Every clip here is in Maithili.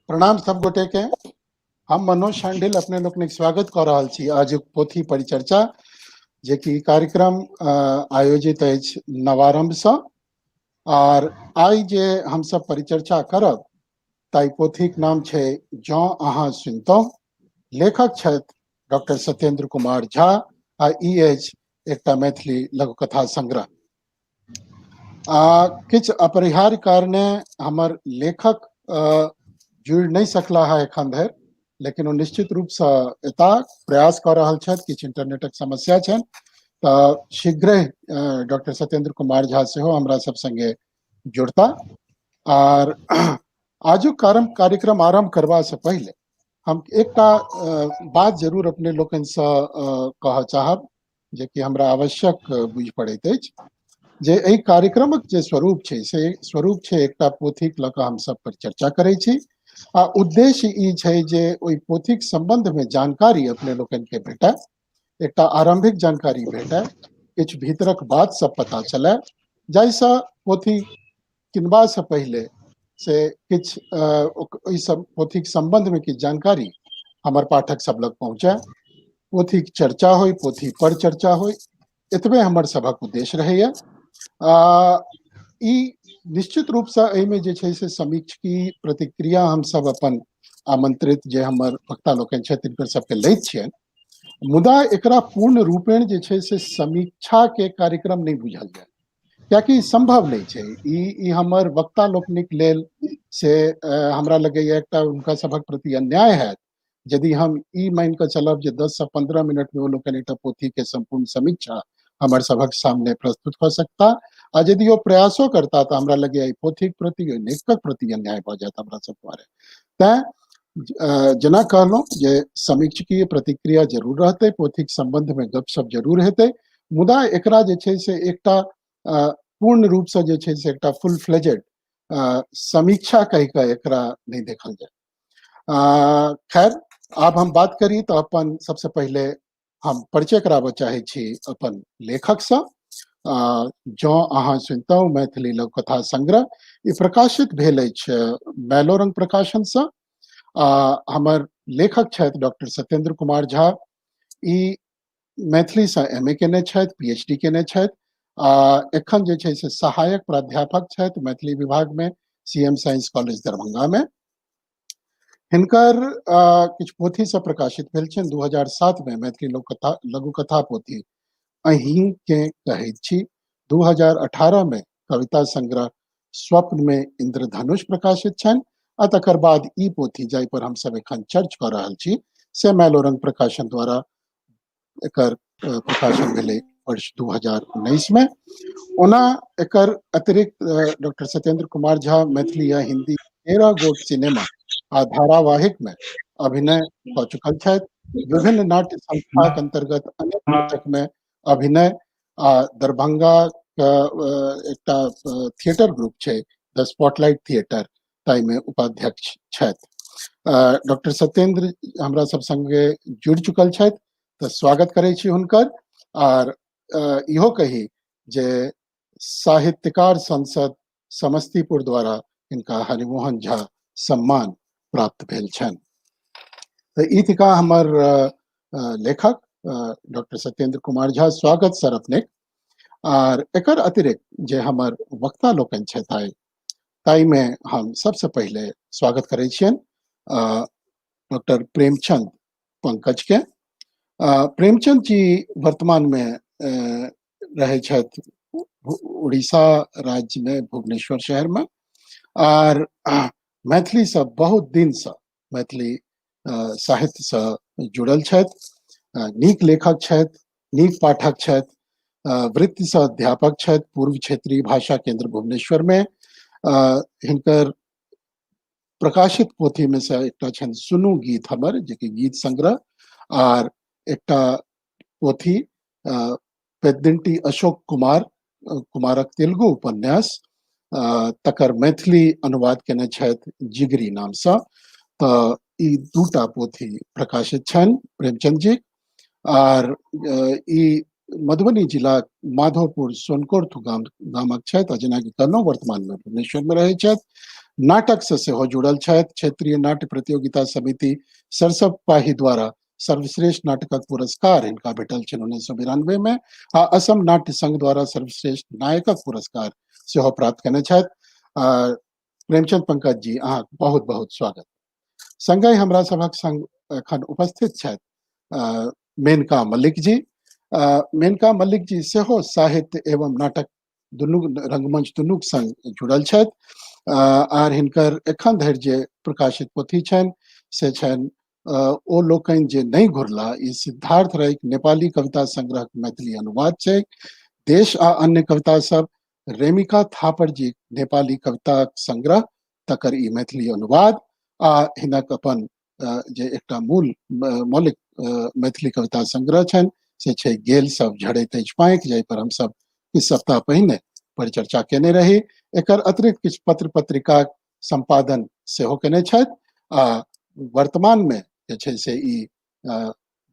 प्रणाम सब गोटे के। हम मनोज शांडिल अपने लोकनिक स्वागत कऽ रहल छी आजुक पोथी परिचर्चा, जे कि कार्यक्रम आयोजित अछि नवारंभ सँ। आर आइ जे हमसब परिचर्चा करब ताहि पोथीक नाम छै जँ अहाँ सुनितहुँ। लेखक छथि डॉक्टर सत्येंद्र कुमार झा आ ई अछि एकटा मैथिली लघुकथा संग्रह। आ किछु अपरिहार्य कारणे हमर लेखक जुड़ि नहि सकला है एखन धरि, लेकिन ओ निश्चित रूपसँ एता, प्रयास कऽ रहल छथि, किछु इंटरनेटक समस्या छनि, तऽ शीघ्रे डॉक्टर सत्येंद्र कुमार झा सेहो हमरा सब संगे जुड़ता। आर आजुक कार्यक्रम आरम्भ करबासँ पहिले हम एकटा बात जरूर अपने लोकनिसँ कहऽ चाहब, जे कि हमरा आवश्यक बुझि पड़ैत अछि, जे एहि कार्यक्रमक जे स्वरूप छै से स्वरूप छै एकटा पोथीक लऽ कऽ हमसब परिचर्चा करै छी, आ उद्देश्य ई छै जे ओहि पोथीक सम्बन्धमे जानकारी अपने लोकनिके भेटय, एकटा आरम्भिक जानकारी भेटय, किछु भीतरक बात सब पता चलय, जाहिसँ पोथी किनबासँ पहिले से किछु ओहि सब पोथीक सम्बन्धमे किछु जानकारी हमर पाठक सब लग पहुँचय, पोथीक चर्चा होइ, पोथी पर चर्चा होइ, एतबे हमर सभक उद्देश्य रहैया। ई निश्चित रूपसँ एहिमे जे छै से समीक्षकी प्रतिक्रिया हमसब अपन आमंत्रित जे हमर वक्ता लोकनि छथि तिनकर सबके लैत छियनि, मुदा एकरा पूर्ण रूपेण जे छै से समीक्षा के कार्यक्रम नहि बुझल जाय, कियाकि सम्भव नहि छै। ई ई हमर वक्ता लोकनिक लेल से हमरा लगैया एकटा हुनका सभक प्रति अन्याय हैत यदि हम ई मानि कऽ चलब जे 10 से 15 मिनट में ओ लोकनि एकटा पोथी के सम्पूर्ण समीक्षा हमर सभक सामने प्रस्तुत कऽ सकता, आ यदि ओ प्रयासो करता तऽ हमरा लगैया ई पोथीक प्रति, ओहि लेखकक प्रति अन्याय भऽ जायत हमरा सब दुआरे। तैं जेना कहलहुँ जे समीक्षकीय प्रतिक्रिया जरूर रहतै, पोथीक सम्बन्ध में गपशप जरूर हेतै, मुदा एकरा जे छै से एकटा पूर्ण रूपसँ जे छै से एकटा फुल फ्लेजेड समीक्षा कहि कऽ एकरा नहि देखल जाय। खैर आब हम बात करी तऽ अपन सबसे पहिले हम परिचय कराबऽ चाहै छी अपन लेखकसँ। जँ अहाँ सुनितहुँ मैथिली लघुकथा संग्रह ई प्रकाशित भेल अछि मैलोरंग प्रकाशनसँ। हमर लेखक छथि डॉक्टर सत्येंद्र कुमार झा। ई मैथिलीसँ एम ए केने छथि, पी एच डी केने छथि, आ एखन जे छै से सहायक प्राध्यापक छथि मैथिली विभागमे C M science college दरभंगामे। हिनकर किछु पोथी सब प्रकाशित भेल छनि। 2007 में मैथिली लोककथा लघुकथा पोथी अहीं के कहैत छी, 2018 में कविता संग्रह स्वप्न में इंद्रधनुष प्रकाशित छनि, आ तकर बाद ई पोथी जाहि पर हमसब एखन चर्च कऽ रहल छी से मैलोरंग प्रकाशन द्वारा एकर प्रकाशन भेलै वर्ष 2019 में। ओना एकर अतिरिक्त डॉक्टर सत्येंद्र कुमार झा मैथिली आ हिंदी 13 गोट सिनेमा आ धारावाहिक में अभिनय कऽ चुकल छथि। विभिन्न नाट्य संस्थाक अंतर्गत अनेक नाटक में अभिनय आ दरभंगा के एकटा थिएटर ग्रुप छै द स्पॉटलाइट थिएटर, ताहिमे उपाध्यक्ष छथि। डॉक्टर सत्येंद्र हमरा सब संगे जुड़ि चुकल छथि तऽ स्वागत करै छी हुनकर। आर इहो कही जे साहित्यकार संसद समस्तीपुर द्वारा हिनका हरिमोहन झा सम्मान प्राप्त भेल छनि। तऽ ई थिका हमर लेखक डॉक्टर सत्येंद्र कुमार झा। स्वागत सर अपने। आर एकर अतिरिक्त जे हमर वक्ता लोकनि छथि आइ, ताहिमे हम सबसे पहिले स्वागत करै छियनि डॉक्टर प्रेमचंद पंकज के। प्रेमचंद जी वर्तमान में रहै छथि उड़ीसा राज्य में भुवनेश्वर शहर में, आर मैथिली से बहुत दिन से मैथिली साहित्य से जुड़ल छथि। नीक लेखक छथि, नीक पाठक छथि, वृत्ति से अध्यापक छथि पूर्व क्षेत्रीय भाषा केंद्र भुवनेश्वर में। हिनकर प्रकाशित पोथी में से एकटा छनि सुनू गीत हमर, जे कि गीत संग्रह, आर एकटा पोथी पेद्दिंटी अशोक कुमार कुमारक तेलुगु उपन्यास, तकर मैथिली अनुवाद केने छथि जिगरी नामसँ। तऽ ई दूटा पोथी प्रकाशित छनि प्रेमचंद जी। आर ई मधुबनी जिला माधोपुर सोनकोर्थ गामक छथि, आ जेनाकि कहलहुँ वर्तमानमे भुवनेश्वरमे रहै छथि। नाटक से सेहो जुड़ल छथि। क्षेत्रीय नाट्य प्रतियोगिता समिति सरसब पाही द्वारा सर्वश्रेष्ठ नाटकक पुरस्कार हिनका भेटल छनि 1992 में आ असम नाट्य संघ द्वारा सर्वश्रेष्ठ नायकक पुरस्कार सेहो प्राप्त केने छथि। प्रेमचंद पंकज जी, अहाँ बहुत बहुत स्वागत। संगहि हमरा सभक संग एखन उपस्थित छथि मेनका मल्लिक जी। मेनका मल्लिक जी सेहो साहित्य एवं नाटक दुनू, रंगमंच दुनूक संग जुड़ल छथि आर हिनकर एखन धरि जे प्रकाशित पोथी छनि से छनि ओ लोकनि जे नहि घुरला, ई सिद्धार्थ राय नेपाली कविता संग्रहक मैथिली अनुवाद छै। देश आ अन्य कविता सब रेमिका थापर जी नेपाली कविता संग्रह तकर ई मैथिली अनुवाद आ हिनक अपन जे एकटा मूल मौलिक मैथिली कविता संग्रह छनि से छै गेल सब झड़ैत अछि पाँखि, जाहि पर हमसब किछु सप्ताह पहिने परिचर्चा केने रही। एकर अतिरिक्त किछु पत्र पत्रिका सम्पादन सेहो केने छथि आ वर्तमान में जे छै से ई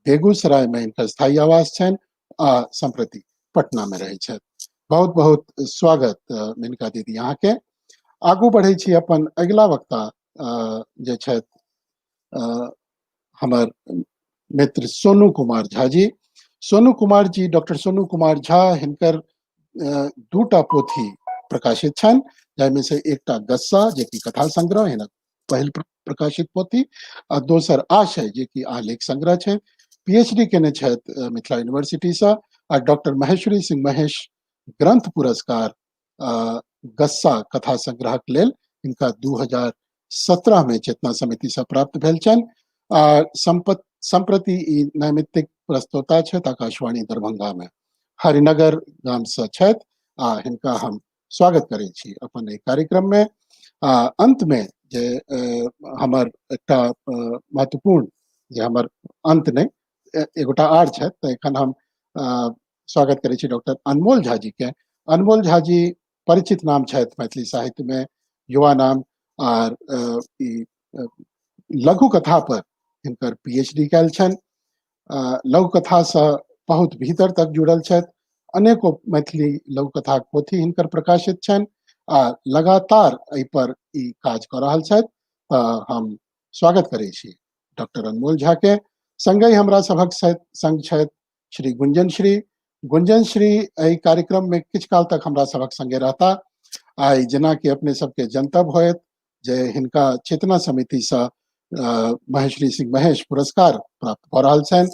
बेगूसराय में हिनकर स्थायी आवास छनि आ सम्प्रति पटना में रहै छथि। बहुत बहुत स्वागत मेनका दीदी अहाँके। आगू बढ़ै छी अपन अगिला वक्ता जे छथि हमर मित्र सोनू कुमार झा जी। सोनू कुमार जी, डॉक्टर सोनू कुमार झा, हिनकर दूटा पोथी प्रकाशित छनि, जाहिमे से एकटा गस्सा जेकि कथा संग्रह हिनक पहिल प्रकाशित पोथी आ दोसर आशय जेकि आलेख संग्रह छै। पीएचडी केने छथि मिथिला यूनिवर्सिटी से आ डॉक्टर महेश्वरी सिंह महेश ग्रंथ पुरस्कार गस्सा कथा संग्रहक लेल हिनका 2017 में चेतना समिति से प्राप्त भेल छनि आ सम्प्रति ई नैमित्तिक प्रस्तोता छथि आकाशवाणी दरभंगा में, हरिनगर गाम से छथि आ हिनका हम स्वागत करै छी अपन एहि कार्यक्रम में। आ अंत में जे हमर एकटा महत्वपूर्ण जे हमर अंत नहि एगोटा आर छथि, तऽ एखन हम स्वागत करै छी डॉक्टर अनमोल झा जी के। अनमोल झा जी परिचित नाम छथि मैथिली साहित्य में, युवा नाम आर ई लघु कथा पर हिनकर पीएचडी कयल छनि। लघु कथा से बहुत भीतर तक जुड़ल छथि। अनेको मैथिली लघु कथाक पोथी हिनकर प्रकाशित छनि आ लगातार एहि पर ई काज कऽ रहल छथि। तऽ हम स्वागत करै छी डॉक्टर अनमोल झा के। संगहि हमरा सभक संग छथि श्री गुंजन श्री। गुंजन श्री एहि कार्यक्रम में किछु काल तक हमरा सभक संगे रहता। आइ जेनाकि अपने सबके जनतब होयत जे हिनका चेतना समिति से महेश्वरी सिंह महेश पुरस्कार प्राप्त भऽ रहल छनि।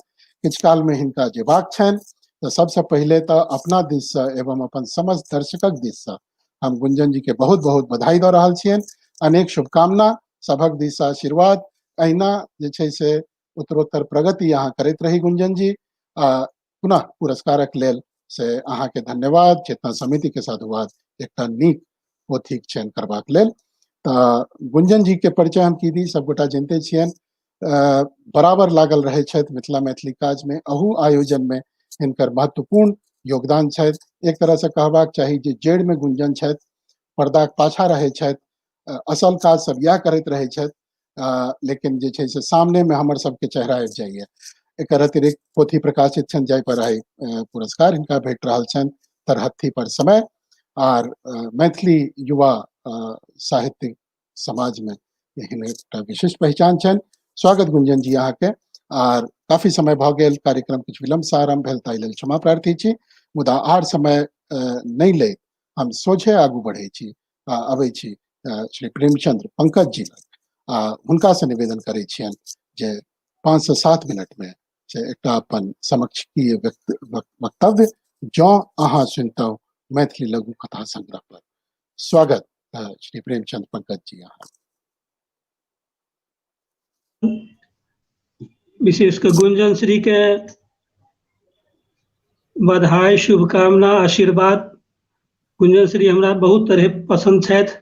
किछु काल में हिनका जेबाक छनि, तऽ सबसँ पहिले तऽ अपना दिस से एवं अपन समस्त दर्शकक दिस से हम गुंजन जी के बहुत बहुत बधाई दऽ रहल छियनि। अनेक शुभकामना, सभक दिस से आशीर्वाद। अहिना जे छै से उत्तरोत्तर प्रगति अहाँ करैत रही गुंजन जी। आ पुनः पुरस्कारक लेल से अहाँके धन्यवाद, चेतना समिति के साधुवाद एकटा नीक पोथीक चयन करबाक लेल। तऽ गुंजन जी के परिचय हम की दी, सबगोटा जनते छियनि। बराबर लागल रहै छथि मिथिला मैथिली काज में, अहू आयोजन में हिनकर महत्वपूर्ण योगदान छथि। एक तरह से कहबाक चाही जे जड़ि में गुंजन छथि, पर्दाक पाछा रहै छथि, असल काज सब इएह करैत रहै छथि, लेकिन जे छै से सामने में हमर सबके चेहरा आबि जाइए। एकर अतिरिक्त पोथी प्रकाशित छनि जाहि पर आइ पुरस्कार हिनका भेट रहल छनि, तरहत्थी पर समय आर मैथिली युवा साहित्य समाज में हिनकर एकटा विशिष्ट पहचान छनि। स्वागत गुंजन जी अहाँके। आर काफी समय भऽ गेल, कार्यक्रम किछु विलम्ब से आरम्भ भेल, ताहि लेल क्षमा प्रार्थी छी, मुदा आर समय नहि लैत हम सोझे आगू बढ़ै छी आ अबै छी श्री प्रेमचंद्र पंकज जी लग आ हुनका से निवेदन करै छियनि जे 5 से 7 मिनट में से एकटा अपन समक्षकीय वक्तव्य जँ अहाँ सुनतहुँ मैथिली लघु कथा संग्रह पर। स्वागत श्री प्रेमचंद्र पंकज जी अहाँ। विशेष कर गुंजन श्री के बधाई, शुभकामना, आशीर्वाद। गुंजन श्री हमरा बहुत तरह पसंद छथि,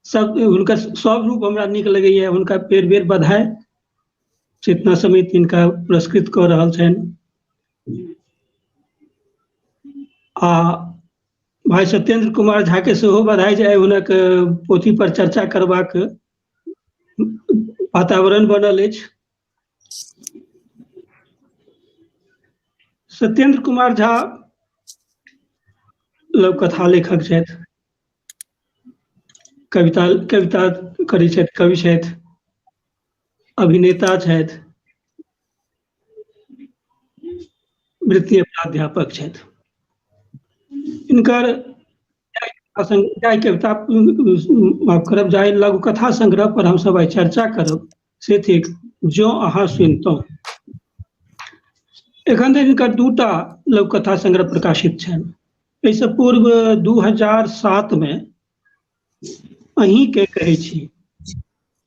सब हुनकर सब रूप हमरा नीक लगैया। हुनका बेर बेर बधाई। चेतना समिति हिनका पुरस्कृत कऽ रहल छनि। आ भाई सत्येंद्र कुमार झा के सेहो बधाई जे आइ हुनक पोथी पर चर्चा करबाक वातावरण बनल अछि। सत्येंद्र कुमार झा लघु कथा लेखक छथि, कविता कविता करै छथि, कवि छथि, अभिनेता छथि, वृत्तीय प्राध्यापक छथि। हिनकर जाहि कविता, माफ करब, जाहि लघु कथा संग्रह पर हमसब आइ चर्चा करब से थिक जँ अहाँ सुनितहुँ। एखन धरि हिनकर दूटा लघु कथा संग्रह प्रकाशित छनि। एहिसँ पूर्व 2007 में अहीं के कहै छी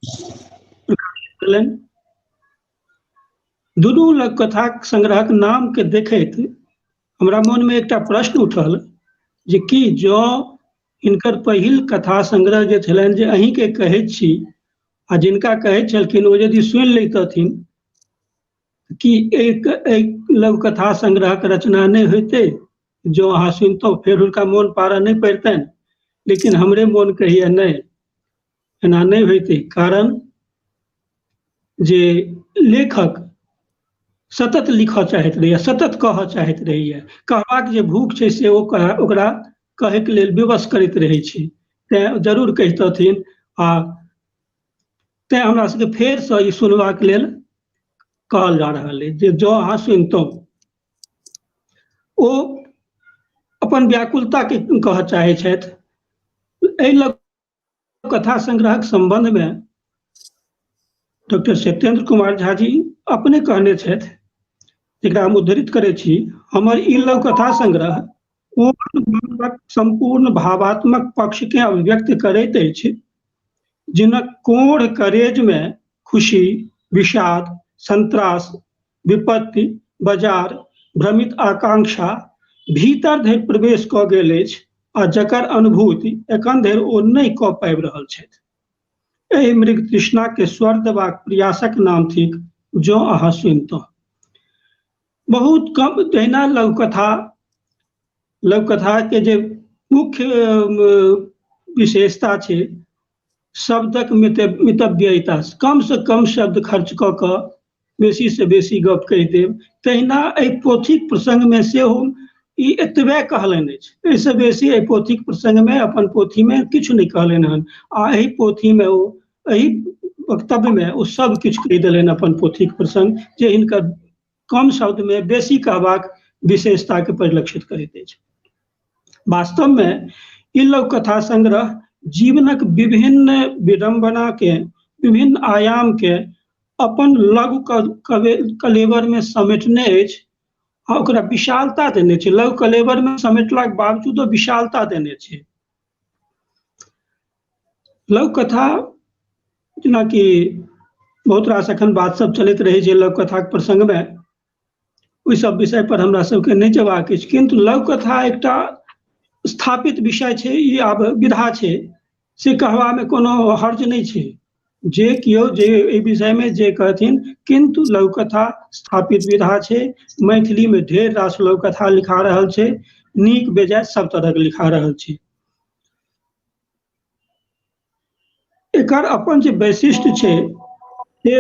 प्रकाशित भेलनि। दुनू लघु कथा संग्रहक नाम के देखैत हमरा मन में एकटा प्रश्न उठल जे कि जँ हिनकर पहिल कथा संग्रह जे छलनि जे अहीं के कहै छी आ जिनका कहै छलखिन ओ यदि सुनि लैतथिन कि एक लघु कथा संग्रहक रचना नहि होइतै? जँ अहाँ सुनितहुँ फेर हुनका मोन पारऽ नहि पड़ितनि। लेकिन हमरे मोन कहैए नहि, एना नहि होइतै। कारण जे लेखक सतत लिखऽ चाहैत रहैए, सतत कहऽ चाहैत रहैए, कहबाक जे भूख छै से ओ ओकरा कहैके लेल विवश करैत रहै छै। तैँ जरूर कहितथिन आ तैँ हमरा सबके फेरसँ ई सुनबाक लेल कहल जा रहल अछि जे जँ अहाँ सुनितहुँ। ओ अपन व्याकुलताके कहऽ चाहै छथि। एहि लघु कथा संग्रहक सम्बन्धमे डॉक्टर सत्येंद्र कुमार झा जी अपने कहने छथि, जेकरा हम उद्धृत करै छी, हमर ई लघु कथा संग्रह ओ सम्पूर्ण भावात्मक पक्षके अभिव्यक्त करैत अछि जिनक कोढ़ करेजमे खुशी, विषाद, संत्रास, विपत्ति, बाजार, भ्रमित आकांक्षा भीतर धरि प्रवेश कऽ गेल अछि आ जकर अनुभूति एखन धरि ओ नहि कऽ पाबि रहल छथि। एहि मृग तृष्णा के स्वर देबाक प्रयासक नाम थिक जँ अहाँ सुनितहुँ। बहुत कम तहिना लघुकथा, लघुकथा के जे मुख्य विशेषता छै शब्दक मितव्ययिता, कम से कम शब्द खर्च कऽ कऽ बेसी से बेसी गप कहि देब। तहिना एहि पोथीक प्रसंगमे सेहो ई एतबे कहलनि अछि, एहिसँ बेसी एहि पोथीक प्रसंगमे अपन पोथीमे किछु नहि कहलनि हन। आ एहि पोथीमे ओ एहि वक्तव्यमे ओ सब किछु कहि देलनि अपन पोथीक प्रसंग, जे हिनकर कम शब्दमे बेसी कहबाक विशेषताके परिलक्षित करैत अछि। वास्तवमे ई लघु कथा संग्रह जीवनक विभिन्न विडम्बनाके, विभिन्न आयामके अपन लघु कलेवरमे समेटने अछि आ ओकरा विशालता देने छै। लघु कलेवरमे समेटलाक बावजूदो विशालता देने छै। लघु कथा जेनाकि बहुत रास एखन बात सब चलैत रहै छै लघु कथाक प्रसंगमे, ओहि सब विषय पर हमरा सबके नहि जेबाक अछि, किन्तु लघु कथा एकटा स्थापित विषय छै, ई आब विधा छै, से कहबामे कोनो हर्ज नहि छै। जे केओ जे एहि विषयमे जे कहथिन, किन्तु लघु कथा स्थापित विधा छै। मैथिलीमे ढेर रास लघु कथा लिखा रहल छै, नीक बेजाय सब तरहक लिखा रहल छै। एकर अपन जे वैशिष्ट्य छै से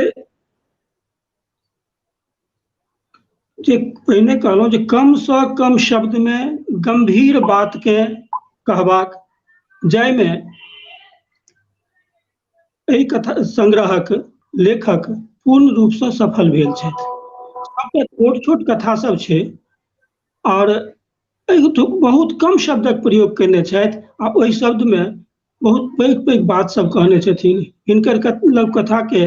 जे पहिने कहलहुँ जे कमसँ कम शब्दमे गंभीर बातके कहबाक, जाहिमे एहि कथा संग्रहक लेखक पूर्ण रूपसँ सफल भेल छथि। सबटा छोट छोट कथा सब छै और एहि बहुत कम शब्दक प्रयोग कयने छथि आ ओहि शब्दमे बहुत पैघ पैघ बात सब कहने छथिन। हिनकर लघु कथाके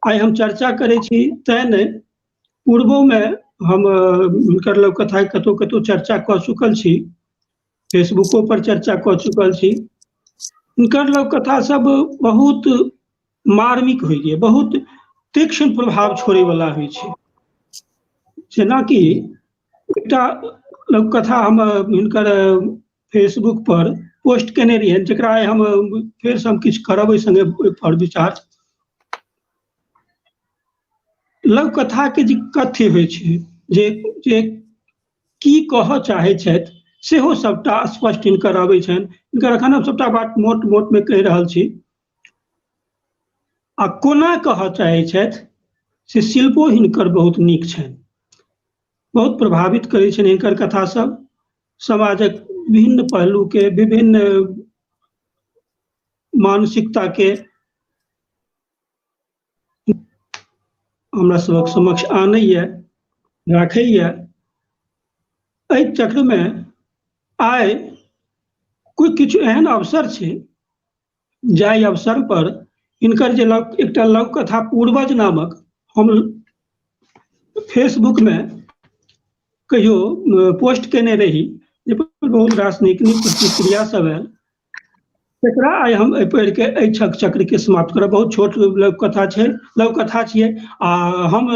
आइ हम चर्चा करै छी तैं नहि, पूर्वोमे हम हिनकर लघु कथाके कतहु कतहु चर्चा कऽ चुकल छी, फेसबुको पर चर्चा कऽ चुकल छी। हिनकर लघु कथा सब बहुत मार्मिक होइए, बहुत तीक्ष्ण प्रभाव छोड़ैवला होइ छै। जेनाकि एकटा लघु कथा हम हिनकर फेसबुक पर पोस्ट केने रहियनि, जकरा आइ हम फेरसँ हम किछु करब ओहि सङ्गे ओहिपर विचार। लघु कथाके जे कथ्य होइ छै, जे जे की कहऽ चाहै छथि सेहो सबटा स्पष्ट हिनकर अबै छनि। हिनकर एखन हम सबटा बात मोट मोटमे कहि रहल छी। आ कोना कहऽ चाहै छथि से शिल्पो हिनकर बहुत नीक छनि, बहुत प्रभावित करै छनि हिनकर कथा सब। समाजक विभिन्न पहलूके, विभिन्न मानसिकता के हमरा सबक समक्ष आनैया, राखैया। एहि चक्रमे आइ कोइ किछु एहन अवसर छै जाहि अवसर पर हिनकर जे एकटा लघु कथा पूर्वज नामक हम फेसबुक में कहियो पोस्ट केने रही, जाहि पर बहुत रास नीक नीक प्रतिक्रिया सब आयल, तकरा आइ हम एहि पढ़ि के एहि चक्र के समाप्त करब। बहुत छोट लघु कथा छै, लघु कथा छियै। आ हम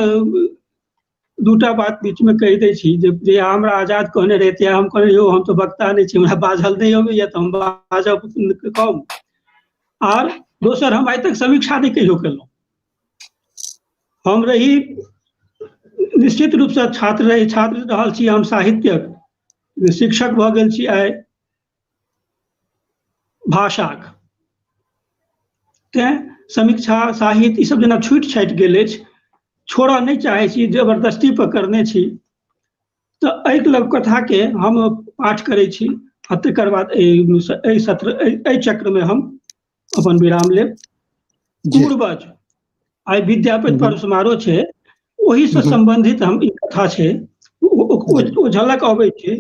दूटा बात बीच में कहि दै छी जे हमरा आजाद कहने रहै, हम कहने यौ हम तऽ वक्ता नहि छी, हमरा बाजल नहि अबैया तऽ हम बाजब कम। आर दोसर, हम आइ तक समीक्षा नहि कहियो केलहुँ। हम रही निश्चित रूपसँ छात्र रही, छात्र रहल छी हम साहित्यक, शिक्षक भऽ गेल छी आइ भाषाक, तैँ समीक्षा साहित्य ईसब जेना छुटि छाटि गेल अछि, छोड़ऽ नहि चाहै छी, जबरदस्ती पकड़ने छी। तऽ एहि लघु कथाके हम पाठ करै छी आ तकर बाद एहि सत्र एहि चक्रमे हम अपन विराम लेब। पूर्वज आइ विद्यापति पर्व समारोह छै, ओहिसँ सम्बन्धित हम ई कथा छै, ओ झलक अबै छै।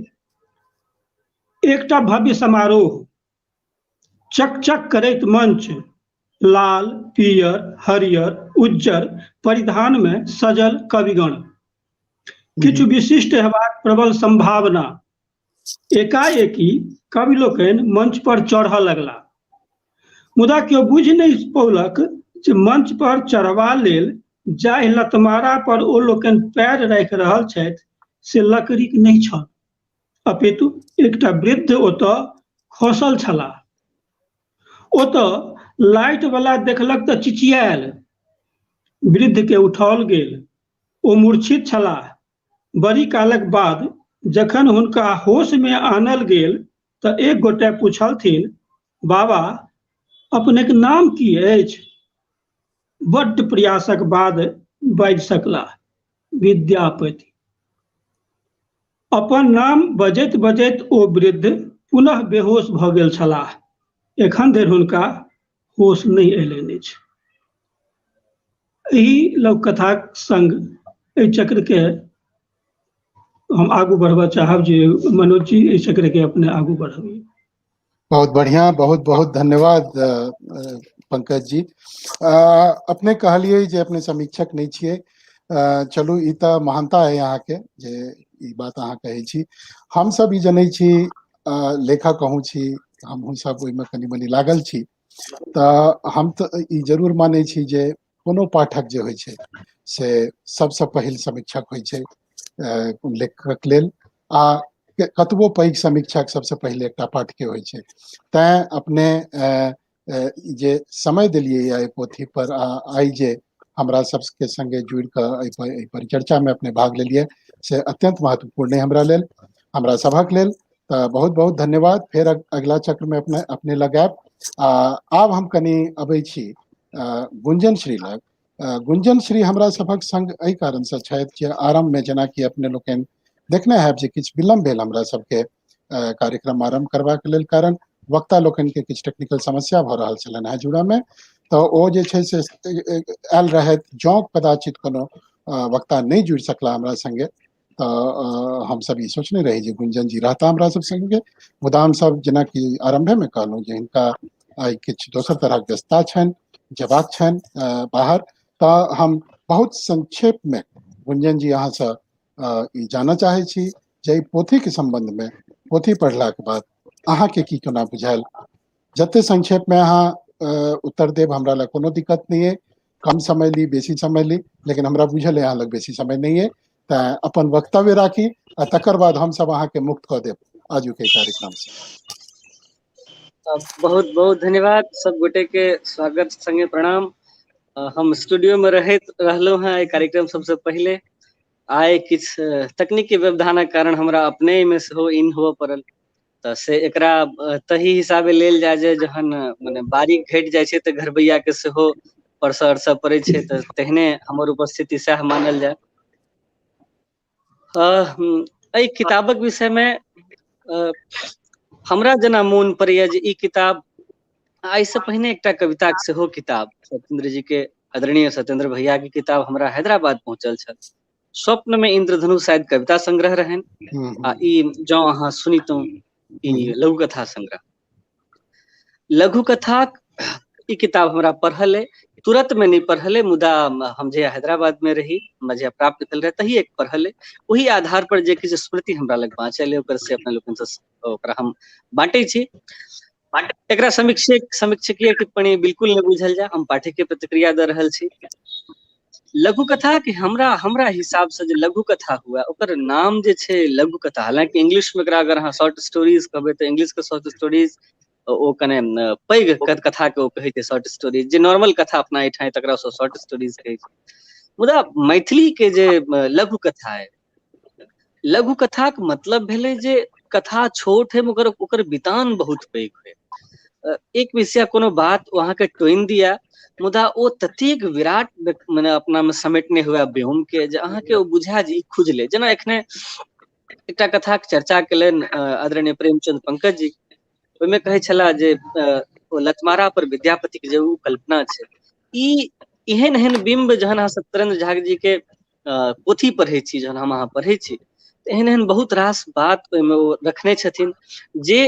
एकटा भव्य समारोह, चकचक करैत मंच, लाल पियर हरियर उज्जर परिधान में सजल कविगण, किछु विशिष्ट हेबाक प्रबल संभावना। एकाएकी कवि लोकनि मंच पर चढ़ऽ लगला, मुदा केओ बुझि नहि पौलक जे मंच पर चढ़बा लेल जाहि लतमारा पर ओ लोकनि पैर राखि रहल छथि से लकड़ीक नहि छल, अपितु एकटा वृद्ध ओतऽ खसल छलाह। ओतऽ लाइट वाला देखलक तऽ चिचियायल, वृद्ध के उठाओल गेल, ओ मूर्छित छलाह। बड़ी कालक बाद जखन हुनका होश में आनल गेल तऽ एक गोटे पुछलथिन, बाबा अपनेक नाम की अछि? बड्ड प्रयासक बाद बाजि सकलाह, विद्यापति। अपन नाम बजैत बजैत ओ वृद्ध पुनः बेहोश भऽ गेल छलाह। एखन धरि हुनका होश नहि अयलनि अछि। एहि लघुकथाक संग एहि चक्र के हम आगू बढ़बऽ चाहब जे मनोज जी एहि चक्र के अपने आगू बढ़बियै। बहुत बढ़िया, बहुत बहुत धन्यवाद पंकज जी। अपने कहलियै जे अपने समीक्षक नहि छियै, चलू ई तऽ महानता है अहाँके जे ई बात अहाँ कहै छी। हमसब ई जनै छी, लेखक अहूँ छी, हमहूँ सब ओहिमे कनि मनि लागल छी, तऽ हम तऽ ई जरूर मानै छी जे कोनो पाठक जे होइ छै से सबसँ पहिल समीक्षक होइ छै लेखकक लेल, आ कतबो पैघ समीक्षक सबसँ पहिले एकटा पाठके होइ छै। तैँ अपने जे समय देलियै एहि पोथी पर आ आइ जे हमरा सबके संगे जुड़ि कऽ एहि परिचर्चा में अपने भाग लेलियै से अत्यंत महत्वपूर्ण है हमरा लेल, हमरा सभक लेल। तऽ बहुत बहुत धन्यवाद। फेर अगिला चक्र में अपने अपने लगायब। आ आब हम कनि अबै छी गुंजन श्री लग। गुंजन श्री हमरा सभक संग एहि कारणसँ छथि जे आरम्भ में जेनाकि अपने लोकनि देखने हैब जे किछु विलम्ब भेल हमरा सबके कार्यक्रम आरम्भ करबाक लेल, कारण वक्ता लोकनि के किछु टेक्निकल समस्या भऽ रहल छलनि हेँ जुड़ऽ में, तऽ ओ जे छै से आयल रहथि। जँ कदाचित कोनो वक्ता नहि जुड़ि सकला हमरा संगे तऽ हमसब ई सोचने रही जे गुंजन जी रहता हमरा सब संगे, मुदा हमसब जेनाकि आरम्भे में कहलहुँ जे हिनका आइ किछु दोसर तरहक व्यस्तता छनि, जेबाक छनि बाहर, तऽ हम बहुत संक्षेप में गुंजन जी अहाँसँ ई जानऽ चाहै छी जे एहि पोथीके सम्बन्ध में पोथी पढ़लाके बाद अहाँके की कोना बुझायल। जते संक्षेप में अहाँ उत्तर देब हमरा लग कोनो दिक्कत नहि अइ, कम समय ली बेसी समय ली, लेकिन हमरा बुझल अइ अहाँ लग बेसी समय नहि अइ, तैँ अपन वक्तव्य राखी आ तकर बाद हमसब अहाँके मुक्त कऽ देब आजुके कार्यक्रम से। बहुत बहुत धन्यवाद सब गोटे के स्वागत संगे प्रणाम। हम स्टूडियो में रहैत रहलहुँ हेँ एहि कार्यक्रम सबसँ पहिले। आइ किछु तकनीकी व्यवधानक कारण हमरा अपने एहिमे सेहो इन होबऽ पड़ल, तऽ से एकरा तही हिसाबे लेल जाय जे जहन मने बारी घटि जाइ छै तऽ घरबैया के सेहो परसऽ अरसऽ पड़ै छै, तऽ तेहने हमर उपस्थिति सएह मानल जाय। एहि किताबक विषयमे हमरा जेना मोन पड़ैया जे ई किताब एहिसँ पहिने एकटा कविताक सेहो किताब सत्येंद्र जी के आदरणीय सत्येंद्र भैया के किताब हमरा हैदराबाद पहुंचल छल। स्वप्न में इंद्रधनुष शायद कविता संग्रह रहनि आ ई जँ अहाँ सुनितहुँ ई लघु कथा संग्रह। लघु कथाक ई किताब हमरा पढ़ल अइ, तुरत में नहि पढ़ल अइ, मुदा हम जे हैदराबाद में रही, हमरा जे प्राप्त भेल रहे तही एक पढ़ल अइ। ओहि आधार पर जे किछु स्मृति हमरा लग बाँचल अइ ओकर से अपना लोकनि सँ ओकरा हम बाँटै छी। एकरा समीक्षकीय टिप्पणी बिल्कुल नहि बुझल जाय, हम पाठकीय प्रतिक्रिया दऽ रहल छी। लघु कथा के हमरा हमरा हिसाब से जे लघु कथा हुआ ओकर नाम जे छै लघु कथा, हालांकि इंग्लिश में एकरा अगर अहाँ शॉर्ट स्टोरीज कहबै तऽ इंग्लिश के शॉर्ट स्टोरीज ओ कने पैघ कथा के ओ कहै छै शॉर्ट स्टोरीज, जे नॉर्मल कथा अपना एहिठाम तकरा सब शॉर्ट स्टोरीज कहै छै। मुदा मैथिली के जे लघु कथा है, लघु कथाक मतलब भेलै जे कथा छोट है मगर ओकर वितान बहुत पैघ है। एक विषय कोनो बात ओ अहाँके टोनि दिया, मुदा ओ ततेक विराट मने अपना में समेटने हुए व्योम के जे अहाँके ओ बुझा जे ई खुजले। जेना एखने एकटा कथाक चर्चा केलनि आदरणीय प्रेमचंद पंकज जी, ओहिमे कहै छलाह जे ओ लतमारा पर विद्यापति के जे ओ कल्पना छै, ई एहन एहन बिंब जहन अहाँ सत्येंद्र झा जी के पोथी पढ़ै छी, जहन हम अहाँ पढ़ै छी, तऽ एहन एहन बहुत रास बात ओहिमे ओ रखने छथिन जे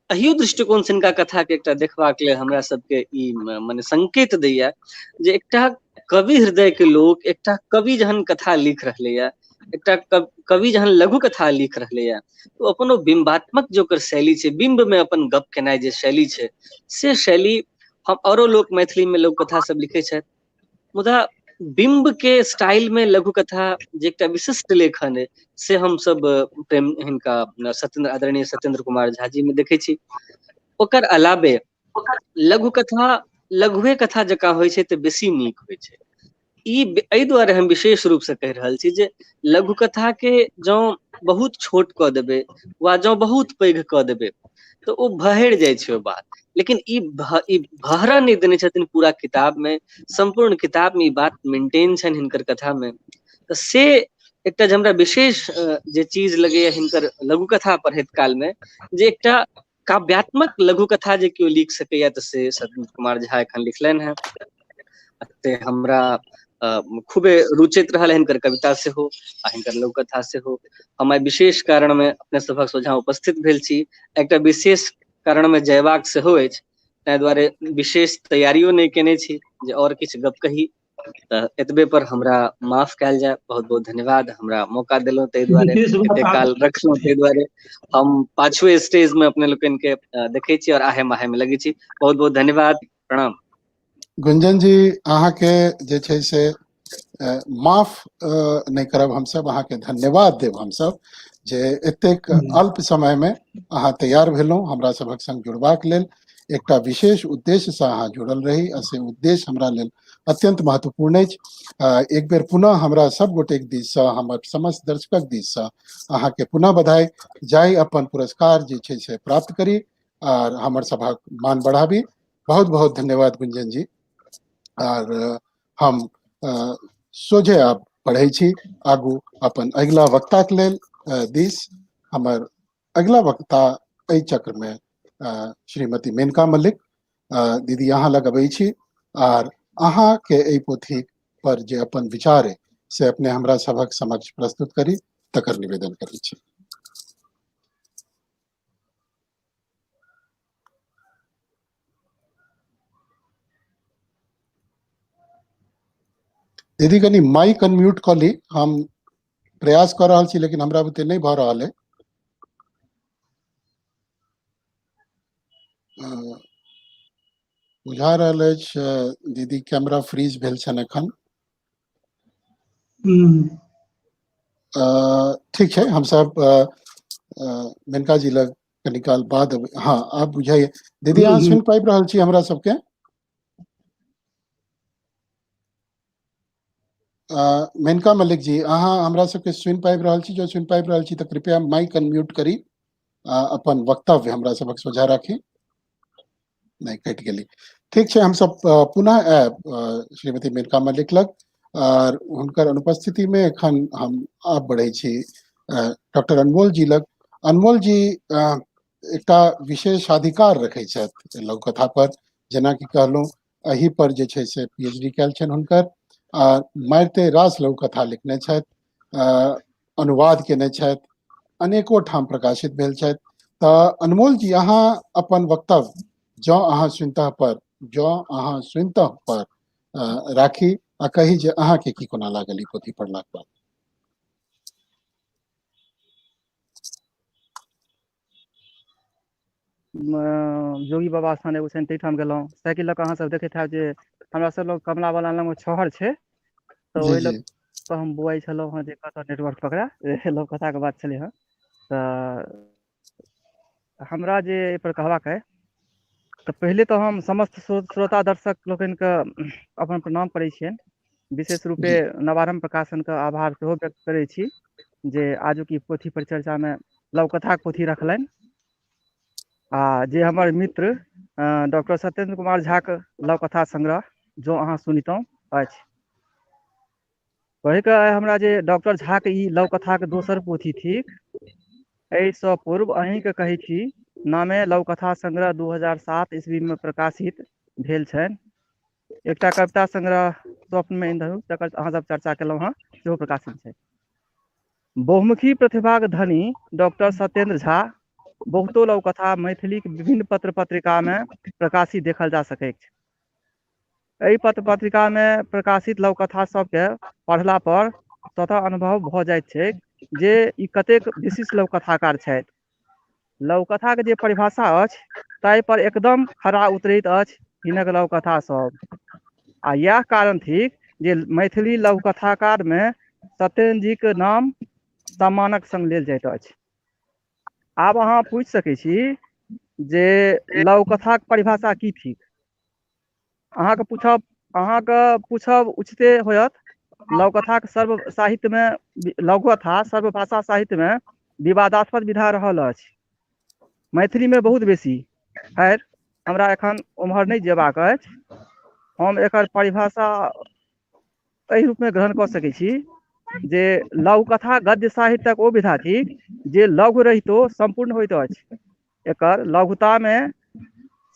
अहियो दृष्टिकोण से हिनका कथा के एकटा देखबाक लेल हमरा सबके ई मने संकेत दैया जे एकटा कवि हृदय के लोक, एकटा कवि जहन कथा लिख रहलैया, एकटा कवि जहन लघु कथा लिख रहलैया, तो अपन ओ बिंबात्मक जे ओकर शैली छै, बिंब में अपन गप केनाइ जे शैली छै, से शैली हम औरो लोक मैथिली में लघु कथा सब लिखै छथि, मुदा बिंब के स्टाइल में लघु कथा जे एकटा विशिष्ट लेखन है से हम सब प्रेम हिनका सत्येंद्र आदरणीय सत्येंद्र कुमार झा जी में देखै छी। ओकर अलावे लघु कथा लघुए कथा जकाँ होइ छै तऽ बेसी नीक होइ छै। ई एहि दुआरे हम विशेष रूप से कहि रहल छी जे लघु कथा के जँ बहुत छोट कऽ देबै वा जँ बहुत पैघ कऽ देबै तऽ ओ भहरि जाइ छै ओ बात, लेकिन ई भहरा नहि देने छथिन पूरा किताब में, संपूर्ण किताब में ई बात मेंटेन छनि हिनकर कथा में। तऽ से एकटा जे हमरा विशेष जे चीज लगैया हिनकर लघु कथा पढ़ैत काल में, जे एकटा काव्यात्मक लघु कथा जे केओ लिख सकैया तऽ से सत्येंद्र कुमार झा एखन लिखलनि हेँ। ते हमरा खूबे रुचैत रहल हिनकर कविता सेहो आ हिनकर लघु कथा सेहो। हम आइ विशेष कारण में अपने सभक सोझाँ उपस्थित भेल छी, एकटा विशेष कारण में जयबाक सेहो अछि, ताहि दुआरे विशेष तैयारियो नहि केने छी जे आओर किछु गप कही, तऽ एतबे पर हमरा माफ कयल जाय। बहुत बहुत धन्यवाद, हमरा मौका देलहुँ ताहि दुआरे, एते काल रखलहुँ ताहि दुआरे। हम पाछुए स्टेज में अपने लोकनि के देखै छी और आहे माहे में लगै छी। बहुत बहुत धन्यवाद, प्रणाम। गुंजन जी, अहाँके जे छै से माफ नहि करब हमसब, अहाँके धन्यवाद देब हमसब जे एतेक अल्प समय में अहाँ तैयार भेलहुँ हमरा सभक संग जुड़बाक लेल। एकटा विशेष उद्देश्य से अहाँ जुड़ल रही आ से उद्देश्य हमरा लेल अत्यंत महत्वपूर्ण अछि। एक बेर पुनः हमरा सब गोटेक दिस सँ, हमर समस्त दर्शकक दिस सँ अहाँके पुनः बधाई। जाहि अपन पुरस्कार जे छै से प्राप्त करी आर हमर सभक मान बढ़ाबी। बहुत बहुत धन्यवाद गुंजन जी। आर हम सोझे आब बढ़ै छी आगू अपन अगिला वक्ताक लेल दिस। हमर अगिला वक्ता एहि चक्र में श्रीमती मेनका मल्लिक दीदी अहाँ लग अबै छी आर अहाँ के एहि पोथी पर जे अपन विचार है से अपने हमरा सभक समक्ष प्रस्तुत करी तकर निवेदन करै छी। दीदी कनी माइक अनम्यूट कऽ ली, हम प्रयास कऽ रहल छी लेकिन हमरा बुते नहि भऽ रहल है। बुझा रहल अछि दीदी कैमरा फ्रीज भेल छनि एखन। ठीक छै, हमसब मेनका जी लग कनी काल बाद अबै। हाँ, आब बुझाइए दीदी, अहाँ सुनि पाबि रहल छी हमरा सबके? मेनका मल्लिक जी, अहाँ हमरा सबके सुनि पाबि रहल छी? जो सुनि पाबि रहल छी तऽ कृपया माइक अनम्यूट करी, अपन वक्तव्य हमरा सबक सोझा राखी। नहि, कटि गेली। ठीक छै, हमसब पुनः आयब श्रीमती मेनका मल्लिक लग आर हुनकर अनुपस्थिति में एखन हम आब बढ़ै छी डॉक्टर अनमोल जी लग। अनमोल जी, एकटा विशेष अधिकार रखै छथि लघुकथा पर। जेनाकि कहलहुँ, एहि पर जे छै से पी एच डी कयल छनि हुनकर, आ मारिते रास लघुकथा लिखने छथि, अनुवाद केने छथि, अनेको ठाम प्रकाशित भेल छथि। तऽ अनमोल जी, अहाँ अपन वक्तव्य जँ अहाँ सुनतह पर जँ अहाँ सुनतह पर राखी आ कही जे अहाँके की कोना लागल ई पोथी पढ़लाक बाद। जोगी बाबा स्थान एगो छनि, ताहिठाम गेलहुँ साइकिल लऽ कऽ। अहाँ सब देखैत हैब जे हमरा सब लग कमला बलान लगमे छहर छै, तऽ ओहि लग तऽ हम बौआइ छलहुँ हँ जे कतऽ नेटवर्क पकड़ै। लघुकथाके बात छलै हँ, तऽ हमरा जे एहिपर कहबाक अइ, तऽ पहिले तऽ हम समस्त श्रोता दर्शक लोकनिके अपन प्रणाम करै छियनि। विशेष रूपे नवारम्भ प्रकाशनके आभार सेहो व्यक्त करै छी जे आजुक ई पोथी परिचर्चामे लघुकथाक पोथी रखलनि, आ जे हमर मित्र डॉक्टर सत्येन्द्र कुमार झाक लघुकथा संग्रह जँ अहाँ सुनितहुँ अछि। कहैके आइ हमरा जे डॉक्टर झाके ई लघुकथाक दोसर पोथी थिक। एहिसँ पूर्व अहीँके कहै छी नामे लघुकथा संग्रह 2007 ईस्वीमे प्रकाशित भेल छनि। एकटा कविता संग्रह स्वप्नमे इन्द्रधनुष, जकर अहाँ सब चर्चा केलहुँ हँ, सेहो प्रकाशित छै। बहुमुखी प्रतिभाक धनी डॉक्टर सत्येन्द्र झा बहुतो लघुकथा मैथिलीक विभिन्न पत्र पत्रिकामे प्रकाशित देखल जा सकैछ। एहि पत्र पत्रिकामे प्रकाशित लघुकथा सबके पढ़ला पर स्वतः अनुभव भऽ जाइत छैक जे ई कतेक विशिष्ट लघुकथाकार छथि। लघुकथाके जे परिभाषा अछि ताहि पर एकदम खरा उतरैत अछि हिनक लघुकथा सब, आ इएह कारण थिक जे मैथिली लघुकथाकारमे सत्येन्द्र जीके नाम सम्मानक संग लेल जाइत अछि। आब अहाँ पूछि सकै छी जे लघुकथाक परिभाषा की थिक। अहाँके पूछब उचिते होयत। लघुकथाक सर्व साहित्यमे, लघुकथा सर्वभाषा साहित्यमे विवादास्पद विधा रहल अछि, मैथिलीमे बहुत बेसी। खैर, हमरा एखन ओम्हर नहि जेबाक अछि। हम एकर परिभाषा एहि रूपमे ग्रहण कऽ सकै छी जे लघुकथा गद्य साहित्यक ओ विधा थिक जे लघु रहितो सम्पूर्ण होइत अछि। एकर लघुतामे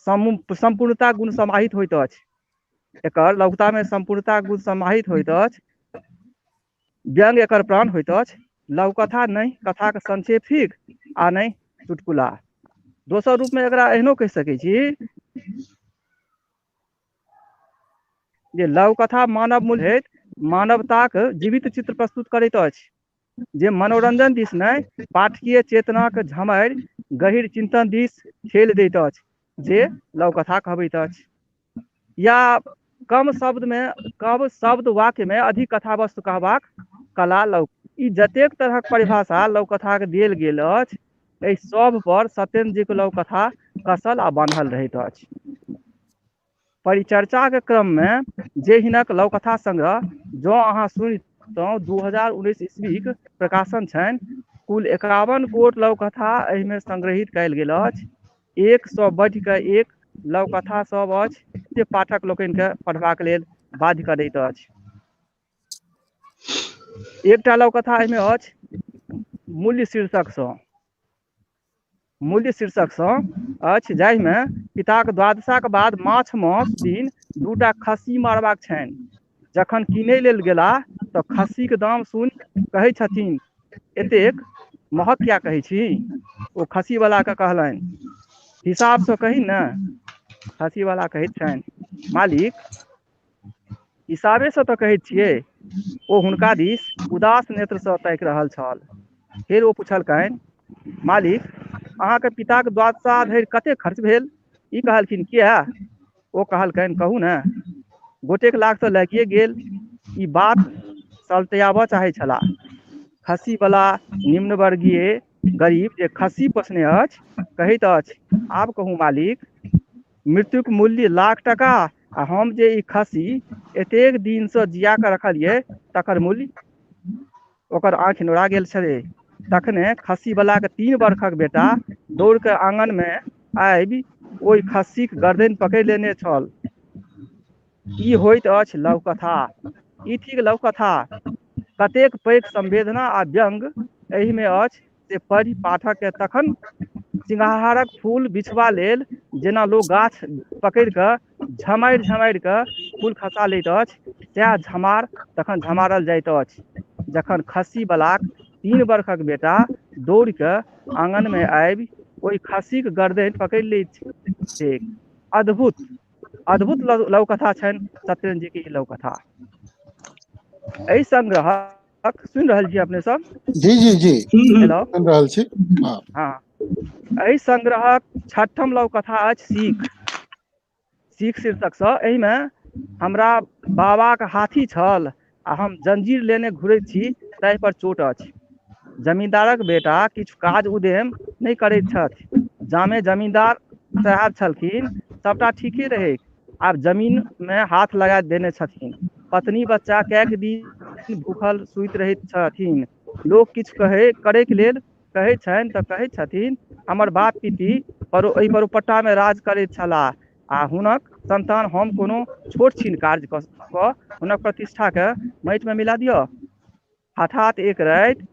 सम्पूर्णता गुण समाहित होइत अछि। एकर लघुतामे सम्पूर्णता गुण समाहित होइत अछि। व्यंग्य एकर प्राण होइत अछि। लघुकथा नहि कथाक संक्षेप थिक आ नहि चुटकुला। दोसर रूपमे एकरा एहनो कहि सकै छी जे लघुकथा मानव मूल्य मानवताक जीवित चित्र प्रस्तुत करैत अछि, जे मनोरंजन दिस नहि, पाठकीय चेतनाक झमरि गहीर चिंतन दिस ठेल दैत अछि, जे लघुकथा कहबैत अछि। या कम शब्दमे, कम शब्द वाक्यमे अधिक कथा वस्तु कहबाक कला लघु। ई जतेक तरहक परिभाषा लघुकथाक देल गेल अछि, एहि सब पर सत्येन्द्र जीके लघुकथा कसल आ बान्हल रहैत अछि। परिचर्चाके क्रममे जे हिनक लघुकथा संग्रह जँ अहाँ सुनितहुँ 2019 ईस्वीक प्रकाशन छनि। कुल 51 गोट लघुकथा एहिमे संग्रहित कयल गेल अछि। एक सँ बढ़ि कऽ एक लघुकथा सब अछि जे पाठक लोकनिके पढ़बाक लेल बाध्य करैत अछि। एकटा लघुकथा एहिमे अछि मूल्य शीर्षकसँ, मूल्य शीर्षकसँ अछि, जाहिमे पिताक द्वादशाक बाद माछ मास दिन दूटा खस्सी मारबाक छनि। जखन कीनै लेल गेलाह तऽ खस्सीक दाम सुनि कहै छथिन, एतेक महग किया कहै छी? ओ खस्सीवलाके कहलनि, हिसाबसँ कही ने। खस्सीवला कहैत छनि, मालिक, हिसाबेसँ तऽ कहैत छियै। ओ हुनका दिस उदास नेत्रसँ ताकि रहल छल। फेर ओ पुछलकनि, मालिक, अहाँके पिताक द्वादशा धरि कतेक खर्च भेल? ई कहलखिन, किया? ओ कहलकनि, कहू ने, गोटेक लाख तऽ लागिए गेल। ई बात सलटयाबऽ चाहै छलाह। खस्सीवला निम्नवर्गीय गरीब जे खस्सी पोसने अछि, कहैत अछि, आब कहू मालिक, मृत्युक मूल्य लाख टका आ हम जे ई खस्सी एतेक दिनसँ जिया कऽ रखलियै तकर मूल्य? ओकर आँखि नोरा गेल छलै। तखने खस्सीवलाके 3 बरखक बेटा दौड़ कऽ आङनमे आबि ओहि खस्सीक गर्दनि पकड़ि लेने छल। ई होइत अछि लघुकथा। ई थिक लघुकथा। कतेक पैघ संवेदना आ व्यंग्य एहिमे अछि से पढ़ि पाठकके तखन सिंगारहारक फूल बिछबा लेल जेना लोक गाछ पकड़ि कऽ झमारि झमारि कऽ फूल खसा लैत अछि, सएह झमार तखन झमारल जाइत अछि जखन खस्सीबलाक 3 बरखक बेटा दौड़ि कऽ आङनमे आबि ओहि खस्सीक गरदनि पकड़ि लैत छैक। अद्भुत! अद्भुत लघुकथा छनि सत्येन्द्र जी के ई लघुकथा। एहि संग्रहक सुनि रहल छी अपने सब? जी जी जी, हेलो, सुनि रहल छी। हँ हँ, एहि संग्रहक छठम लघुकथा अछि सीख। सीख शीर्षकसँ एहिमे हमरा बाबाक हाथी छल आ हम जंजीर लेने घुरैत छी ताहि पर चोट अछि। जमींदारक बेटा किछु काज उदेम नहि करैत छथि। जामे जमींदार साहेब छलखिन सबटा ठीके रहैक। आब जमीन मे हाथ लगा देने छथिन। पत्नी बच्चा कैक दिन भूखल सुति रहैत छथिन। लोक किछु कहै करैक लेल कहैत छनि तऽ कहैत छथिन हमर बाप पिती पर एहि परोपट्टामे राज करैत छलाह आ हुनक संतान हम कोनो छोट छिन कार्य कऽ हुनक प्रतिष्ठाके माटिमे मिला दिअ। हठात एक राति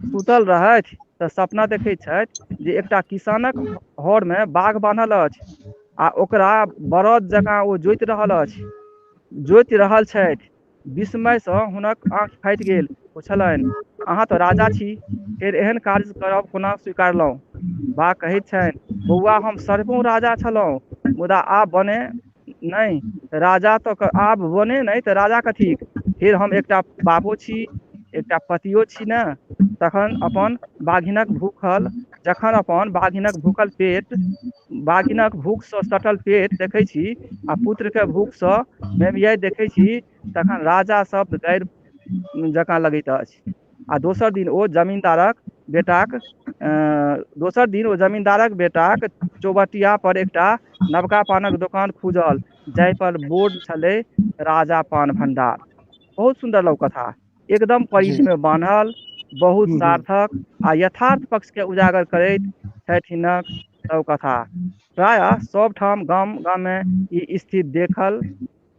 सुतल रहथि तऽ सपना देखैत छथि जे एकटा किसानक हरमे बाघ बान्हल अछि आ ओकरा बरद जकाँ ओ जोति रहल अछि, जोति रहल छथि। विस्मयसँ हुनक आँखि फाटि गेल। पुछलनि, अहाँ तऽ राजा छी, फेर एहन कार्य करब कोना स्वीकारलहुँ? बाघ कहैत छनि, बौआ, हम सरिपहुँ राजा छलहुँ, मुदा आब बने नहि राजा तऽ आब बने नहि तऽ राजा कथीक? फेर हम एकटा बाबो छी, एकटा पतियो छी ने। तखन अपन बाघिनक भूखल जखन अपन बाघिनक भूखल पेट बाघिनक भूखसँ सटल पेट देखै छी आ पुत्रके भूखसँ मेमियाइत देखै छी, तखन राजा शब्द गैर जकाँ लगैत अछि। आ दोसर दिन ओ जमींदारक बेटाक दोसर दिन ओ जमींदारक बेटाक चौबटिया पर एकटा नवका पानक दोकान खुजल, जाहि पर बोर्ड छलै राजा पान भंडार। बहुत सुन्दर लघुकथा, एकदम परिधि मे बान्हल, बहुत सार्थक आ यथार्थ पक्ष के उजागर करैत छथि हिनक लघुकथा। प्रायः सब ठाम गाम गाम मे ई स्थिति देखल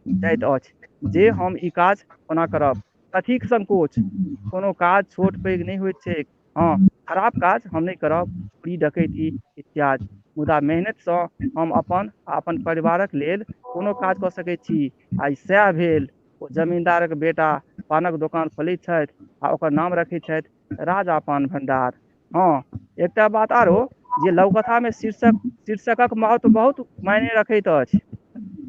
जाइत अछि जे हम ई काज कोना करब, कथीक संकोच, कोनो काज छोट पैघ नहि होइत छैक। हँ, खराब काज हम नहि करब, चोरी डकैती इत्यादि, मुदा मेहनतिसँ हम अपन आ अपन परिवारक लेल कोनो काज कऽ सकैत छी। आ सएह भेल। ओ जमींदारक बेटा पानक दोकान खोलैत छथि आ ओकर नाम रखैत छथि राजा पान भंडार। हँ, एकटा बात आरो जे लघुकथामे शीर्षकक महत्व बहुत मायने रखैत अछि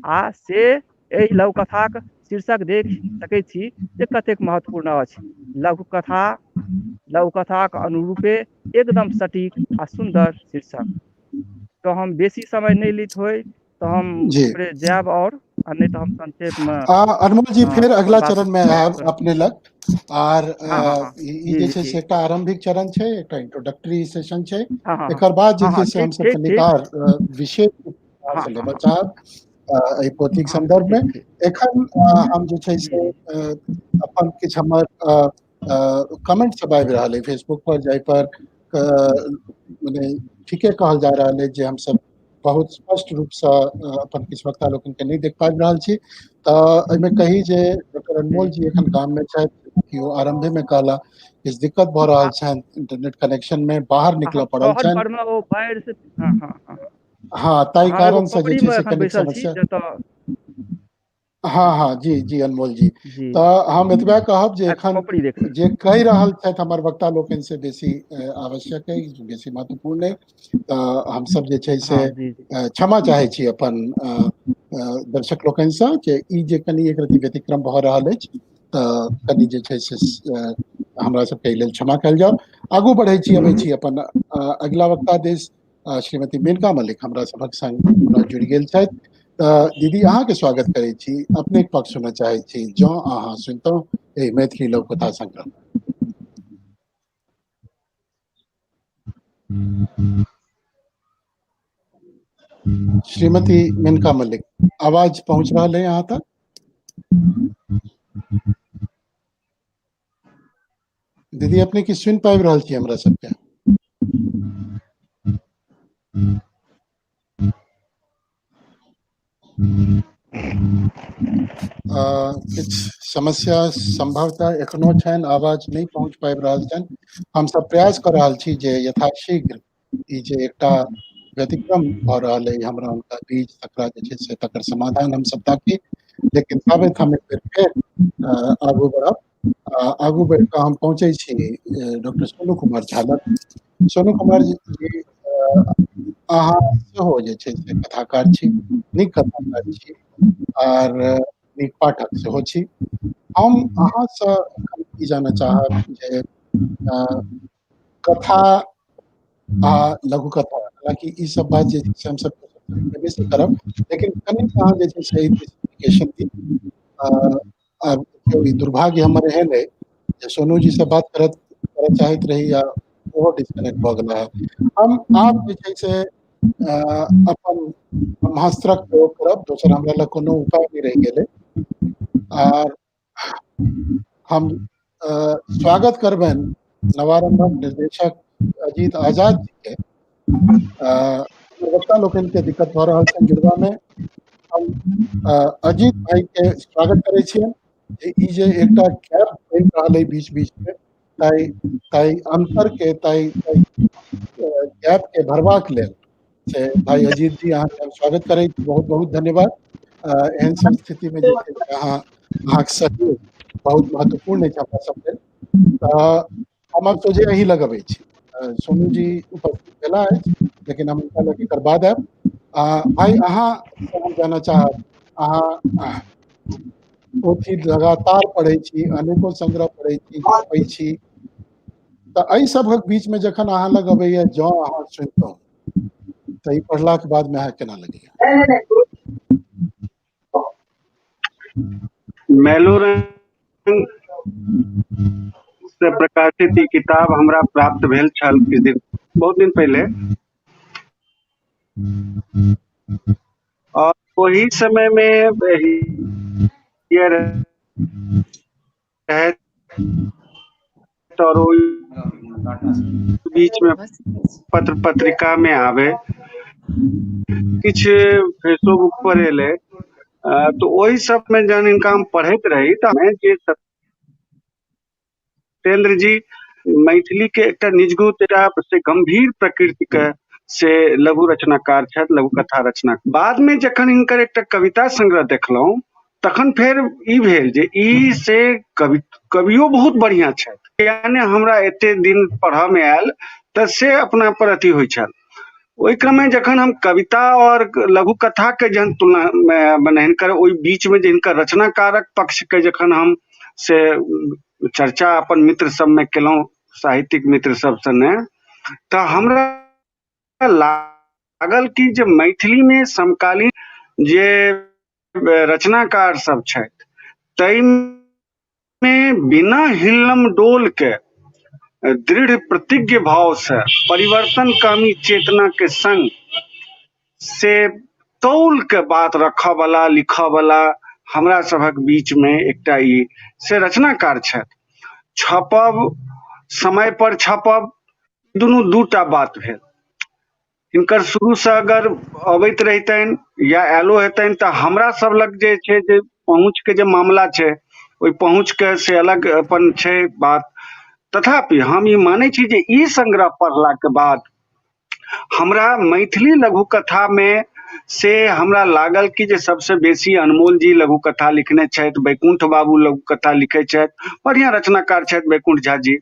आ से एहि लघुकथाक शीर्षक देख सकैत छी जे कतेक महत्वपूर्ण अछि। लघुकथा लघुकथाक अनुरूपे एकदम सटीक आ सुन्दर शीर्षक। तऽ हम बेसी समय नहि लैत होइ तऽ हम जायब और आ नहि तऽ हम संक्षेप मे अनमोल जी फेर अगला चरण मे आयब अपने लग। आर ई जे छै से एकटा आरंभिक चरण छै, एकटा इंट्रोडक्टरी सेशन छै। एकर बाद जे छै से हमसब कनिक आर विशेष लेबऽ चाहब एहि पोथीक संदर्भ मे। एखन हम जे छै से अपन किछु हमर कमेंट सब आबि रहल अइ फेसबुक पर, जाहि पर मने ठीके कहल जा रहल अइ जे हमसब बहुत स्पष्ट रूपसँ अपन किछु वक्ता लोकनिके नहि देख पाबि रहल छी। तऽ एहिमे कही जे डॉक्टर अनमोल जी एखन गाममे छथि, कि ओ आरम्भेमे कहला किछु दिक्कत भऽ रहल छनि इंटरनेट कनेक्शन मे, बाहर निकलऽ पड़ल छनि। हँ, ताहि कारण से जे छै से कनिक समस्या। हँ हँ, जी जी अनमोल जी, तऽ हम एतबे कहब जे एखन जे कहि रहल छथि हमर वक्ता लोकनि से बेसी आवश्यक अइ, बेसी महत्वपूर्ण अइ। तऽ हमसब जे छै से क्षमा चाहै छी अपन दर्शक लोकनिसँ जे ई जे कनि एक रति व्यतिक्रम भऽ रहल अछि, तऽ कनि जे छै से हमरा सबके एहि लेल क्षमा कयल जाउ। आगू बढ़ै छी, अबै छी अपन अगिला वक्ता दिस। श्रीमती मेनका मलिक हमरा सभक संग जुड़ि गेल छथि। तऽ दीदी अहाँके स्वागत करै छी, अपने पक्ष सुनऽ चाहै छी जँ अहाँ सुनितहुँ एहि मैथिली लघुकथा संग्रह। श्रीमती मेनका मलिक, आवाज पहुंच रहल है यहाँ तक? दीदी अपने की सुनि पाबि रहल छी हमरा सबके? किछु समस्या संभवतः एखनो छनि, आवाज नहि पहुंच पाबि रहल छनि। हमसब प्रयास कऽ रहल छी जे यथाशीघ्र ई जे एकटा व्यतिक्रम भऽ रहल अइ हमरा हुनका बीच, तकरा जे छै से तकर समाधान हमसब ताकी। लेकिन ताबत हम एक बेर फेर आगू बढ़ब। आगू बढ़ि कऽ हम पहुँचै छी डॉक्टर सोनू कुमार झा लग। सोनू कुमार जी, अहाँ सेहो जे छै से कथाकार छी, नीक कथाकार छी आर नीक पाठक सेहो छी। हम अहाँसँ ई जानऽ चाहब जे कथा आ लघु कथा, हालांकि ई सब बात जे छै से हमसब बेसी करब, लेकिन कनि अहाँ जे छै से स्पेसिफिकेशन दी। आब ई दुर्भाग्य हमर एहन अइ जे सोनू जी से बात करऽ चाहैत रही आ ओहो डिस्कनेक्ट भऽ गेला। हम आब जे छै से अपन ब्रह्मास्त्रक प्रयोग करब, दोसर हमरा लग कोनो उपाय नहि रहि गेलै। आर हम स्वागत करबनि नवारम्भक निर्देशक अजीत आजाद जी के। वक्ता लोकनि के दिक्कत भऽ रहल छनि जुड़बा मे। हम अजीत भाई के स्वागत करै छियनि जे ई जे एकटा गैप बनि रहल अइ बीच बीच मे, ताहि ताहि अंतर के, ताहि गैप के भरबाक लेल से भाई अजीत जी अहाँके हम स्वागत करै छी। बहुत बहुत धन्यवाद। एहन सन स्थिति मे जे छै से अहाँके सहयोग बहुत महत्वपूर्ण अछि हमरा सब लेल। तऽ हम आब सोझे अहीं लग अबै छी। सोनू जी उपस्थित भेला अछि, लेकिन हम हुनका लग एकर बाद आयब। भाई अहाँ हम जानऽ चाहब, अहाँ पोथी लगातार पढ़ै छी, अनेको संग्रह पढ़ै छी, छपै छी, तऽ एहि सभक बीच मे जखन अहाँ लग अबैया जँ अहाँ सुनितहुँ, तऽ ई पढ़लाक बाद मे अहाँ केना लगैया? मैलोरंग से प्रकाशित ई किताब हमरा प्राप्त भेल छल किछु दिन, बहुत दिन पहिले, और ओहि समय मे और ओहि बीच में पत्र पत्रिका में आवे, किछु फेसबुक पर एलै, तऽ ओहि सब में जहन हिनका हम पढ़ैत रही तऽ हमे जे सत्येंद्र जी मैथिली के एकटा निजगुत एकटा से गंभीर प्रकृति के से लघु रचनाकार छथि, लघु कथा रचना। बाद में जखन हिनकर एकटा कविता संग्रह देखलहुँ तखन फेर ई भेल जे ई से कवियो बहुत बढ़िया छथि, यानी हमरा एते दिन पढ़ऽ में आयल तऽ से अपना पर अथी होइ छल। ओहि क्रम में जखन हम कविता और लघु कथा के जहन तुलना में मने हिनकर ओहि बीच में जे हिनकर रचनाकारक पक्ष के जखन हम से चर्चा अपन मित्र सब में केलहुँ, साहित्यिक मित्र सब सने, तऽ हमरा लागल कि जे मैथिली में समकालीन जे रचनाकार सब छथि ताहिमे बिना हिल्लम डोल के दृढ़ प्रतिज्ञ भाव से परिवर्तनकामी चेतना के संग से तौल के बात रखऽ वाला लिखऽ वाला हमरा सभक बीच में एकटा ई से रचनाकार छथि। छपब, समय पर छपब, दुनू दूटा बात भेल। हिनकर शुरूसँ अगर अबैत रहितनि या आयलो हेतनि तऽ हमरा सब लग जे छै जे पहुँचके जे मामला छै ओहि पहुँचके से अलग अपन छै बात। तथापि हम ई मानै छी जे ई संग्रह पढ़लाके बाद हमरा मैथिली लघु कथामे से हमरा लागल कि जे सबसे बेसी अनमोल जी लघु कथा लिखने छथि, बैकुंठ बाबू लघु कथा लिखै छथि, बढ़िआँ रचनाकार छथि बैकुंठ झा जी।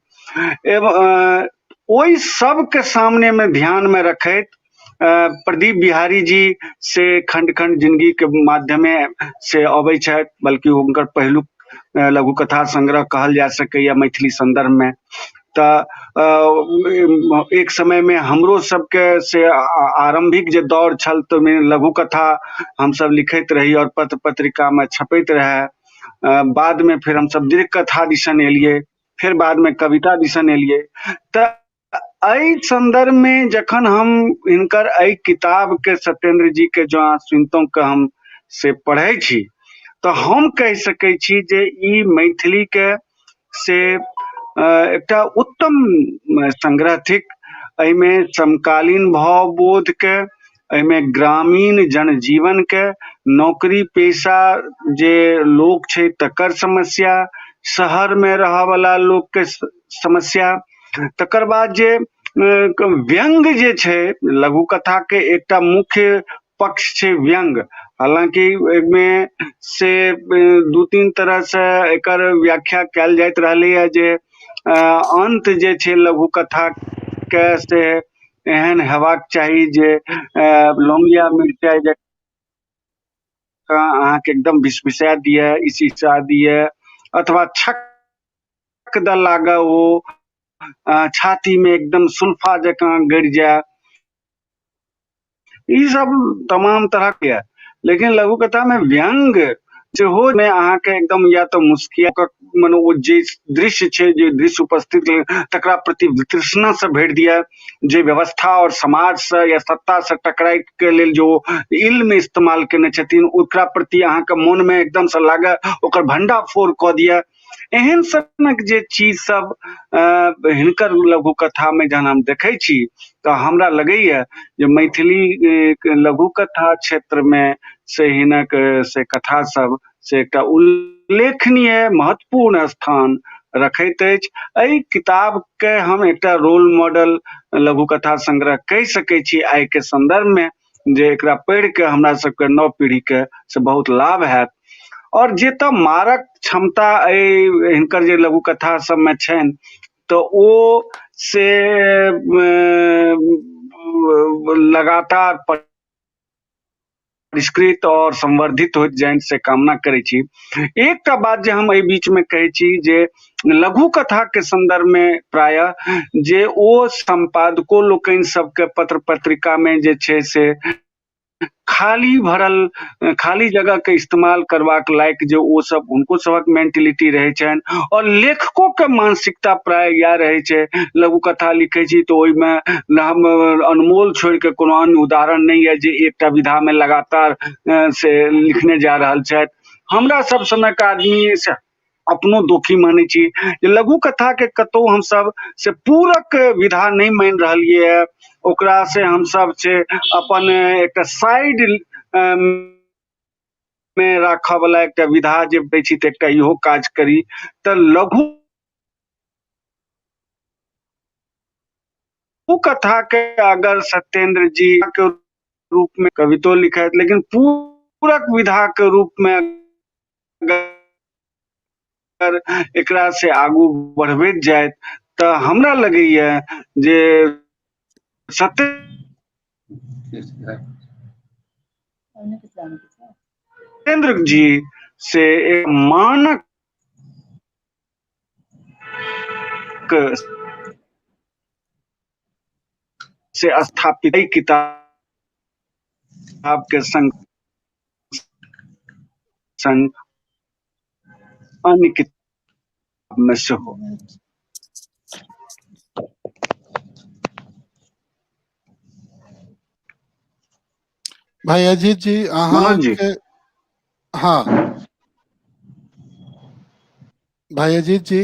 एवं ओहि सबके सामनेमे ध्यानमे रखैत प्रदीप बिहारी जी से खंड खंड जिंदगीके माध्यमे से अबै छथि, बल्कि हुनकर पहिलुक लघु कथा संग्रह कहल जा सकैए मैथिली सन्दर्भमे। तऽ एक समयमे हमरो सबके से आरम्भिक जे दौर छल तऽ ओहिमे लघु कथा हमसब लिखैत रही आओर पत्र पत्रिकामे छपैत रहए। बादमे फेर हमसब दीर्घ कथा दिसन एलियै, फेर बादमे कविता दिसन एलियै। तऽ एहि सन्दर्भमे जखन हम हिनकर एहि किताबके सत्येंद्र जी के जँ अहाँ सुनितहुँ के हम से पढ़ै छी तऽ हम कहि सकै छी जे ई मैथिलीके से एकटा उत्तम संग्रह थिक। एहिमे समकालीन भाव बोधके, एहिमे ग्रामीण जनजीवनके, नौकरी पेशा जे लोक छै तकर समस्या, शहरमे रहऽवला लोकके समस्या, तकर बाद जे व्यंग्य जे छै लघु कथा के एकटा मुख्य पक्ष छै व्यंग्य। हालांकि एहिमे से 2-3 तरह से एकर व्याख्या कयल जाइत रहलैए जे अंत जे छै लघु कथा के से एहन हेबाक चाही जे लौंगिया मिरचाइ जकाँ अहाँके एकदम विसविसा दिए, इसिसा दिए, अथवा छक द लागे ओ छाती में एकदम सुल्फा जकाँ गड़ि जाय, ई सब तमाम तरह के। लेकिन लघु कथा में व्यंग्य सेहो मे अहाँके एकदम या तऽ मुस्किया मने ओ जे दृश्य छै, जे दृश्य उपस्थित तकरा प्रति वितृष्णा से भरि दिया, जे व्यवस्था और समाज से या सत्ता से टकराइ के लेल जो इल्म इस्तेमाल केने छथिन ओकरा प्रति अहाँके मोन में एकदम से लागे ओकर भंडाफोड़ कऽ दिया। एहन सनक जे चीज सब हिनकर लघु कथा में जहन हम देखै छी तऽ हमरा लगैया जे मैथिली लघु कथा क्षेत्र में से हिनक से कथा सब से एकटा उल्लेखनीय महत्वपूर्ण स्थान रखैत अछि। एहि किताब के हम एकटा रोल मॉडल लघु कथा संग्रह कहि सकै छी आइ के संदर्भ में, जे एकरा पढ़ि के हमरा सबके नव पीढ़ी के से बहुत लाभ हैत। और जे तऽ मारक क्षमता एहि हिनकर जे लघु कथा सबमे छनि तऽ ओ से लगातार परिष्कृत और संवर्धित होइत जानि से कामना करै छी। एकटा बात जे हम एहि बीच में कहै छी जे लघु कथा के संदर्भ में प्रायः जे ओ संपादको लोकनि सबके पत्र पत्रिका में जे छै से खाली भरल खाली जगह के इस्तेमाल करबाक लायक जे ओ सब हुनको सबक मेंटलिटी रहै छनि, और लेखको के मानसिकता प्राय इएह रहै छै, लघु कथा लिखै छी तऽ ओहिमे हम अनमोल छोड़ि के कोनो अन्य उदाहरण नहि यऽ जे एकटा विधा में लगातार से लिखने जा रहल छथि। हमरा सब समय के आदमी से अपनो दोषी मानै छी जे लघु कथा के कतौ हमसब से पूरक विधा नहि मानि रहलियै, ओकरा से हमसब से अपन एकटा साइड में राखऽ वाला एकटा विधा जे दै छी तऽ एकटा इहो काज करी। तऽ लघु कथा के अगर सत्येंद्र जी के रूप में कवितो लिखैत, लेकिन पूरक विधा के रूप में अगर एकरा से आगू बढ़बैत जायत तऽ हमरा लगैया जे सत्येंद्र जी से एक मानक से स्थापित किताब के संग संग अन्य किताब में सेहो। भाई अजीत जी अहाँके, हाँ भाई अजीत जी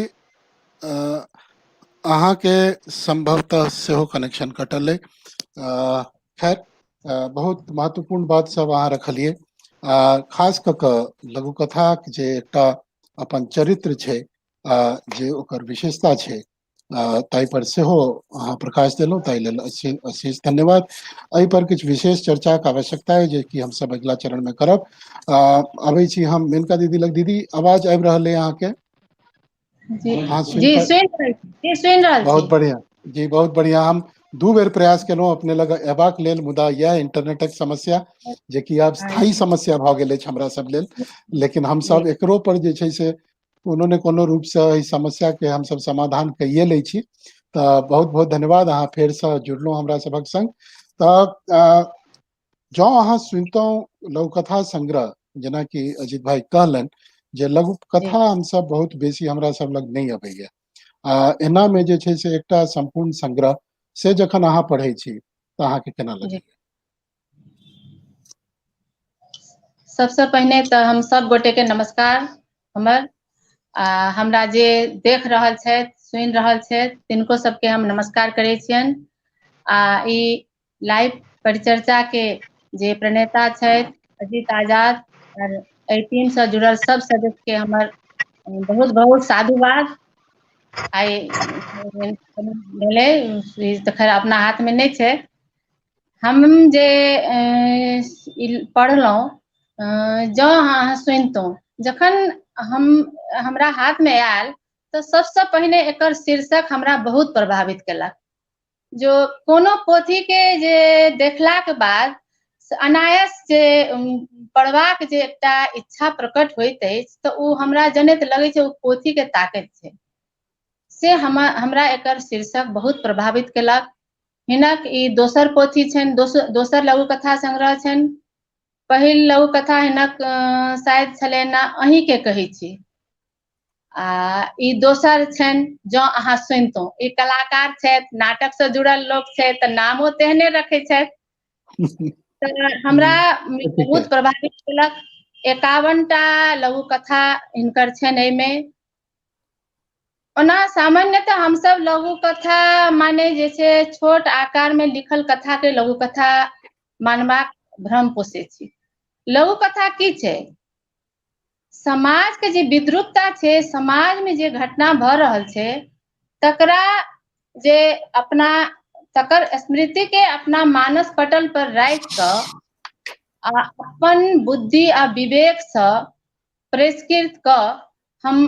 अहाँके संभवतः सेहो कनेक्शन कटल अइ। खैर बहुत महत्वपूर्ण बात सब अहाँ रखलियै, खास कऽ कऽ लघु कथाक जे एकटा अपन चरित्र छै, जे ओकर विशेषता छै, ताहि पर सेहो अहाँ प्रकाश देलहुँ, ताहि लेल अशेष धन्यवाद। एहि पर किछु विशेष चर्चाक आवश्यकता है जे कि हमसब अगिला चरण में करब। अबै छी हम मेनका दीदी लग। दीदी आवाज आबि रहल है अहाँके? जी जी सुनि रहल छी। बहुत बढ़िया जी, बहुत बढ़िया। हम 2 बेर प्रयास केलहुँ अपने लग अयबाक लेल, मुदा यह इंटरनेटक समस्या जे कि आब स्थायी समस्या भऽ गेल अछि हमरा सब लेल, लेकिन हमसब एकरो पर जे छै से कोनो ने कोनो रूप से एहि समस्या के हमसब समाधान कैये लै छी। तऽ बहुत बहुत धन्यवाद, अहाँ फेरसँ जुड़लहुँ हमरा सभक संग। तऽ जँ अहाँ सुनितहुँ लघुकथा संग्रह, जेनाकि अजित भाई कहलनि जे लघु कथा हमसब बहुत बेसी हमरा सब लग नहि अबैया, एना में जे छै से एकटा संपूर्ण संग्रह से जखन अहाँ पढ़ै छी तऽ अहाँके केना लगैया? सबसँ पहिने तऽ हम सब गोटे के नमस्कार हमर, हमरा जे देख रहल छथि सुनि रहल छथि तिनको सबके हम नमस्कार करै छियनि। आ ई लाइव परिचर्चा के जे प्रणेता छथि अजीत आजाद और एहि टीम से जुड़ल सब सदस्य के हमर बहुत बहुत साधुवाद। आइ भेलै तऽ खैर अपना हाथमे नहि छै। हम जे ई पढ़लहुँ, जँ अहाँ सुनितहुँ, जखन हम हमरा हाथमे आयल तऽ सबसँ पहिने एकर शीर्षक हमरा बहुत प्रभावित केलक। जो कोनो पोथीके जे देखलाके बाद अनायास जे पढ़बाक जे एकटा इच्छा प्रकट होइत अछि तऽ ओ हमरा जनैत लगै छै ओ पोथीके ताकत छै। से हमरा एकर शीर्षक बहुत प्रभावित केलक। हिनक ई दोसर पोथी छनि, दोसर लघु कथा संग्रह छनि। पहिल लघु कथा हिनक शायद छलनि अहीँके कहै छी, आ ई दोसर छनि जँ अहाँ सुनितहुँ। ई कलाकार छथि, नाटकसँ जुड़ल लोक छथि, तऽ नामो तेहने रखै छथि। तऽ हमरा बहुत प्रभावित केलक। 51टा लघु कथा हिनकर छनि एहिमे। ओना सामान्यतः हमसभ लघु कथा माने जे छै छोट आकारमे लिखल कथाके लघु कथा मानबाक भ्रम पोसै छी। लघु कथा की छै? समाजके जे विद्रुपता छै, समाजमे जे घटना भऽ रहल छै, तकरा जे अपना तकर स्मृतिके अपना मानस पटल पर राखि कऽ आ अपन बुद्धि आ विवेकसँ परिष्कृत कऽ हम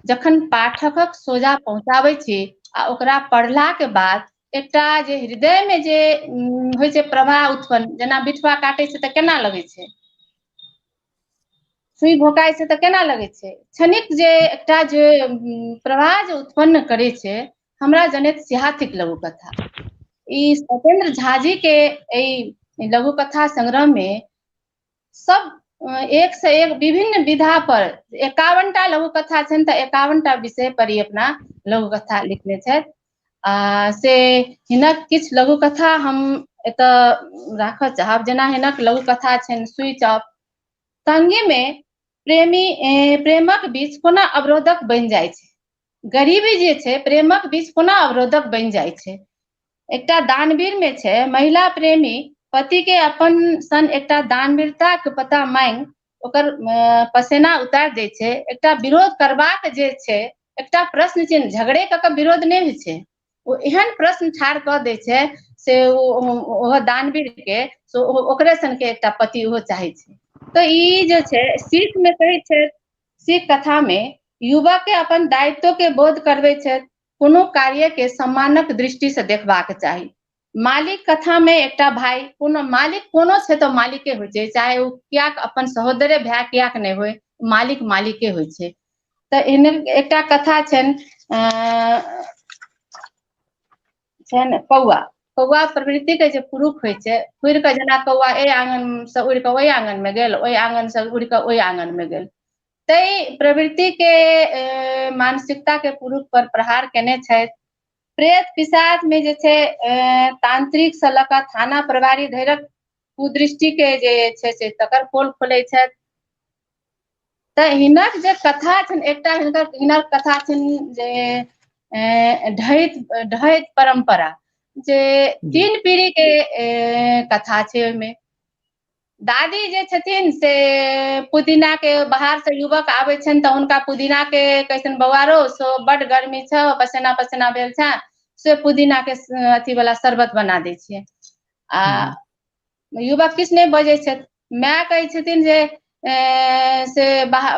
जखन पाठकक सोझा पहुँचाबै छी आ ओकरा पढ़लाके बाद एकटा जे हृदयमे जे होइ छै प्रवाह उत्पन्न, जेना बिठुआ काटै छै तऽ केना लगै छै, सुई भोकाइ छै तऽ केना लगै छै, क्षणिक जे एकटा जे प्रवाह जे उत्पन्न करै छै, हमरा जनैत सिहा थिक लघु कथा। ई सत्येंद्र झाजी के एहि लघु कथा संग्रह में सब एक से एक विभिन्न विधा पर 51टा लघु कथा छनि, तऽ 51टा विषय पर ई अपना लघु कथा लिखने छथि। आ से हिनक किछु लघु कथा हम एतऽ राखऽ चाहब। जेना हिनक लघु कथा छनि स्विच ऑफ। तंगी में प्रेमी प्रेमक बीच कोना अवरोधक बनि जाइ छै, गरीबी जे छै प्रेमक बीच कोना अवरोधक बनि जाइ छै। एकटा दानवीर में छै महिला प्रेमी पति के अपन सन एकटा दानवीरता के पता मांगि ओकर पसेना उतारि दै छै। एकटा विरोध करबाक जे छै एकटा प्रश्न चिन्ह, झगड़े कऽ के विरोध नहि होइ छै, ओ एहन प्रश्न ठाढ़ कऽ दै छै से ओ दानवीर के से ओकरे सन के एकटा पति ओहो चाहै छै। तऽ ई जे छै सीख मे कहै छै, सीख कथा में युवक के अपन दायित्व के बोध करबै छै, कोनो कार्य के सम्मानक दृष्टि से देखबाक चाही। मालिक कथा में एकटा भाई, कोनो मालिक कोनो छै तऽ मालिके होइ छै, चाहे ओ कियाक अपन सहोदरे भाय कियाक नहि होइ, मालिक मालिके होइ छै। तऽ एहन एकटा कथा छनि छनि कौआ। कौआ प्रवृत्ति के जे पुरुष होइ छै, उड़ि कऽ जेना कौआ एहि आङन से उड़ि कऽ ओहि आङन मे गेल, ओहि आङन से उड़ि कऽ ओहि आङन मे गेल, ताहि प्रवृत्ति के मानसिकता के पुरुष पर प्रहार केने छथि। प्रेत पिशाच में जे छै तांत्रिक से लऽ कऽ थाना प्रभारी धरिक कुदृष्टि के जे छै से तकर पोल खोलै छथि। तऽ हिनक जे कथा छनि, एकटा हिनक कथा छनि जे ढहैत ढहैत परम्परा, जे 3 पीढ़ी के कथा छै। ओहिमे दादी जे छथिन से पुदीना के बाहर से युवक आबै छनि तऽ हुनका पुदीना के कहै छनि, बौआ रौ सो बड गर्मी छौ, पसेना पसेना भेल छै, से पुदीना के अथी वाला शरबत बना दै छियै। आ युवक किछु नहि बजै छथि। माय कहै छथिन जे से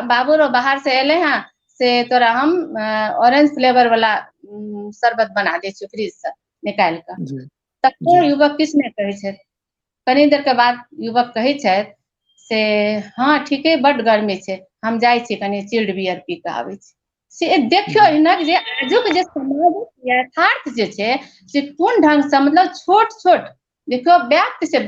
बाबू रो बाहर से एले हँ, से तोरा हम ऑरेंज फ्लेवर वाला शरबत बना दै छियौ फ्रिज से निकालि कऽ। तखनो युवक किछु नहि कहै छथि। कनी देर के बाद युवक कहै छथि से हँ ठीके बड गर्मी छै, हम जाइ छी कनी चिल्ड बियर पी कऽ आबै छी। से देखियौ हिनक जे आजुक जे समाजक यथार्थ जे छै से कोन ढंग से, मतलब छोट छोट देखियौ व्याप्त छै,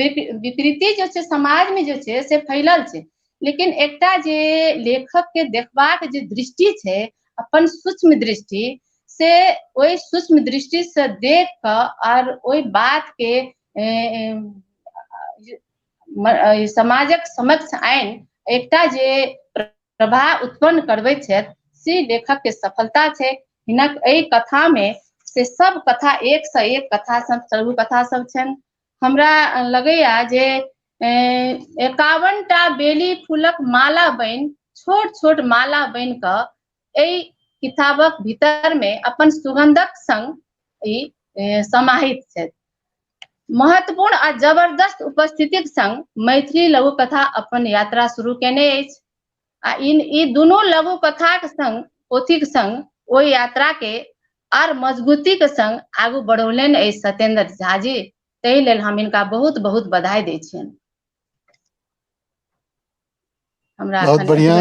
विकृति जे छै समाज में जे छै से फैलल छै, लेकिन एकटा जे लेखक के देखबाक जे दृष्टि छै, अपन सूक्ष्म दृष्टि से, ओहि सूक्ष्म दृष्टि से देख कऽ और ओहि बात के समाजक समक्ष आनि एकटा जे प्रभाव उत्पन्न करबै छथि, से लेखक के सफलता छै। हिनक एहि कथा में से सब कथा एक से एक कथा सब, लघु कथा सब छनि। हमरा लगैया जे 51टा बेली फूलक माला बनि, छोट छोट माला बनि कऽ एहि किताबक भीतर मे अपन सुगंधक संग ई समाहित छथि। महत्वपूर्ण आ जबरदस्त उपस्थितिक संग मैथिली लघु कथा अपन यात्रा शुरू केने अछि आ ई दुनू लघु कथाक संग पोथीक संग ओहि यात्रा के आर मजबूती के संग आगू बढ़ौलनि अछि सत्येंद्र झा जी, ताहि लेल हम हिनका बहुत बहुत बधाई दै छियनि। हमरा बहुत बढ़िया,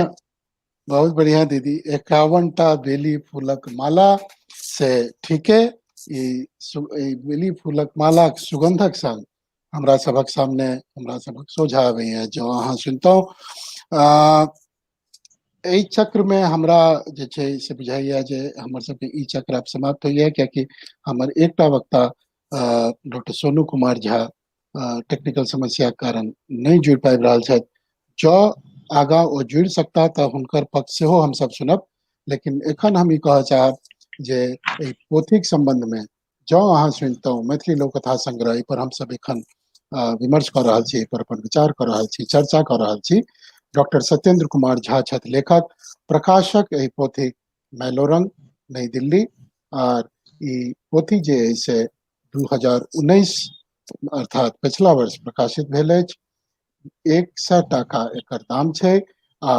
बहुत बढ़िया दीदी। 51 टा बेली फूलक माला से ठीके ई बेली फूलक मालाक सुगंधक संग हमरा सभक सामने, हमरा सभक सोझा आबैया। जो अहाँ सुनतहुँ एहि चक्र में हमरा जे छै से बुझाइया जे हमर सबके ई चक्र आब समाप्त होइया, कियाकि हमर एकटा वक्ता डॉक्टर सोनू कुमार झा टेक्निकल समस्या के कारण नहि जुड़ि पाबि रहल छथि। जँ आगाँ ओ जुड़ि सकता तऽ हुनकर पक्ष सेहो हमसब सुनब, लेकिन एखन हम ई कहऽ चाहब जे एहि पोथीक सम्बन्ध में जँ अहाँ सुनितहुँ मैथिली लोककथा संग्रह, एहि पर हमसब एखन विमर्श कऽ रहल छी, एहि पर अपन विचार कऽ रहल छी, चर्चा कऽ रहल छी। डॉक्टर सत्येंद्र कुमार झा छथि लेखक, प्रकाशक एहि पोथी मैलोरंग, नई दिल्ली। आर ई पोथी जे अइ से 2019 अर्थात पछिला वर्ष प्रकाशित भेल अछि। 100 टाका एकर दाम छै। आ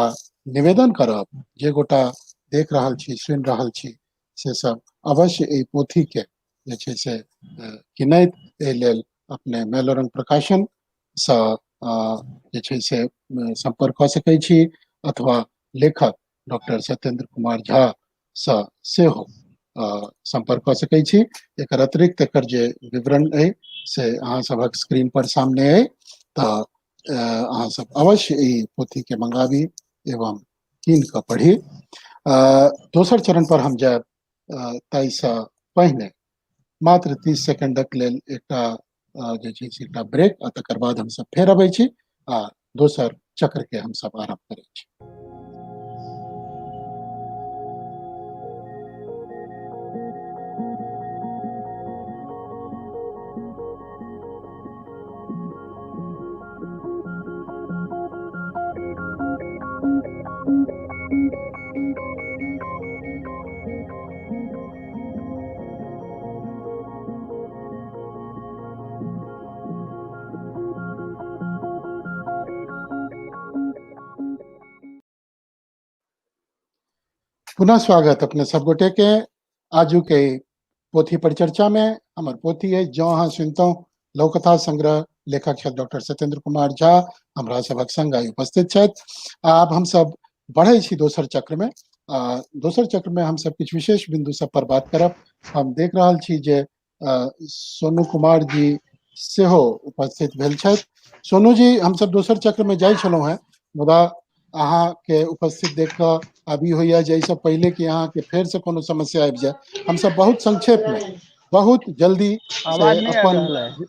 निवेदन करब जे गोटा देख रहल छी, सुनि रहल छी, से सब अवश्य एहि पोथी के जे छै से किनैत एहि लेल अपने मैलोरंग प्रकाशन सँ जे छै से सम्पर्क कऽ सकै छी, अथवा लेखक डॉक्टर सत्येंद्र कुमार झा सँ सेहो सम्पर्क कऽ सकै छी। एकर अतिरिक्त एकर जे विवरण अइ से अहाँ सभक स्क्रीन पर सामने अइ, तऽ अहाँ सब अवश्य एहि पोथी के मंगाबी एवं कीन कऽ पढ़ी। दोसर चरण पर हम जायब, ताहिसँ पहिने मात्र 30 सेकंडक लेल एकटा जे छै से एकटा ब्रेक, आ तकर बाद हमसब फेर अबै छी आ दोसर चक्र के हमसब आरम्भ करै छी। पुनः स्वागत अपने सब गोटे के आजू के पोथी परिचर्चा में। हमर पोथी है जँ अहाँ सुनतहुँ लघुकथा संग्रह, लेखक छथि डॉक्टर सत्येंद्र कुमार झा, हमरा सभक संग आइ उपस्थित छथि। आब हमसब बढ़ै छी दोसर चक्र में। दोसर चक्र में हमसब किछु विशेष बिंदु सब पर बात करब। हम देख रहल छी जे सोनू कुमार जी सेहो उपस्थित भेल छथि। सोनू जी, हमसब दोसर चक्र में जाइ छलहुँ हेँ, मुदा अहाँ के उपस्थित देख कऽ अभी होइया जे एहिसँ पहिले कि अहाँके फेर से कोनो समस्या आबि जाय, हमसब बहुत संक्षेप में बहुत जल्दी से आवाज नहि आबि अपन रहल है।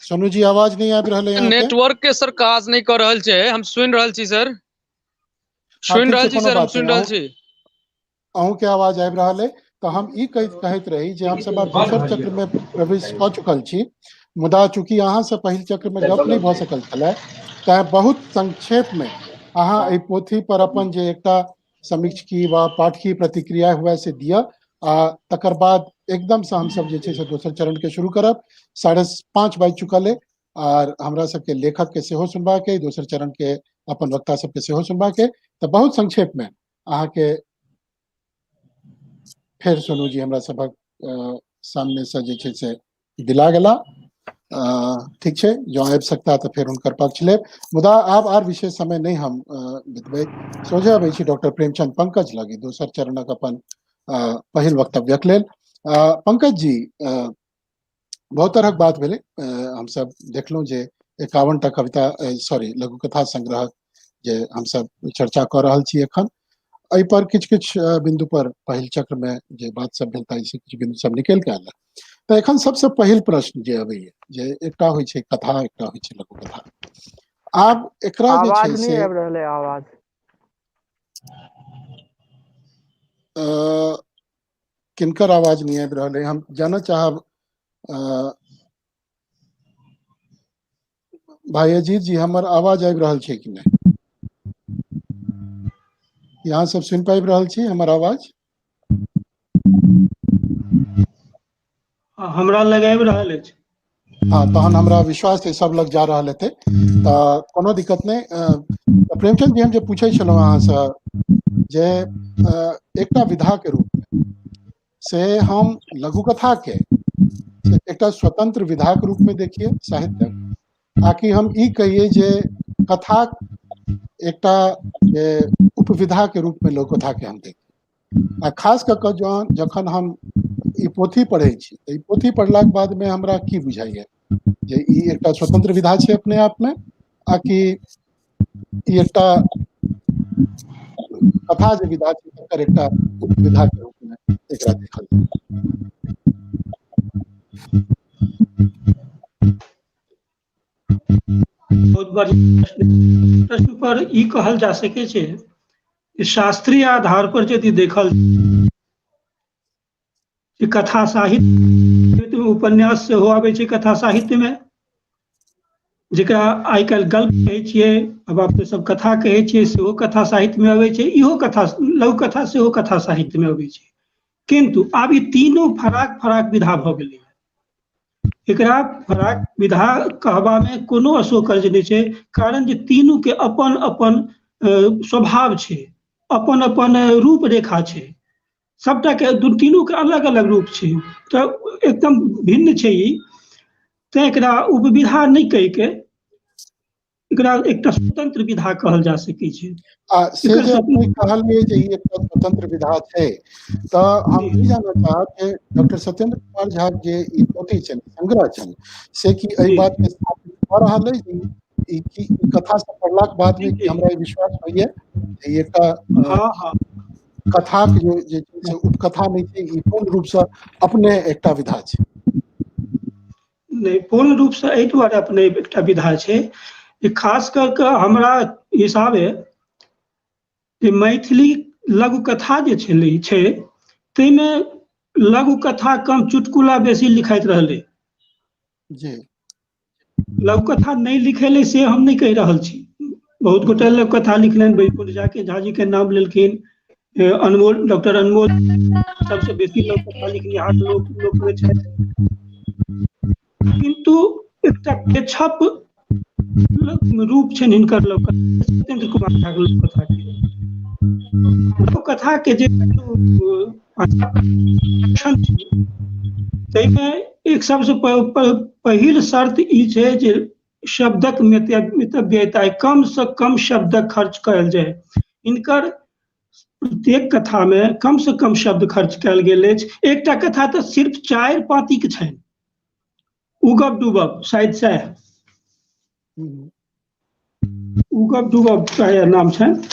सोनू जी, आवाज नहि आबि रहल है अहाँके? नेटवर्क के सर काज नहि कऽ रहल छै। हम सुनि रहल छी सर, हँ सुनि ठीक रहल छै, छी कोनो सर, हम बात सुनि नहि। रहल छी। अहूँके आवाज आबि रहल अइ। तऽ हम ई कहैत रही जे हमसब आब दोसर चक्र में प्रवेश कऽ चुकल छी, मुदा चूँकि अहाँ से पहिल चक्र में गप नहि भऽ सकल छलै, तैं बहुत संक्षेप में अहाँ एहि पोथी पर अपन जे एकटा समीक्षकी वा पाठकीय प्रतिक्रिया हुए से दिअ, आ तकर बाद एकदम से हमसब जे छै से दोसर चरण के शुरू करब। 5:30 बाजि चुकल अइ आर हमरा सबके लेखक के सेहो सुनबाक अइ, दोसर चरण के अपन वक्ता सबके सेहो सुनबाक अइ। तऽ बहुत संक्षेप में अहाँके फेर सोनू जी हमरा सभक सामने से जे छै से दिला गेला। ठीक छै, जँ आबि सकता तऽ फेर हुनकर पक्ष लेब, मुदा आब आर विशेष समय नहि हम बितबै। सोझे अबै छी डॉक्टर प्रेमचंद पंकज लग दोसर चरणक अपन पहिल वक्तव्यक लेल। पंकज जी, बहुत तरहक बात भेलै। हमसब देखलहुँ जे 51 टा कविता सॉरी लघुकथा संग्रहक जे हमसब चर्चा कऽ रहल छी एखन, एहि पर किछु किछु बिंदु पर पहिल चक्र में जे बात सब भेल ताहि से किछु बिंदु सब निकलि कऽ आयल। तऽ एखन सबसे पहिल प्रश्न जे अबैया जे एकटा होइ छै कथा, एकटा होइ छै लघुकथा। आब एकरा जे आवाज छै नहि से आबि रहल है। आवाज किनकर आवाज नहि आबि रहल है हम जानऽ चाहब। भाई अजीत जी, हमर आवाज आबि रहल छै कि नहि? अहाँ सब सुनि पाबि रहल छी हमर आवाज? हमरा लग आबि रहल अछि। हँ, तहन हमरा विश्वास है सब लग जा रहल हेतै, तऽ कोनो दिक्कत नहि। प्रेमचंद जी, हम जे पूछै छलहुँ अहाँसँ जे एकटा विधा के रूप में से हम लघु कथा के एकटा स्वतंत्र विधा के रूप में देखिए साहित्य, आकि हम ई कहिए जे कथा एकटा जे उपविधा के रूप में लघु कथा के हम देखिए। आ खास कऽ कऽ जँ जखन हम ई पोथी पढ़ै छी तऽ ई पोथी पढ़लाक बाद में हमरा की बुझाइया जे ई एकटा स्वतंत्र विधा छै अपने आप में, आ कि ई एकटा कथा जे विधा छै तकर एकटा उपविधा के रूप में एकरा देखल जाय। बहुत बढ़िया प्रश्न। प्रश्न पर ई कहल जा सकै छै कि शास्त्रीय आधार पर यदि देखल कि कथा साहित्य, उपन्यास सेहो आबै छै कथा साहित्य में, जेकरा आइ काल्हि गल्प कहै छियै, आब अपने सब कथा कहै छियै, सेहो कथा साहित्य में अबै छै। इहो कथा, लघु कथा सेहो कथा साहित्य में अबै छै। किन्तु आब ई तीनू फराक फराक विधा भऽ गेलै। एकरा फराक विधा कहबा में कोनो अशोकर्ज नहि छै, कारण जे तीनू के अपन अपन स्वभाव छै, अपन अपन रूपरेखा छै, सबटा के तीनू के अलग अलग रूप छै, तऽ एकदम भिन्न छै ई। तैं एकरा उपविधा नहि कहि के एकरा एकटा स्वतंत्र विधा कहल जा सकै छै। आ से जे अपने कहलियै जे ई एकटा स्वतंत्र विधा छै, तऽ हम ई जानऽ चाहब जे डॉक्टर सत्येंद्र कुमार झा जे ई पोथी छनि, संग्रह छनि, से की एहि बात के स्थापित कऽ रहल अछि? ई की कथा सब पढ़लाक बाद में की हमरा ई विश्वास होइया जे ई एकटा कथाक जे जे उपकथा नहि छै, ई पूर्ण रूप से अपने एकटा विधा छै? नहि, पूर्ण रूप से एहि दुआरे अपने एकटा विधा छै जे खास कर के हमरा हिसाबे जे मैथिली लघु कथा जे छलै छै ताहिमे लघु कथा कम चुटकुला बेसी लिखाइत रहलै। जी। लघु कथा नहि लिखेलै से हम नहि कहि रहल छी, बहुत गोटे लघु कथा लिखलनि, बैकुंठ झा के झाजी के नाम लेलखिन, अनमोल, डॉक्टर अनमोल सबसे बेसी लघु कथा लिखनिहार लोक में छथि। किन्तु एकटा बेछप रूप छनि हिनकर लघु कथा, सत्येंद्र कुमार झा के लघु कथा के। लघु कथा के जे ताहिमे एक सबसे पहिल शर्त ई छै जे शब्दक मितव्ययता, कम से कम शब्दक खर्च कयल जाय। हिनकर प्रत्येक कथा में कम से कम शब्द खर्च कयल गेल अछि। एकटा कथा तऽ सिर्फ 4 पाँति के छनि, उगब डूबब, शायद सएह उगब डूबब शायद नाम छनि,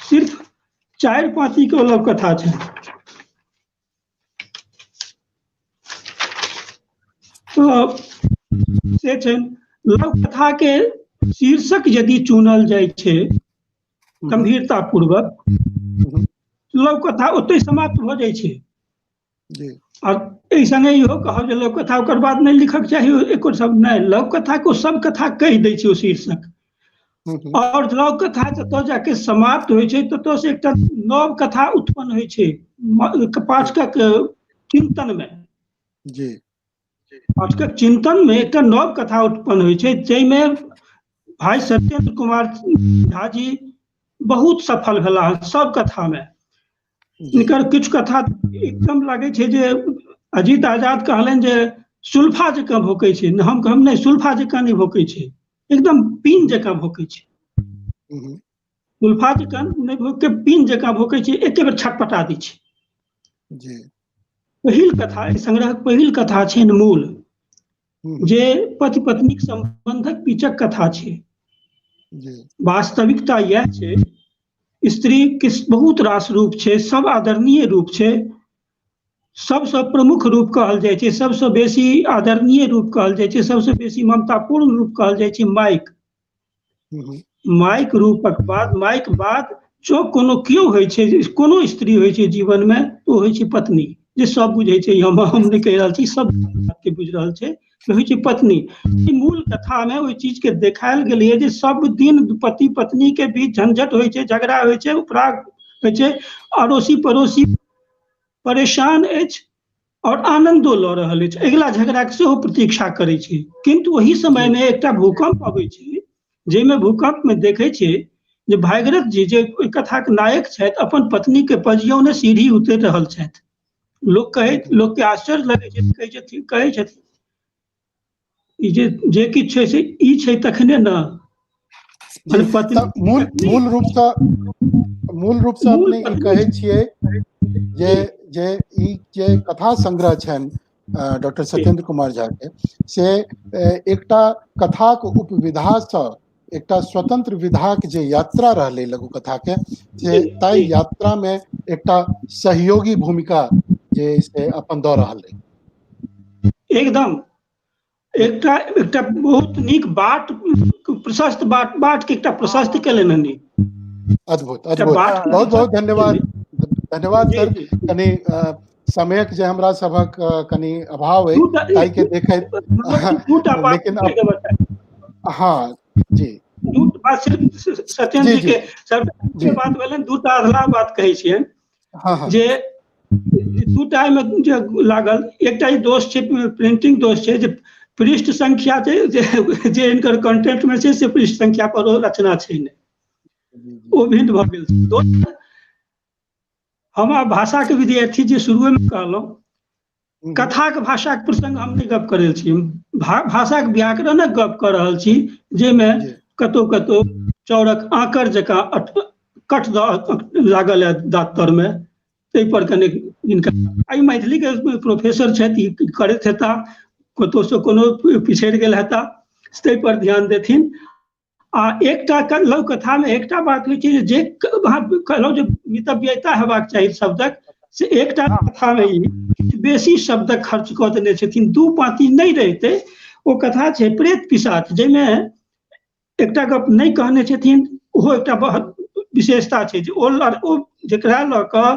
सिर्फ 4 पाँति के लघु कथा छनि। तो से छनि। लघु कथा के शीर्षक यदि चुनल जाइ छै गंभीरता पूर्वक, लघु कथा ओतहि समाप्त भऽ जाइ छै। और एहि संगे इहो कहब जे लघु कथा ओकर बाद नहि लिखक चाही, एको शब्द नहि, लघु कथा को सब कथा कहि दै छै ओ शीर्षक। और लघु कथा जतऽ जाके समाप्त होइ छै ततऽ से एकटा नव कथा उत्पन्न होइ छै पाठकक चिंतन में। पाठकक चिंतन में एकटा नव कथा उत्पन्न होइ छै, जाहिमे भाई सत्येंद्र कुमार झा जी बहुत सफल भेला हन सब कथा में। हिनकर किछु कथा एकदम लागै छै जे अजीत आजाद कहलनि जे सुल्फा जकाँ भोकै छै, हम कहब नहि, सुल्फा जकाँ नहि भोकै छै, एकदम पीन जकाँ भोकै छै। सुल्फा जकाँ नहि भोकै, पीन जकाँ भोकै छै, एके बेर छटपटा दै छै। पहिल कथा, एहि संग्रहक पहिल कथा छनि मूल, जे पति पत्नीक संबंधक बीचक कथा छै। वास्तविकता इएह छै, स्त्री के बहुत रास रूप छै, सब आदरणीय रूप छै, सबसँ प्रमुख रूप कहल जाइ छै, सबसँ बेसी आदरणीय रूप कहल जाइ छै, सबसँ बेसी ममतापूर्ण रूप कहल जाइ छै माइक। माइक रूपक बाद, माइक बाद जो कोनो केओ होइ छै, कोनो स्त्री होइ छै जीवन में, ओ होइ छै पत्नी, जे सब बुझै छै, हम नहि कहि रहल छी, सब के बुझि रहल छै, होइ छै पत्नी। ई मूल कथा मे ओहि चीज के देखायल गेलैए जे सब दिन पति पत्नी के बीच झंझट होइ छै, झगड़ा होइ छै, उपराग होइ छै, अड़ोसी पड़ोसी परेशान अछि और आनंदो लऽ रहल अछि, अगिला झगड़ाके सेहो प्रतीक्षा करै छै। किन्तु ओहि समय मे एकटा भूकंप अबै छै, जाहिमे भूकंप मे देखै छै जे भागीरथ जी जे ओहि कथाक नायक छथि अपन पत्नी के पजियौने सीढ़ी उतरि रहल छथि। लोक कहै, लोक के आश्चर्य लगै छै, कहै छथिन, कहै छथिन ई जे जे किछु छै से ई छै तखने ने। पत्नी मूल मूल रूपसँ, मूल रूपसँ अपने ई कहै छियै जे जे ई जे कथा संग्रह छनि डॉक्टर सत्येंद्र कुमार झा के, से एकटा कथाक उपविधासँ एकटा स्वतंत्र विधाक जे यात्रा रहलै लघु कथा के, से ताहि यात्रा मे एकटा सहयोगी भूमिका जे से अपन दऽ रहल है। एकदम एकटा एकटा बहुत नीक बाट, प्रशस्त बाट, बाट के एकटा प्रशस्त केलनि हन। अद्भुत अद्भुत, बहुत बहुत धन्यवाद, धन्यवाद सर। कनि समयक जे हमरा सभक कनि अभाव है ताहि के देखैत, लेकिन हाँ जी दू बात सिर्फ सत्येंद्र जी के सर बात भेलनि, दूटा अधला बात कहै छियनि। हाँ, जे दूटा एहिमे जे लागल, एकटा ई दोष छै, प्रिंटिंग दोष छै, जे पृष्ठ संख्या छै जे हिनकर कंटेंट में छै से पृष्ठ संख्या पर ओ रचना छै नहि, ओ भिन्न भऽ गेल छै। दोसर, हम भाषा के विद्यार्थी जे शुरुए में कहलहुँ, कथाक भाषाक प्रसंग हम नहि गप करै छी, भाषाक व्याकरणक गप कऽ रहल छी, जाहिमे कतौ कतौ चाउरक आंकर जकाँ कट दऽ लागल है दाँत तर में, ताहि पर कने हिनका एहि मैथिली के प्रोफेसर छथि, ई करैत हेता, कतौसँ कोनो पिछड़ि गेल हेता, ताहि पर ध्यान देथिन। आ एकटा लघु कथा में एकटा बात होइ छै जे अहाँ कहलहुँ जे मितव्ययता हेबाक चाही शब्दक, से एकटा कथा में ई बेसी शब्दक खर्च कऽ देने छथिन, दू पाँति नहि रहितै। ओ कथा छै प्रेत पिशाच, जाहिमे एकटा गप नहि कहने छथिन, ओहो एकटा बहुत विशेषता छै जे ओ जकरा लऽ कऽ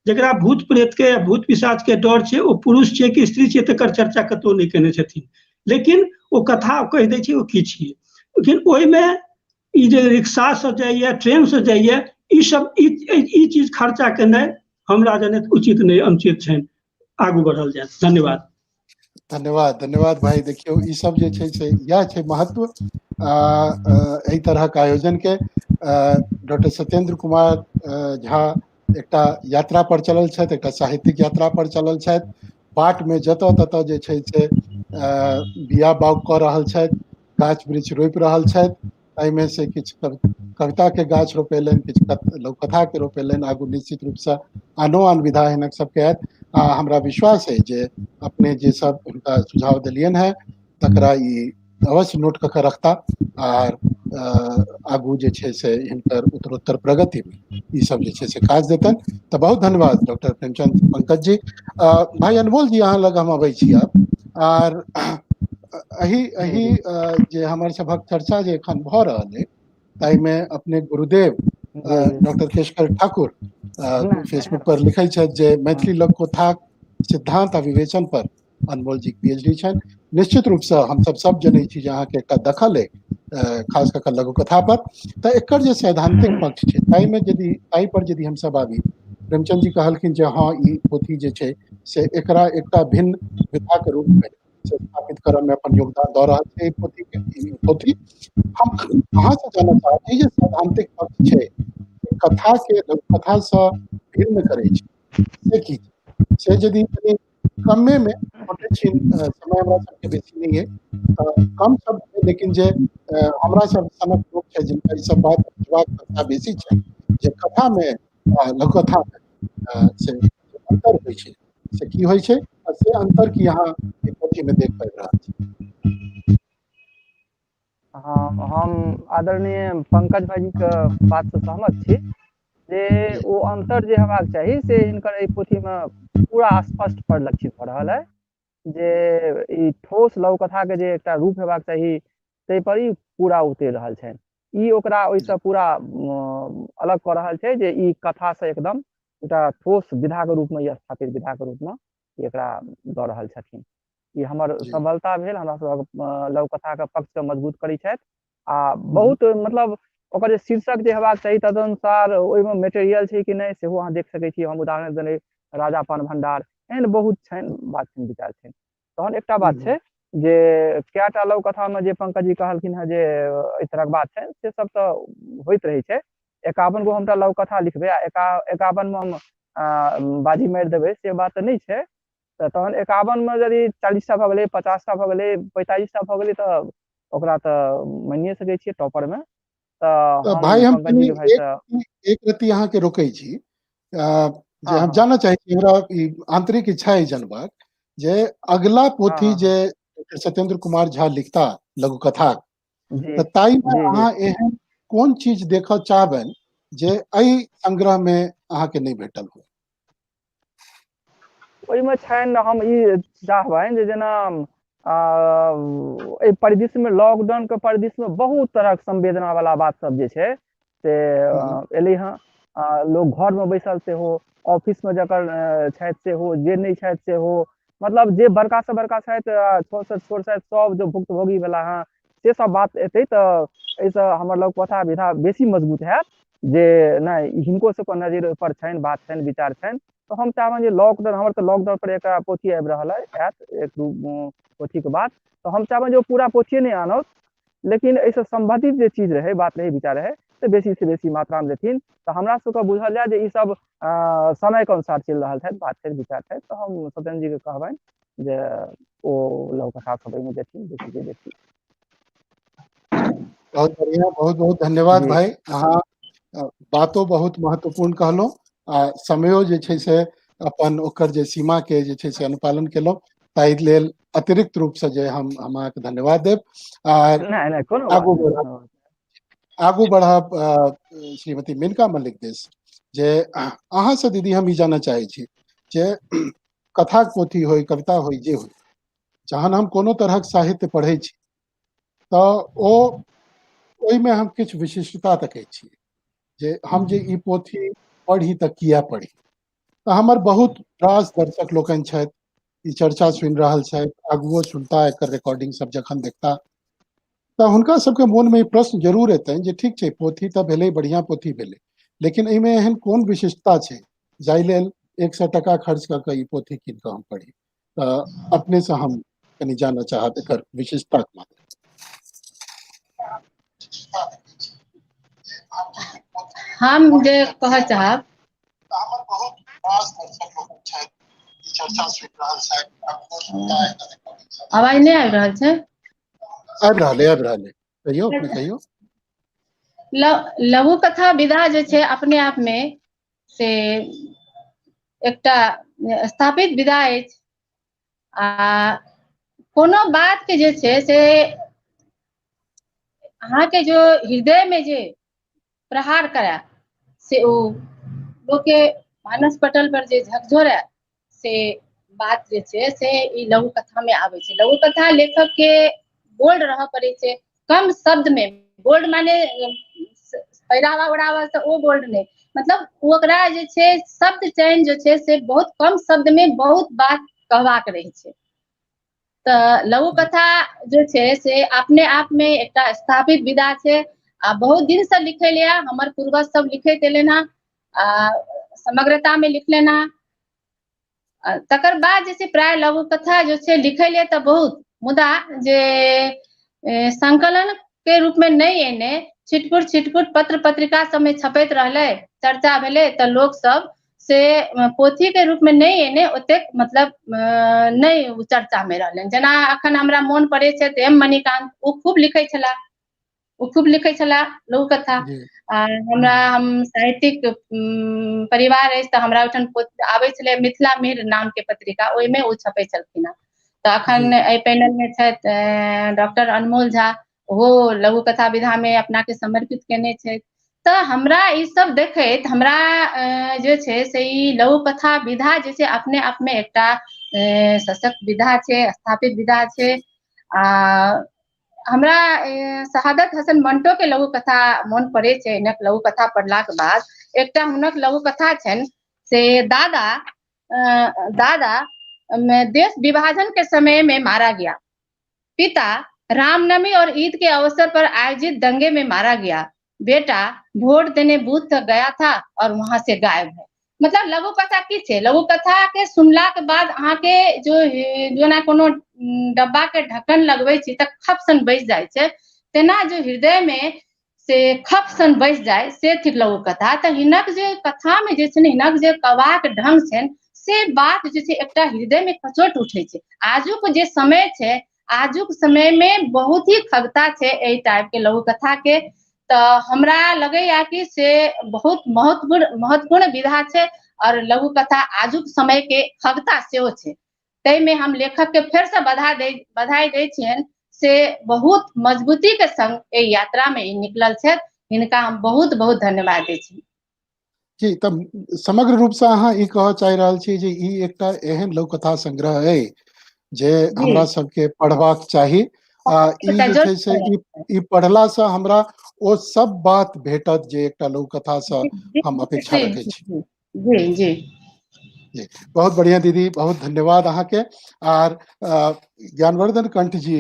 जकरा भूत प्रेत के भूत पिशाच के डर छै, ओ पुरुष छै कि स्त्री छै तकर चर्चा कतहु नहि केने छथिन, लेकिन ओ कथा कहि दै छै ओ की छियै। लेकिन ओहिमे ई जे रिक्शा से जाइए, ट्रेन से जाइए, ई सब ई चीज खर्चा केनाइ हमरा जनैत उचित नहि, अनुचित छनि। आगू बढ़ल जाय। धन्यवाद। धन्यवाद, धन्यवाद भाई। देखियौ ई सब जे छै से इएह छै महत्व एहि तरहक आयोजन के। डॉक्टर सत्येंद्र कुमार झा एकटा यात्रा पर चलल छथि, एकटा साहित्यिक यात्रा पर चलल छथि। बाट में जतऽ ततऽ जे छै से बिया बाउग कऽ रहल छथि, गाछ वृक्ष रोपि रहल छथि, एहिमे से किछु कविता के गाछ रोपेलनि, किछु लघुकथा के रोपेलनि। आगू निश्चित रूप से आनो आन विधा हिनक सबके आयत। आ हमरा विश्वास है जे अपने जे सब हुनका सुझाव देलियनि है तकरा ई अवश्य नोट कऽ के रखता आर आगू जे छै से हिनकर उत्तरोत्तर प्रगति में ई सब जे छै से काज देतनि। तऽ बहुत धन्यवाद डॉक्टर प्रेमचंद पंकज जी। भाई अनमोल जी, अहाँ लग हम अबै छी आब। आर एहि एहि जे हमर सभक चर्चा जे एखन भऽ रहल अइ ताहिमे अपने गुरुदेव डॉक्टर केशकर ठाकुर फेसबुक पर लिखै छथि जे मैथिली लोककथाक सिद्धांत आ विवेचन पर अनमोल जी PhD छनि। निश्चित रूपसँ हमसब सब जनै छी जे अहाँके एकटा दखल अइ खास कऽ कऽ लघुकथा पर। तऽ एकर जे सैद्धांतिक पक्ष छै ताहिमे यदि ताहि पर यदि हमसब आबी, प्रेमचंद जी कहलखिन जे हँ ई पोथी जे छै से एकरा एकटा भिन्न विधाक रूपमे स्थापित करऽ मे अपन योगदान दऽ रहल छै। पोथी के पोथी हम अहाँ से जानऽ चाहब ई जे सैद्धांतिक पक्ष छै कथा के लघुकथा सँ भिन्न करै छै से की से यदि कनि कमे में समय हमरा सबके बेसी नहि है, कम शब्द में, लेकिन जे हमरा सब सनक लोक छै जिनका ई सब बात बुझबाक क्षमता बेसी छै जे कथा में लघुकथा में से अंतर होइ छै से की होइ छै आ से अंतर की अहाँ पोथी में देख पाबि रहल छी। हाँ, हम आदरणीय पंकज भाईजी के बात से सहमत छी जे ओ अंतर जे हेबाक चाही से हिनकर एहि पोथी में पूरा स्पष्ट परिलक्षित भऽ रहल है जे ई ठोस लघुकथा के जे एकटा रूप हेबाक चाही ताहि पर ई पूरा उतरि रहल छनि। ई ओकरा ओहिसँ पूरा अलग कऽ रहल छै जे ई कथा से एकदम एकटा ठोस विधा के रूप में, ई स्थापित विधा के रूप में एकरा दऽ रहल छथिन। ई हमर जी सबलता भेल, हमरा सभक लघु कथाके पक्षके मजबूत करै छथि। आ हूँ बहुत मतलब ओकर जे शीर्षक जे हेबाक चाही तदनुसार ओहिमे मेटेरियल छै कि नहि सेहो अहाँ देख सकै छी। हम उदाहरण देने राजा पान भंडार, एहन बहुत छनि बात छनि विचार छनि। तहन एकटा बात हूँ छै जे कएटा लघु कथामे जे पंकज जी कहलखिन हेँ जे एहि तरहक बात छनि, से सब तऽ होइत रहै छै। 51 गो हमटा लघु कथा लिखबै आ 51 मे हम बाजी मारि देबै से बात तऽ नहि छै। तऽ तहन 51 मे यदि 40टा भऽ गेलै, 50टा भऽ गेलै, 45टा भऽ गेलै, तऽ ओकरा तऽ मानिए सकै छियै टॉपर मे। तऽ तऽ हम भाय हम पंकज जी कनि के भाय एक से एक रति अहाँके रोकै छी, जे हँ हम हँ जानऽ चाहै छी, हमरा ई आंतरिक इच्छा अइ जनबाक जे अगला हँ पोथी हँ जे डॉक्टर सत्येंद्र कुमार झा लिखता लघुकथा, जी तऽ ताहिमे जी जी अहाँ एहन कोन चीज देखऽ चाहबनि जे एहि संग्रह मे अहाँके नहि भेटल हो? ओहिमे छनि, हम ई चाहबनि जे जेना एहि परिदृश्यमे, लॉकडाउन के परिदृश्यमे बहुत तरहक संवेदना वाला बात सब जे छै से हूँ एलै हँ। लोक घरमे बैसल सेहो, ऑफिसमे जकर छथि सेहो, जे नहि छथि सेहो, मतलब जे बड़का से बड़का छथि, छोट से छोट छथि, सब जो भुक्तभोगी भेला हँ, से सब बात एतै तऽ एहिसँ हमर लघुकथा विधा बेसी मजबूत हैत जे नहि हिनको सबके नजरि ओहिपर छनि, बात छनि, विचार छनि। तऽ हम चाहबनि जे लॉकडाउन, हमर तऽ लॉकडाउन पर एकटा पोथी आबि रहल अइ, आयत एक दू पोथीके बाद, तऽ हम चाहबनि जे ओ पूरा पोथिए नहि आनत, लेकिन एहिसँ सम्बन्धित जे चीज रहै, बात रहै, विचार रहै, से बेसी से बेसी मात्रामे देथिन, तऽ हमरा सबके बुझल जाय जे ई सब समयके अनुसार चलि रहल छथि, बात छथि, विचार छथि। तऽ हम सत्येन्द्र जी के कहबनि जे ओ लघुकथा सब एहिमे देथिन बेसी से बेसी। बहुत बढ़िया, बहुत बहुत धन्यवाद जी भाई। अहाँ बातो बहुत महत्वपूर्ण कहलहुँ आ समयो जे छै से अपन ओकर जे सीमा के जे छै से अनुपालन केलहुँ, ताहि लेल अतिरिक्त रूप से जे हम अहाँके धन्यवाद देब। आर नहि नहि, कोनो बात आगू नहि, बढ़ब, कोनो बात आगू बढ़ब श्रीमती मेनका मल्लिक दिस, जे अहाँ से दीदी हम ई जानऽ चाहै छी जे कथाक पोथी होय, कविता होय, जे होय, जहन हम कोनो तरहक साहित्य पढ़ै छी तऽ ओहिमे हम किछु विशिष्टता तकै छी जे हम जे ई पोथी पढ़ी तऽ किया पढ़ी। तऽ हमर बहुत रास दर्शक लोकनि छथि, ई चर्चा सुनि रहल छथि, आगुओ सुनता, एकर रिकॉर्डिंग सब जखन देखता तऽ हुनका सबके मोनमे ई प्रश्न जरूर एतनि जे ठीक छै पोथी तऽ भेलै, बढ़िआँ पोथी भेलै, लेकिन एहिमे एहन कोन विशिष्टता छै जाहि लेल 100 टका खर्च कऽ कऽ ई पोथी कीन कऽ हम पढ़ी। तऽ अपने से हम कनि जानऽ चाहब एकर विशिष्टताक माध्यम। हम जे कहऽ चाहब, आवाज नहि आबि रहल छै? आबि रहल अइ, आबि रहल अइ, कहियौ, अपने कहियौ। लघु कथा विधा जे छै अपने आप मे से एकटा स्थापित विधा अछि, आ कोनो बात के जे छै से अहाँके जो हृदय में जे प्रहार करए से ओ लोकके मानस पटल पर जे झकझोरए से बात जे छै से ई लघु कथा में आबै छै। लघु कथा लेखक के बोल्ड रहऽ पड़ै छै, कम शब्द में, बोल्ड माने पहिरावा उड़ावा से ओ बोल्ड नहि, मतलब ओकरा जे छै शब्द चयन जे छै से बहुत कम शब्द में बहुत बात कहबाक रहै छै। तऽ लघु कथा जे छै से अपने आप में एकटा स्थापित विधा छै, आ बहुत दिन से लिखै ले हमर पूर्वज सब लिखैत एलनि हँ, आ समग्रता में लिखलनि हँ। तकर बाद जे छै प्राय लघु कथा जे छै लिखै ले तऽ बहुत, मुदा जे संकलन के रूप में नहि एने छिटपुट छिटपुट पत्र पत्रिका सब में छपैत रहलै, चर्चा भेलै, तऽ लोक सब से पोथी के रूप में नहि एने ओतेक मतलब नहि चर्चा में रहलनि। जेना अखन हमरा मोन पड़ै छै एम मणिकांत, ओ खूब लिखै छलाह, ओ खूब लिखै छलाह लघु कथा। आ हमरा हम साहित्यिक परिवार अछि तऽ हमरा ओहिठाम आबै छलै मिथिला मिहिर नाम के पत्रिका, ओहिमे ओ छपै छलखिन हँ। तऽ अखन एहि पैनल में छथि डॉक्टर अनमोल झा, ओहो लघु कथा विधा में अपना के समर्पित केने छथि। तऽ हमरा ई सब देखैत हमरा जे छै से ई लघु कथा विधा जे छै अपने आप में एकटा सशक्त विधा छै, स्थापित विधा छै। आ हमरा शहादत हसन मंटो के लघु कथा मोन पड़ै छै। हिनक लघु कथा पढ़लाक बाद एकटा हुनक लघु कथा छनि से दादा, दादा देश विभाजन के समय में मारा गया। पिता रामनवमी और ईद के अवसर पर आयोजित दंगे में मारा गया। बेटा वोट देने बूथ तक गया था और वहां से गायब है। मतलब लघु कथा की छै, लघु कथा के सुनला के बाद अहाँके जो जेना कोनो डब्बा के ढक्कन लगबै छी तऽ खप सन बैस जाइ छै, तेना जो हृदय में से खप सन बैस जाय से थिक लघु कथा। तऽ हिनक जे कथा में जे छै ने, हिनक जे कहबाक ढंग छनि से बात जे छै एकटा हृदय में कचोट उठै छै। आजुक जे समय छै, आजुक समय में बहुत ही खगता छै एहि टाइप के लघु कथा के। तऽ हमरा लगैया कि से बहुत महत्वपूर्ण महत्वपूर्ण विधा छै और लघु कथा आजुक समय के खगता सेहो छै। ताहिमे हम लेखक के फेरसँ बधाई दै छियनि, से बहुत मजबूती के संग एहि यात्रा में ई निकलल छथि। हिनका हम बहुत बहुत धन्यवाद दै छी। जी, तऽ समग्र रूपसँ अहाँ ई कहऽ चाहि रहल छी जे ई एकटा एहन लघुकथा संग्रह अइ जे हमरा सबके पढ़बाक चाही, आ ई जे छै से ई पढ़लासँ हमरा ओ सब बात भेटत जे एकटा लघुकथासँ हम अपेक्षा रखै छी। जी जी जी, बहुत बढ़िया दीदी, बहुत धन्यवाद अहाँके। आर ज्ञानवर्धन कंठ जी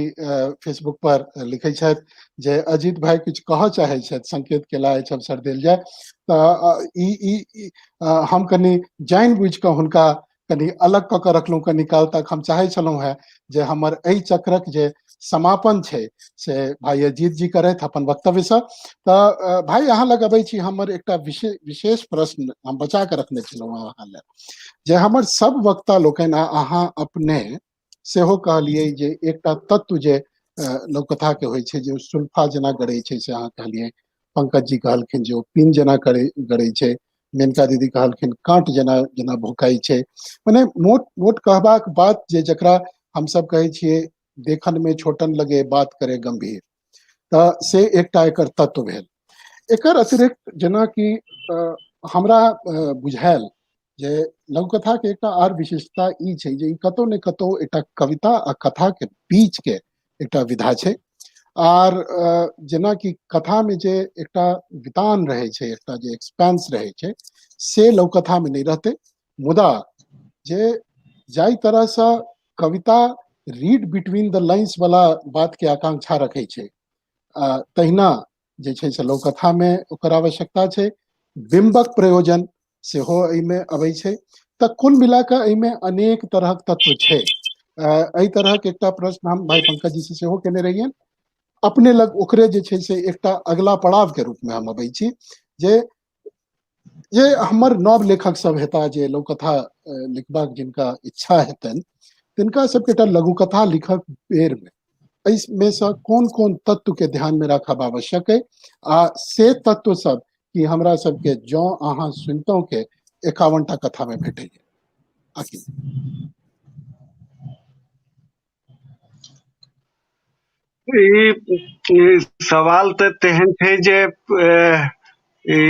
फेसबुक पर लिखै छथि जे अजीत भाई किछु कहऽ चाहै छथि, संकेत केला अछि, अवसर देल जाय। तऽ ई ई हम कनि जानि बुझि कऽ हुनका कनि अलग कऽ कऽ रखलहुँ कनि काल तक। हम चाहै छलहुँ हेँ जे हमर एहि चक्रक जे समापन छै से भाई अजीत जी करथि अपन वक्तव्यसँ। तऽ भाई अहाँ लग अबै छी, हमर एकटा विशेष प्रश्न हम बचा कऽ रखने छलहुँ अहाँ लए, जे हमर सब वक्ता लोकनि आ अहाँ अपने सेहो कहलियै जे एकटा तत्व जे लोककथा के होइ छै जे सुल्फा जेना गड़ै छै, से अहाँ कहलियै, पंकज जी कहलखिन जे ओ पिन जेना गड़ै छै, मेनका दीदी कहलखिन काँट जेना जेना भुकाइ छै। मने मोट मोट कहबाक बात जे जकरा हमसब कहै छियै देखन में छोटन लगे बात करे गंभीर, तऽ से एकटा एकर तत्व भेल। एकर अतिरिक्त जेनाकि हमरा बुझायल जे लघुकथा के एकटा आर विशेषता ई छै जे ई कतौ ने कतौ एकटा कविता आ कथा के बीच के एकटा विधा छै। आर जेनाकि कथा में जे एकटा वितान रहै छै, एकटा जे एक्सपेंस रहै छै, से लघुकथा में नहि रहतै। मुदा जे जाहि तरहसँ कविता रीड बिटवीन the lines वाला बात के आकांक्षा रखै छै, तहिना जे छै से लघुकथा में ओकर आवश्यकता छै। बिंबक प्रयोजन सेहो एहिमे अबै छै। तऽ कुल मिला कऽ एहिमे अनेक तरहक तत्व छै। एहि तरहक एकटा प्रश्न हम भाई पंकज जी से सेहो केने रहियनि, अपने लग ओकरे जे छै से एकटा अगला पड़ाव के रूप में हम अबै छी जे जे हमर नव लेखक सब हेता जे लघुकथा लिखबाक जिनका इच्छा हेतनि, तिनका सबके एकटा लघुकथा लिखक बेर में एहिमे सँ कोन कोन तत्व के ध्यान में राखब आवश्यक है, आ से तत्व सब कि हमरा सबके जँ अहाँ सुनितहुँ के 51 टा कथा में भेटैया आखिर। ई सवाल तऽ तेहन छै जे ई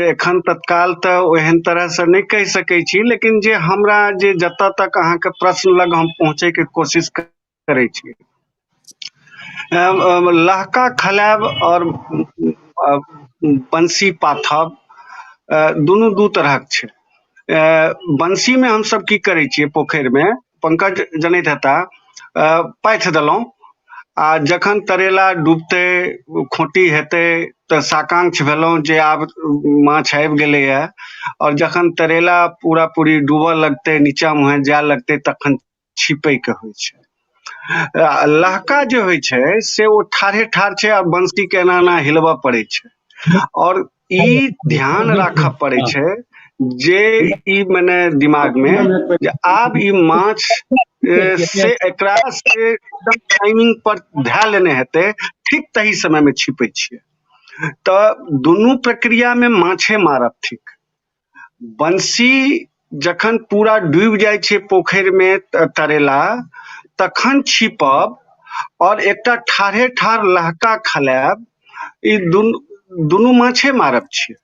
एखन तत्काल तऽ ओहन तरहसँ नहि कहि सकै छी, लेकिन जे हमरा जे जतऽ तक अहाँके प्रश्न लग हम पहुँचैके कोशिश करै छी, लहका खलायब आओर बंसी पाथब दुनू दू तरहक छै। बंसीमे हमसब की करै छियै, पोखरिमे पंकज जनैत हेता, पाथि देलहुँ आ जखन तरेला डूबतै, खोटी हेतै तऽ साकांक्ष भेलहुँ जे आब माछ आबि गेलैए, आओर जखन तरेला पूरा पूरी डूबऽ लगतै, नीचा मुँहे जाय लगतै, तखन छिपैके होइ छै। लहका जे होइ छै से ओ ठाढ़े ठाढ़ छै आ बंसी के एना एना हिलबऽ पड़ै छै, आओर ई ध्यान राखऽ पड़ै छै जे ई मने दिमाग मे जे आब ई माछ से एकरा से एकदम टाइमिंग पर धए लेने हेतै, ठीक तही समय मे छिपै छियै। तऽ दुनू प्रक्रिया मे माछे मारब थिक। बंसी जखन पूरा डूबि जाइ छै पोखरि मे तरेला, तखन छिपब, और एकटा ठाढ़े ठाढ़ लहका खलायब, ई दुनू माछे मारब छियै।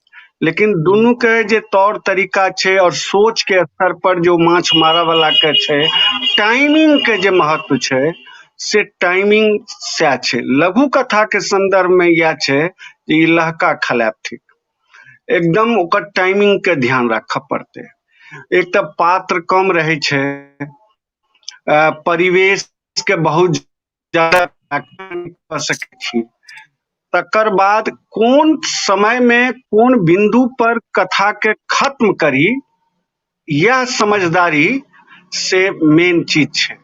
लेकिन दुनू के जे तौर तरीका छै और सोच के स्तर पर जो माछ मारऽ वाला के छै, टाइमिंग के जे महत्व छै से टाइमिंग सएह छै। लघु कथा के संदर्भ में इएह छै जे ई लहका खलायब थिक, एकदम ओकर टाइमिंग के ध्यान राखऽ पड़तै। एक तऽ पात्र कम रहै छै, परिवेश के बहुत ज्यादा कऽ सकै छी। तकर बाद कोन समय मे कोन बिन्दु पर कथा के खत्म करी, इएह समझदारी से मेन चीज छै।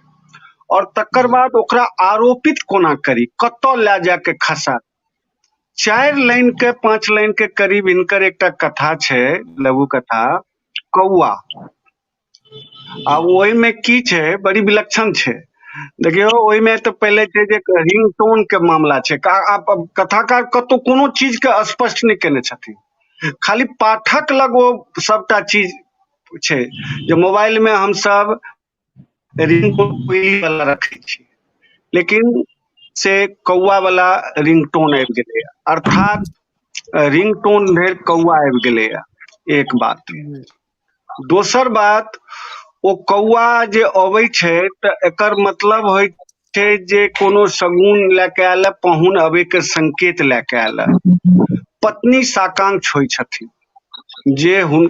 और तकर बाद ओकरा आरोपित कोना करी, कतऽ लए जाके खसा। 4 लाइन के 5 लाइन के करीब हिनकर एकटा कथा छै, लघु कथा कौआ। आ ओहिमे की छै, बड़ी विलक्षण छै। देखियौ ओहिमे तऽ पहिले छै जे रिंगटोन के मामला छै। कथाकार कतौ कोनो चीज के स्पष्ट नहि केने छथिन, खाली पाठक लग ओ सबटा चीज छै जे मोबाइल मे हमसब रिंगटोन कोयली वाला रखै छी, लेकिन से कौआ वाला रिंगटोन आबि गेलैया, अर्थात रिंगटोन धरि कौआ आबि गेलैया। एक बात। दोसर बात, ओ कौआ जे अबै छै तऽ एकर मतलब होइ छै जे कोनो शगुन लए के आयल, पाहुन अबै के संकेत लए के आयल। पत्नी साकांक्ष होइ छथिन जे हुन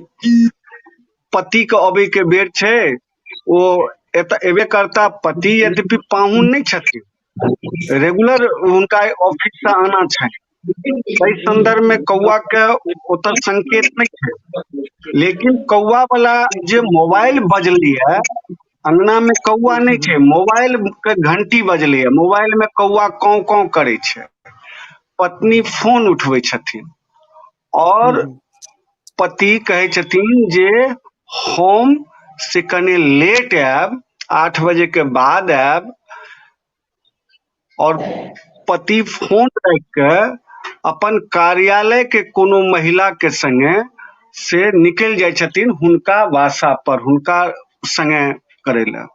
पति के अबै के बेर छै, ओ एतऽ एबे करता। पति यद्यपि पाहुन नहि छथिन, रेगुलर हुनका ऑफिस से आना छनि, एहि संदर्भ में कौआ के ओतऽ संकेत नहि छै। लेकिन कौआ वाला जे मोबाइल बजलैया, अंगना में कौआ नहि छै, मोबाइल के घंटी बजलैया, मोबाइल में कौआ काँव काँव करै छै। पत्नी फोन उठबै छथिन और पति कहै छथिन जे हम से कने लेट आयब, 8 बजे के बाद आयब। और पति फोन राखि के अपन कार्यालय के कोनो महिला के संगे से निकलि जाइ छथिन हुनका वासा पर, हुनका संगे करै लए।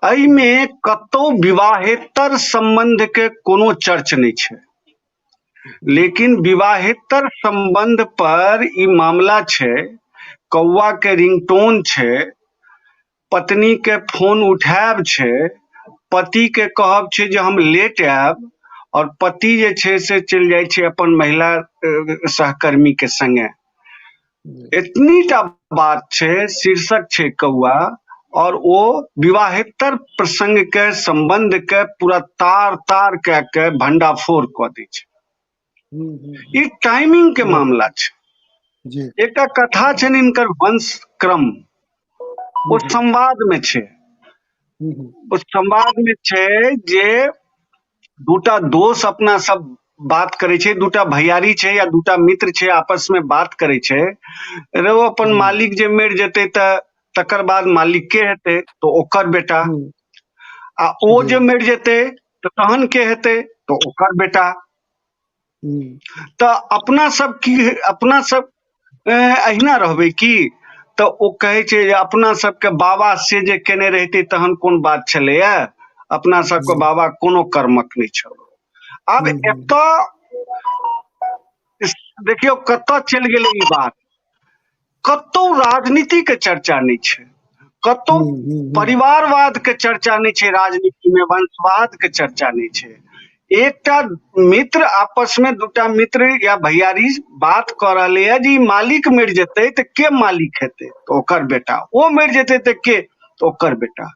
एहिमे कतौ विवाहेतर संबंध के कोनो चर्च नहि छै, लेकिन विवाहेतर संबंध पर ई मामला छै। कौआ के रिंगटोन छै, पत्नी के फोन उठायब छै, पति के कहब छै जे हम लेट आयब, और पति जे छै से चलि जाइ छै अपन महिला सहकर्मी के संगे। एतनीटा बात छै, शीर्षक छै कौआ, और ओ विवाहेतर प्रसंग के संबंध के पूरा तार तार कए के भंडाफोड़ कऽ दै छै। ई टाइमिंग के मामला छै। एकटा कथा छनि हिनकर वंश क्रम, ओ संवाद में छै। ओ संवाद में छै जे दूटा दोस्त अपना सब बात करै छै, दूटा भैयारी छै या दूटा मित्र छै, आपस में बात करै छै। रे ओ अपन मालिक जे मरि जेतै तऽ तकर बाद मालिक के हेतै, तऽ ओकर बेटा, आ ओ जे मरि जेतै तऽ तहन के हेतै, तऽ ओकर बेटा। तऽ अपना सब की, अपना सब अहिना रहबै की? तऽ ओ कहै छै जे अपना सबके बाबा से जे केने रहितै तहन कोन बात छलैया, अपना सबके बाबा कोनो कर्मक नहि छल। आब एतऽ देखियौ कतऽ चलि गेलै ई बात। कतौ राजनीति के चर्चा नहि छै, कतौ परिवारवाद के चर्चा नहि छै, राजनीति में वंशवाद के चर्चा नहि छै। एकटा मित्र आपस में दूटा मित्र या भैयारी बात कऽ रहलै जे ई मालिक मरि जेतै तऽ के मालिक हेतै, तऽ ओकर बेटा, ओ मरि जेतै तऽ के, तऽ ओकर बेटा।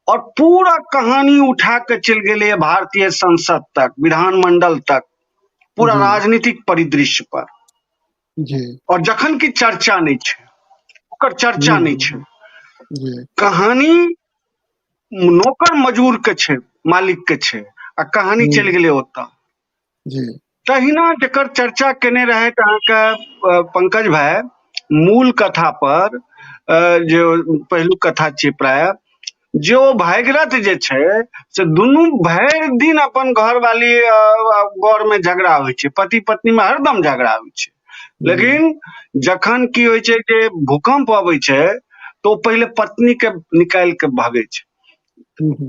और पूरा कहानी उठा के चलि गेलै भारतीय संसद तक, विधानमंडल तक, पूरा राजनीतिक परिदृश्य पर। और जखन की चर्चा नहि छै, ओकर चर्चा नहि छै। कहानी नौकर मजूर के छै, मालिक के छै, आ कहानी चलि गेलै ओतऽ। तहिना जकर चर्चा केने रहथि अहाँके पंकज भाई मूल कथा पर, जे पहिलुक कथा छियै प्राय, जे ओ भागीरथ जे छै से दुनू भरि दिन अपन घरवाली बर में झगड़ा होइ छै, पति पत्नी में हरदम झगड़ा होइ छै। लेकिन जखन की होइ छै जे भूकंप अबै छै तऽ ओ पहिले पत्नी के निकालि के भगै छै,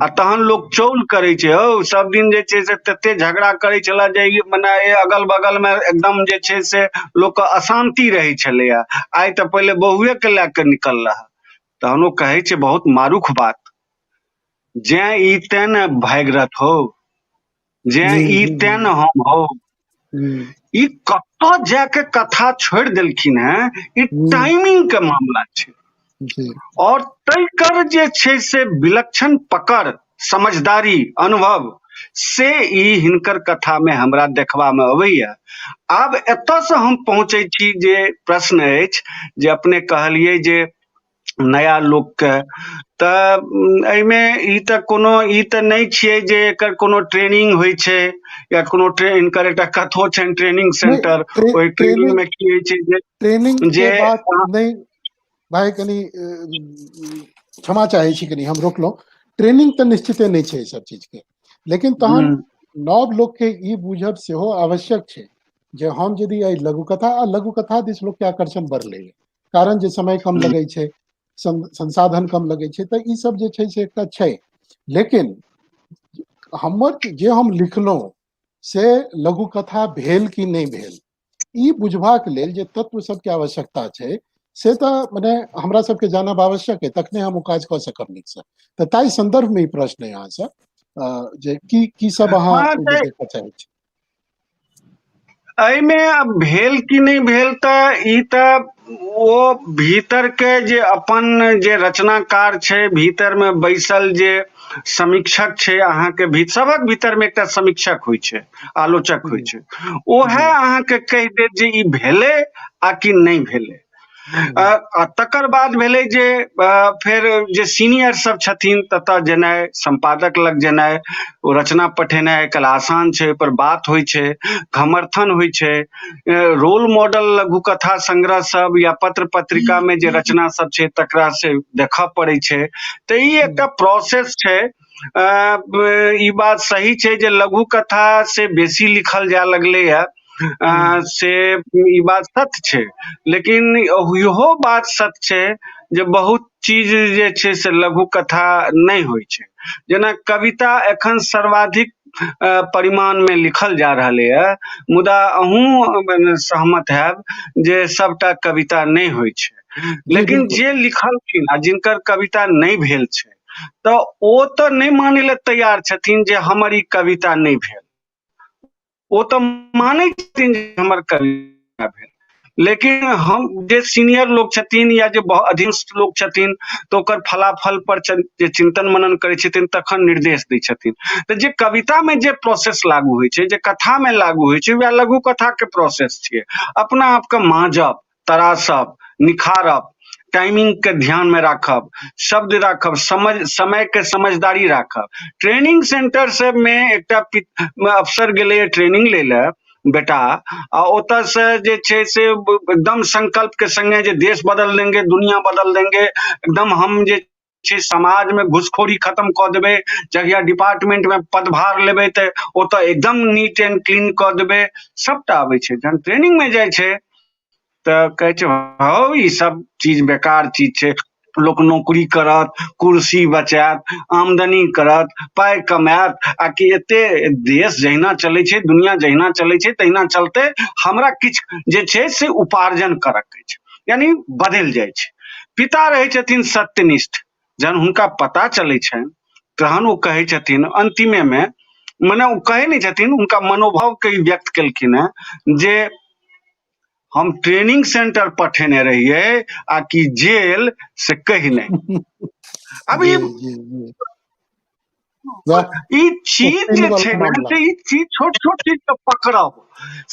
आ तहन लोक चौल करै छै, हौ सब दिन जे छै से तते झगड़ा करै छलै जे ई मने अगल बगल में एकदम जे छै से लोक के अशांति रहै छलैया, आइ तऽ पहिले बहुए के लए के निकलल है। तहन ओ कहै छै बहुत मारुख बात, जें ई तें ने भागीरथ हौ, जें ई तें ने हम हौ। ई कतऽ जाके कथा छोड़ि देलखिन हेँ, ई टाइमिंग के मामला छै। और तकर जे छै से विलक्षण पकड़, समझदारी, अनुभव से ई हिनकर कथा मे हमरा देखबा मे अबैया। आब एतय से हम पहुँचै छी जे प्रश्न अछि जे अपने कहलियै जे नया लोकके, तऽ एहिमे ई तऽ कोनो ई तऽ नहि छियै जे एकर कोनो ट्रेनिंग होइ छै या कोनो हिनकर एकटा कथो छनि ट्रेनिंग सेंटर, ओहि ट्रेनिंग मे की होइ छै जे ट्रेनिंग के बात नहि भाई, कनि क्षमा चाहै छी कनि हम रोकलहुँ। ट्रेनिंग तऽ निश्चिते नहि छै सब चीज के, लेकिन तहन नव लोक के ई बुझब सेहो आवश्यक छै जे हम यदि एहि लघुकथा आ लघुकथा दिस लोक के आकर्षण बढ़लै, कारण जे समय कम लगै छै, संसाधन कम लगै छै, तऽ ई सब जे छै से एकटा छै। लेकिन हमर जे हम लिखलहुँ से लघुकथा भेल कि नहि भेल, ई बुझबाक लेल जे तत्व सबके आवश्यकता छै से तऽ मने हमरा सबके जानब आवश्यक है, तखने हम ओ काज कऽ सकब नीकसँ। तऽ ताहि सन्दर्भमे ई प्रश्न अइ अहाँसँ जे की की सब अहाँ देखऽ चाहै छी एहिमे। आब भेल कि नहि भेल तऽ ई तऽ ओ भीतर के जे अपन जे रचनाकार छै, भीतर मे बैसल जे समीक्षक छै, अहाँके भी सभक भीतर मे एकटा समीक्षक होइ छै, आलोचक होइ छै, ओहे अहाँके कहि देत जे ई भेलै आ कि नहि भेलै। आ तकर बाद भेलै जे फेर जे सीनियर सब छथिन ततऽ जेनाइ, सम्पादक लग जेनाइ, ओ रचना पठेनाइ आइ काल्हि आसान छै, ओहिपर बात होइ छै, घमर्थन होइ छै। रोल मॉडल लघु कथा संग्रह सब या पत्र पत्रिका मे जे रचना सब छै तकरा से देखऽ पड़ै छै। तऽ ई एकटा प्रोसेस छै। ई बात सही छै जे लघु कथा से बेसी लिखल जाय लगलैया, से ई बात सत्य छै, लेकिन इहो बात सत्य छै जे बहुत चीज जे छै से लघु कथा नहि होइ छै। जेना कविता एखन सर्वाधिक परिमाण मे लिखल जा रहलैया, मुदा अहूँ सहमत हैब जे सबटा कविता नहि होइ छै। लेकिन जे लिखलखिन आ जिनकर कविता नहि भेल छै तऽ ओ तऽ नहि मानै लए तैयार छथिन जे हमर ई कविता नहि भेल, ओ तऽ मानै छथिन जे हमर कविता भेल। लेकिन हम जे सीनियर लोक छथिन या जे अधीनस्थ लोक छथिन तऽ ओकर फलाफल पर जे चिंतन मनन करै छथिन तखन निर्देश दै छथिन। तऽ जे कविता मे जे प्रोसेस लागू होइ छै, जे कथा मे लागू होइ छै, वएह लघु कथा के प्रोसेस छियै। अपना आपके माँजब, तरासब, निखारब, टाइमिंग के ध्यान में राखब, शब्द राखब, समझ समय के समझदारी राखब। ट्रेनिंग सेंटर सब में एकटा अफसर गेलैए ट्रेनिंग लै लए बेटा, आ ओतऽ से जे छै से एकदम संकल्प के संगे जे देश बदल देंगे, दुनिया बदल देंगे, एकदम हम जे छै समाज में घुसखोरी खत्म कऽ देबै, जहिया डिपार्टमेंट में पदभार लेबै तऽ ओतऽ एकदम नीट एंड क्लीन कऽ देबै, सबटा आबै छै। जहन ट्रेनिंग में जाइ छै तऽ कहै छै हौ ई सब चीज बेकार चीज छै, लोक नौकरी करत, कुर्सी बचायत, आमदनी करत, पाइ कमायत, आ कि एते देश जहिना चलै छै, दुनिया जहिना चलै छै तहिना चलतै, हमरा किछु जे छै से उपार्जन करक अछि, यानी बदलि जाइ छै। पिता रहै छथिन सत्यनिष्ठ, जहन हुनका पता चलै छनि तहन ओ कहै छथिन अंतिमे मे, मने ओ कहै नहि छथिन, हुनका मनोभाव के ई व्यक्त केलखिन हेँ जे हम ट्रेनिंग सेंटर पठेने रहियै आ कि जेल, से कहि नहि। अब ई चीज जे छै ने से ई चीज छोट छोट चीज के पकड़ब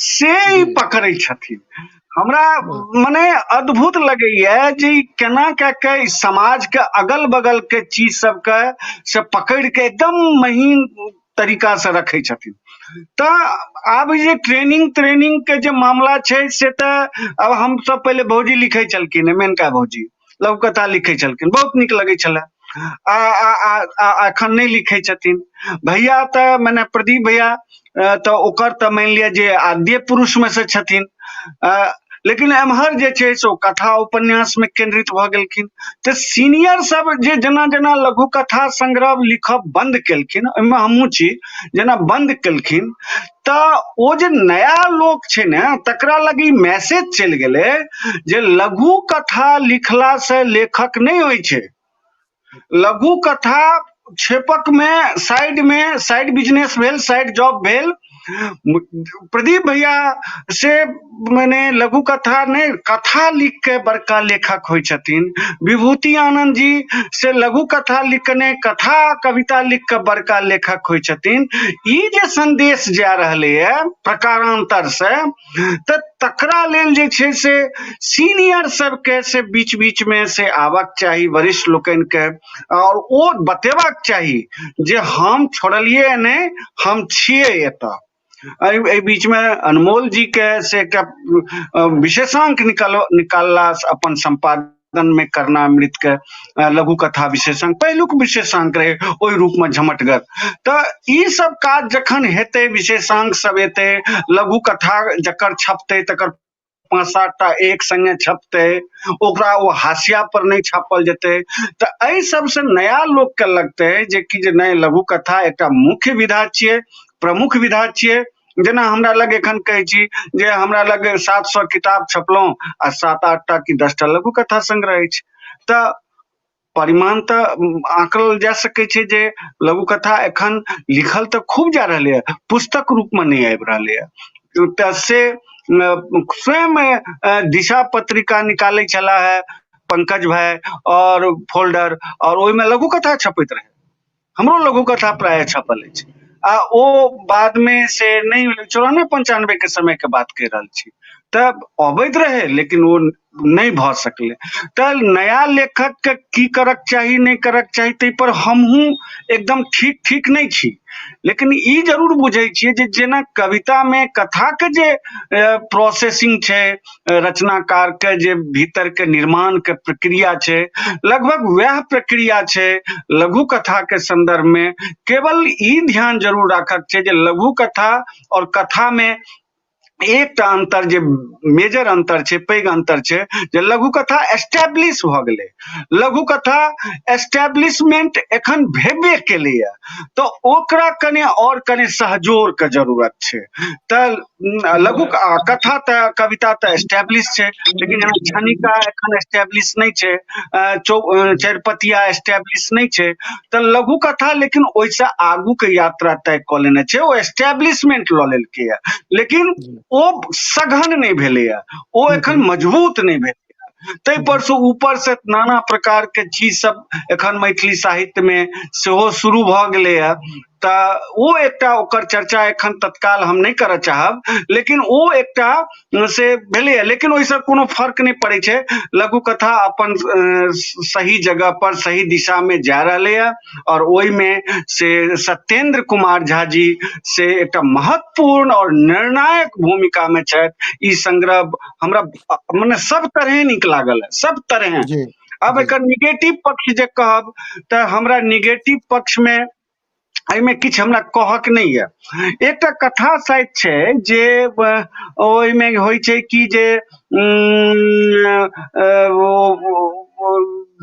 से ई पकड़ै छथिन। हमरा मने अद्भुत लगैया जे ई केना कए के ई समाज के अगल बगल के चीज सबके से पकड़ के एकदम महीन तरीका से रखै छथिन। तऽ आब जे ट्रेनिंग त्रेनिंग के जे मामला छै से तऽ आब हम सब पहिले भौजी लिखै छलखिन, मेनका भौजी लघु कथा लिखै छलखिन, बहुत नीक लगै छलै, आ एखन नहि लिखै छथिन भैया। तऽ मने प्रदीप भैया तऽ ओकर तऽ मानि लिअ जे आद्य पुरुष मे से छथिन, लेकिन एम्हर जे छै से ओ कथा उपन्यास मे केंद्रित भऽ गेलखिन। तऽ सीनियर सब जे जेना जेना लघु कथा संग्रह लिखब बंद केलखिन, ओहिमे हमहूँ छी, जेना बंद केलखिन तऽ ओ जे नया लोक छै ने तकरा लग ई मैसेज चलि गेलै जे लघु कथा लिखला से लेखक नहि होइ छै, लघु कथा क्षेपक में साइड में साइड बिजनेस भेल, साइड जॉब भेल, प्रदीप भैया से मने लघु कथा नहि, कथा लिख के बड़का लेखक होइ छथिन। विभूति आनंद जी से लघु कथा लिख के नहि, कथा कविता लिख के बड़का लेखक होइ छथिन। ई जे संदेश जा रहलैए प्रकारांतर से, तऽ तकरा लेल जे छै से सीनियर सबके से बीच बीच में से आबक चाही, वरिष्ठ लोकनि के, और ओ बतेबाक चाही जे हम छोड़लियै नहि, हम छियै एतऽ। एहि बीच में अनमोल जी के से एकटा विशेषांक निकालला अपन संपादन में कर्णामृत के लघु कथा विशेषांक, पहिलुक विशेषांक रहे ओहि रूप में झमटगर। तऽ ई सब काज जखन हेतै, विशेषांक सब एतै, लघु कथा जकर छपतै तकर 5-7 टा एक संगे छपतै, ओकरा ओ हाशिया पर नहि छापल जेतै, तऽ एहि सबसे नया लोक के लगतै जे कि जे नहि, लघु कथा एकटा मुख्य विधा छियै, प्रमुख विधा छियै। जेना हमरा लग एखन कहै छी जे हमरा लग 700 किताब छपलहुँ आ 7-8 टा कि 10 टा लघु कथा संग्रह अछि, तऽ परिमाण तऽ आंकल जा सकै छै जे लघु कथा एखन लिखल तऽ खूब जा रहलैए, पुस्तक रूपमे नहि आबि रहलैए। तऽ से स्वयं दिशा पत्रिका निकालै छलाह है पंकज भाई और फोल्डर, और ओहिमे लघु कथा छपैत रहै। हमरो लघु कथा प्रायः छपल अछि, आ ओ बाद में से नहि, 94-95 के समय के बात कहि रहल छी, तब अबैत रहे लेकिन ओ नहि भऽ सकलै। तऽ नया लेखक के की करक चाही नहि करक चाही ताहि पर हमहूँ एकदम ठीक ठीक नहि छी, लेकिन ई जरूर बुझै छियै जे जेना कविता में कथा के जे प्रोसेसिंग छै, रचनाकार के जे भीतर के निर्माण के प्रक्रिया छै, लगभग वएह प्रक्रिया छै लघु कथा के संदर्भ में। केवल ई ध्यान जरूर राखक छै जे लघु कथा और कथा में एकटा अंतर जे मेजर अंतर छै, पैघ अंतर छै, जे लघु कथा एस्टेब्लिश भऽ गेलै, लघु कथा एस्टेब्लिशमेंट एखन भेबे केलैए, तऽ ओकरा कने और कने सहजोर के जरूरत छै। तऽ लघु कथा तऽ कविता तऽ एस्टेब्लिश छै, लेकिन जेना क्षणिका एखन एस्टेब्लिश नहि छै, चरिपतिया एस्टेब्लिश नहि छै, तऽ लघु कथा लेकिन ओहिसँ आगू के यात्रा तय कऽ लेने छै, ओ एस्टेब्लिशमेंट लऽ लेलकैए, लेकिन ओ सघन नहि भेलैए, ओ एखन मजबूत नहि भेलैए। ताहि पर से ऊपर से नाना प्रकार के चीज सब एखन मैथिली साहित्य में सेहो शुरू भऽ गेलैए, तऽ ओ एकटा ओकर चर्चा एखन तत्काल हम नहि करऽ चाहब, लेकिन ओ एकटा से भेलैए, लेकिन ओहिसँ कोनो फर्क नहि पड़ै छै। लघु कथा अपन सही जगह पर सही दिशा में जा रहलैए, और ओहिमे से सत्येंद्र कुमार झा जी से एकटा महत्वपूर्ण और निर्णायक भूमिका में छथि। ई संग्रह हमरा मने सब तरहे नीक लागल है, सब तरहे। अब एकर निगेटिव पक्ष जे कहब तऽ हमरा निगेटिव पक्ष में एहिमे किछु हमरा कहक नहि यऽ। एकटा कथा शायद छै जे ओहिमे होइ छै कि जे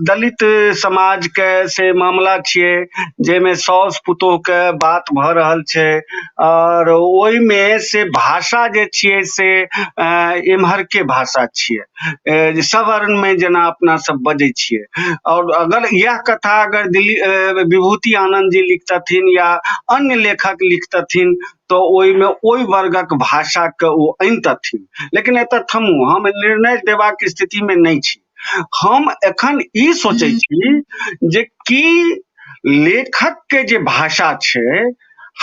दलित समाज के से मामला छियै, जाहिमे साउस पुतोह के बात भऽ रहल छै, और ओहिमे से भाषा जे छियै से एम्हर के भाषा छियै, सवर्ण में जेना अपना सब बजै छियै। और अगर यह कथा अगर दिल्ली विभूति आनंद जी लिखतथिन या अन्य लेखक लिखतथिन तऽ ओहिमे ओहि वर्गक भाषा के ओ अनितथिन, लेकिन एतऽ थमू, हम निर्णय देबाक स्थिति में नहि छी। हम एखन ई सोचै छी जे की लेखक के जे भाषा छै,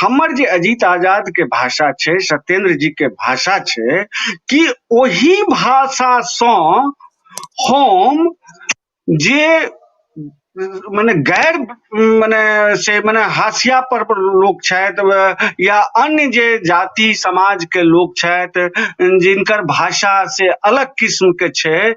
हमर जे अजीत आजाद के भाषा छै, सत्येंद्र जी के भाषा छै, कि ओहि भाषा सँ हम जे मने गैर मने से मने हाशिया पर लोक छथि या अन्य जे जाति समाज के लोक छथि जिनकर भाषा से अलग किस्म के छै,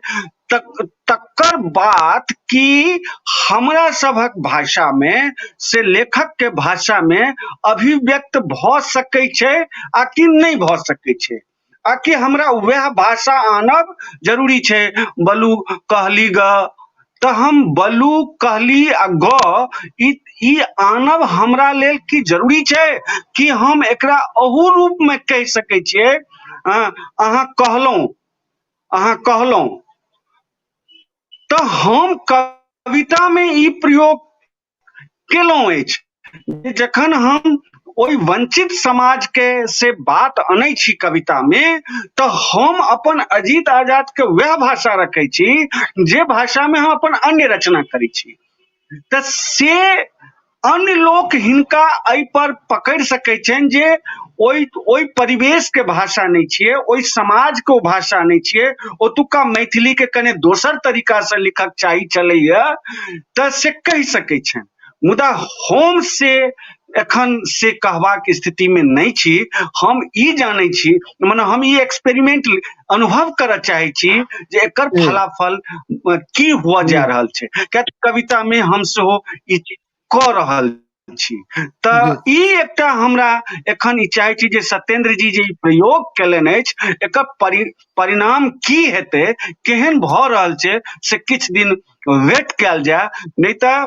तकर बात कि हमरा सभक भाषा में से लेखक के भाषा में अभिव्यक्त भऽ सकै छै आ कि नहि भऽ सकै छै, आ कि हमरा वएह भाषा आनब जरूरी छै। बलू कहली ग, तऽ हम बलू कहली आ ग ई आनब हमरा लेल की जरूरी छै, कि हम एकरा अहू रूप में कहि सकै छियै, अहाँ कहलहुँ, अहाँ कहलहुँ। तऽ हम कविता में ई प्रयोग केलहुँ अछि। जखन हम ओहि वंचित समाज के से बात अनै छी कविता मे, तऽ हम अपन अजीत आजाद के वएह भाषा रखै छी जे भाषा मे हम अपन अन्य रचना करै छी। तऽ से अन्य लोक हिनका एहि पर पकड़ि सकै छनि जे ओहि ओहि परिवेश के भाषा नहि छियै, ओहि समाज के ओ भाषा नहि छियै, ओतुका मैथिली के कने दोसर तरीका से लिखक चाही चलैया, तऽ से कहि सकै छनि। मुदा हम से एखन से कहबाक स्थिति मे नहि छी। हम ई जानै छी, मने हम ई एक्सपेरिमेंट अनुभव करऽ चाहै छी जे एकर फलाफल की हुअ जा रहल छै, कियाकि कविता मे हम सेहो ई चीज कऽ रहल छी। तऽ ई एकटा हमरा एखन ई चाहै छी जे सत्येंद्र जी जे ई प्रयोग केलनि अछि, एकर परिणाम की हेतै, केहन भऽ रहल छै, से किछु दिन वेट कयल जाय, नहि तऽ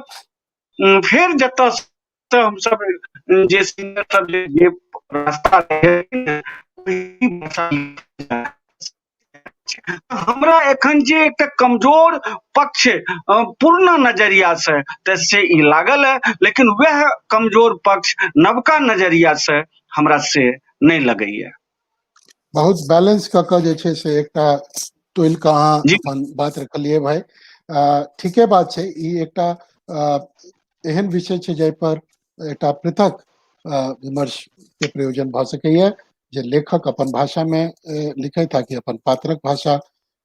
फेर जतऽ से हमसब जे सिंगर सब जे रास्ता हमरा एखन जे एकटा कमजोर पक्ष पूर्ण नजरिया से तऽ से ई लागल है, लेकिन वएह कमजोर पक्ष नवका नजरिया से हमरा से नहि लगैया। बहुत बैलेंस कऽ कऽ जे छै से एकटा तोलि कऽ अहाँ अपन बात रखलियै भाई। ठीके बात छै, ई एकटा एहन विषय छै जाहि पर एकटा पृथक विमर्श के प्रयोजन भऽ सकैया, जे लेखक अपन भाषा मे लिखैत आ कि अपन पात्रक भाषा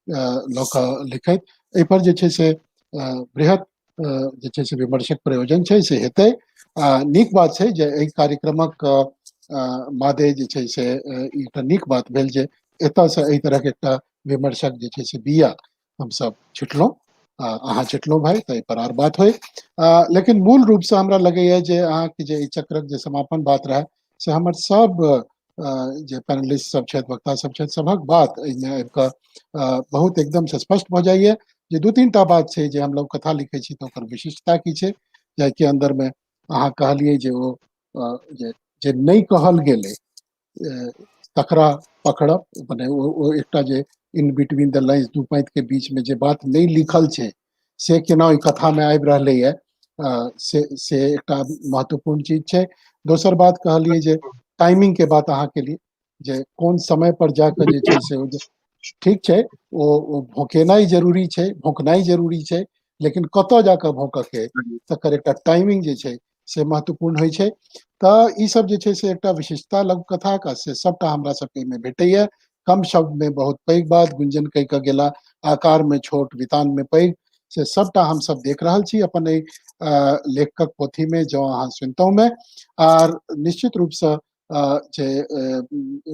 लऽ कऽ लिखैत, एहि पर जे छै से बृहत जे छै से विमर्शक प्रयोजन छै, से हेतै। नीक बात छै जे एहि कार्यक्रमक मादे जे छै से एकटा नीक बात भेल जे एतयसँ एहि तरहक एकटा विमर्शक जे छै से बिया हमसब छिटलहुँ, अहाँ छिटलहुँ भाई, तऽ एहि पर आर बात होइ। लेकिन मूल रूपसँ हमरा लगैया जे अहाँके जे एहि चक्रक जे समापन बात रहै से हमर सब जे पैनलिस्ट सब छथि, वक्ता सब छथि, सभक बात एहिमे आबि कऽ बहुत एकदम से स्पष्ट भऽ जाइया जे दू तीन टा बात छै जे हम लोग कथा लिखै छी तऽ ओकर विशिष्टता की छै, जाहिके अन्दरमे अहाँ कहलियै जे ओ जे नहि कहल गेलै तकरा पकड़ब, मने ओ एकटा जे इन बिटवीन the lines दू पाँति के बीच में जे बात नहि लिखल छै से केना ओहि कथा में आबि रहलैया, से एकटा महत्वपूर्ण चीज छै। दोसर बात कहलियै जे टाइमिंग के बात अहाँ के लिए, जे कोन समय पर जाके जे छै से ठीक छै, ओ भोंकेनाइ जरूरी छै, भोंकनाइ जरूरी छै, लेकिन कतऽ जाकऽ भोंकऽ के तकर एकटा टाइमिंग जे छै से महत्वपूर्ण होइ छै। तऽ ई सब जे छै से एकटा विशिष्टता लघु कथा का से सबटा हमरा सबके एहिमे भेटैया। कम शब्द में बहुत पैघ बात गुंजन कहि कऽ गेला, आकार में छोट वितान में पैघ, से सबटा हमसब देख रहल छी अपन एहि लेखकक पोथी में, जँ अहाँ सुनितहुँ में। आर निश्चित रूपसँ जे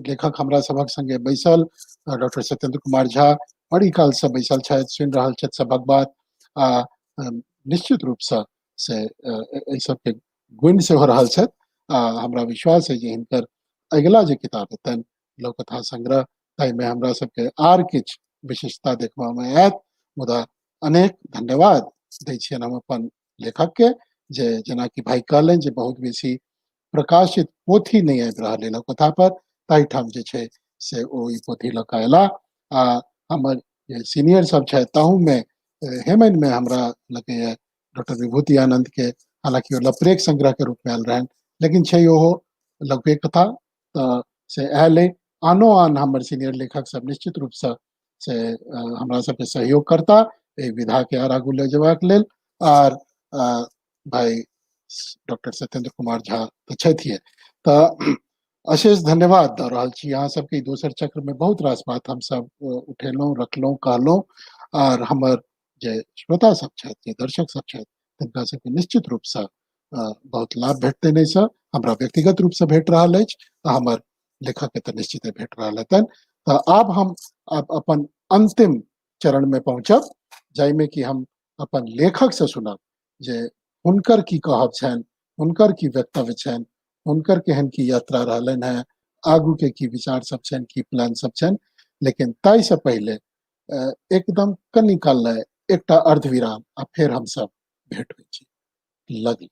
लेखक हमरा सभक संगे बैसल डॉक्टर सत्येंद्र कुमार झा बड़ी कालसँ बैसल छथि, सुनि रहल छथि सभक बात, आ निश्चित रूपसँ से एहि सबके गुण सेहो रहल छथि। आ हमरा विश्वास है जे हिनकर अगिला जे किताब हेतनि लघुकथा संग्रह, ताहिमे हमरा सबके आर किछु विशेषता देखबामे आयत। मुदा अनेक धन्यवाद दै छियनि हम अपन लेखक के, जे जेनाकि भाई कहलनि जे बहुत बेसी प्रकाशित पोथी नहि आबि रहल है लघुकथा पर, ताहिठाम जे छै से ओ ई पोथी लऽ कऽ अयला। आ हमर जे सीनियर सब छथि ताहूमे हेमनिमे हमरा लगैया डॉक्टर विभूति आनंद के, हालांकि ओ लप्रेक संग्रह के रूप में आयल रहनि, लेकिन छै ओहो लघुए कथा, तऽ से आयल अइ। आनो आन हमर सीनियर लेखक सब निश्चित रूपसँ से हमरा सबके सहयोग करता एहि विधा के आर आगू लऽ जेबाक लेल। आर भाई डॉक्टर सत्येंद्र कुमार झा तऽ छथिए। तऽ अशेष धन्यवाद दऽ रहल छी अहाँ सबके। दोसर चक्र में बहुत रास बात हमसब उठेलहुँ, रखलहुँ, कहलहुँ। आर हमर जे श्रोता सब छथि, जे दर्शक सब छथि, तिनका सबके निश्चित रूपसँ बहुत लाभ भेटतनि एहिसँ। हमरा व्यक्तिगत रूपसँ भेट रहल अछि आ हमर लेखक के तऽ निश्चिते भेट रहल हेतनि। तऽ आब हम अपन अंतिम चरण में पहुँचब, जाहिमे कि हम अपन लेखक से सुनब जे हुनकर की कहब छनि, हुनकर की वक्तव्य छनि, हुनकर केहन की यात्रा रहलनि हेँ, आगू के की विचार सब छनि, की प्लान सब छनि। लेकिन ताहिसँ पहिले एकदम कनि काल लए एकटा अर्धविराम आ फेर हमसब भेट होइ छी लगले।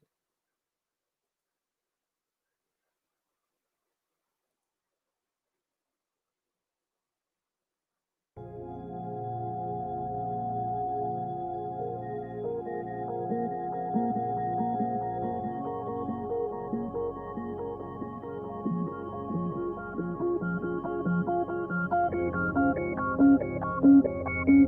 पुनः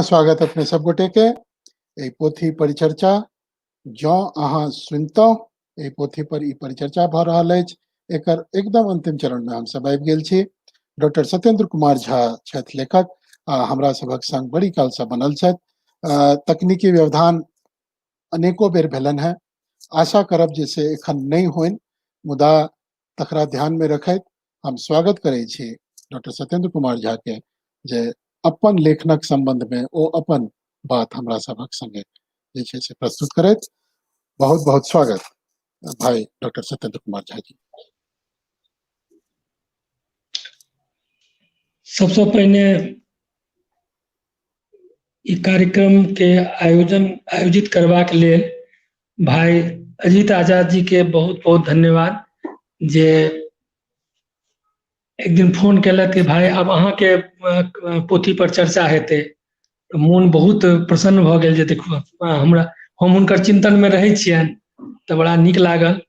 स्वागत अपने सब गोटे के एहि पोथी परिचर्चा। जँ अहाँ सुनितहुँ एहि पोथी पर ई परिचर्चा भऽ रहल अछि, एकर एकदम अंतिम चरण में हम सब आबि गेल छी। डॉक्टर सत्येंद्र कुमार झा छथि लेखक आ हमरा सभक संग बड़ी काल से बनल छथि। तकनीकी व्यवधान अनेको बेर भेलनि हेँ, आशा करब जे से एखन नहि होइन, मुदा तकरा ध्यान में रखैत हम स्वागत करै छी डॉक्टर सत्येंद्र कुमार झा के जे अपन लेखनक संबंध में ओ अपन बात हमरा सभक संगे जे छै से प्रस्तुत करैत। बहुत बहुत स्वागत भाई डॉक्टर सत्येंद्र कुमार झा जी। सबसे पहिने ई कार्यक्रम के आयोजन आयोजित करबाक लेल भाई अजीत आजाद जी के बहुत बहुत धन्यवाद जे एक दिन फोन केलक कि भाई आब अहाँके पोथी पर चर्चा हेतै। तऽ मोन बहुत प्रसन्न भऽ गेल जे देखू हमरा हम हुनकर चिन्तन मे रहै छियनि, तऽ बड़ा नीक लागल।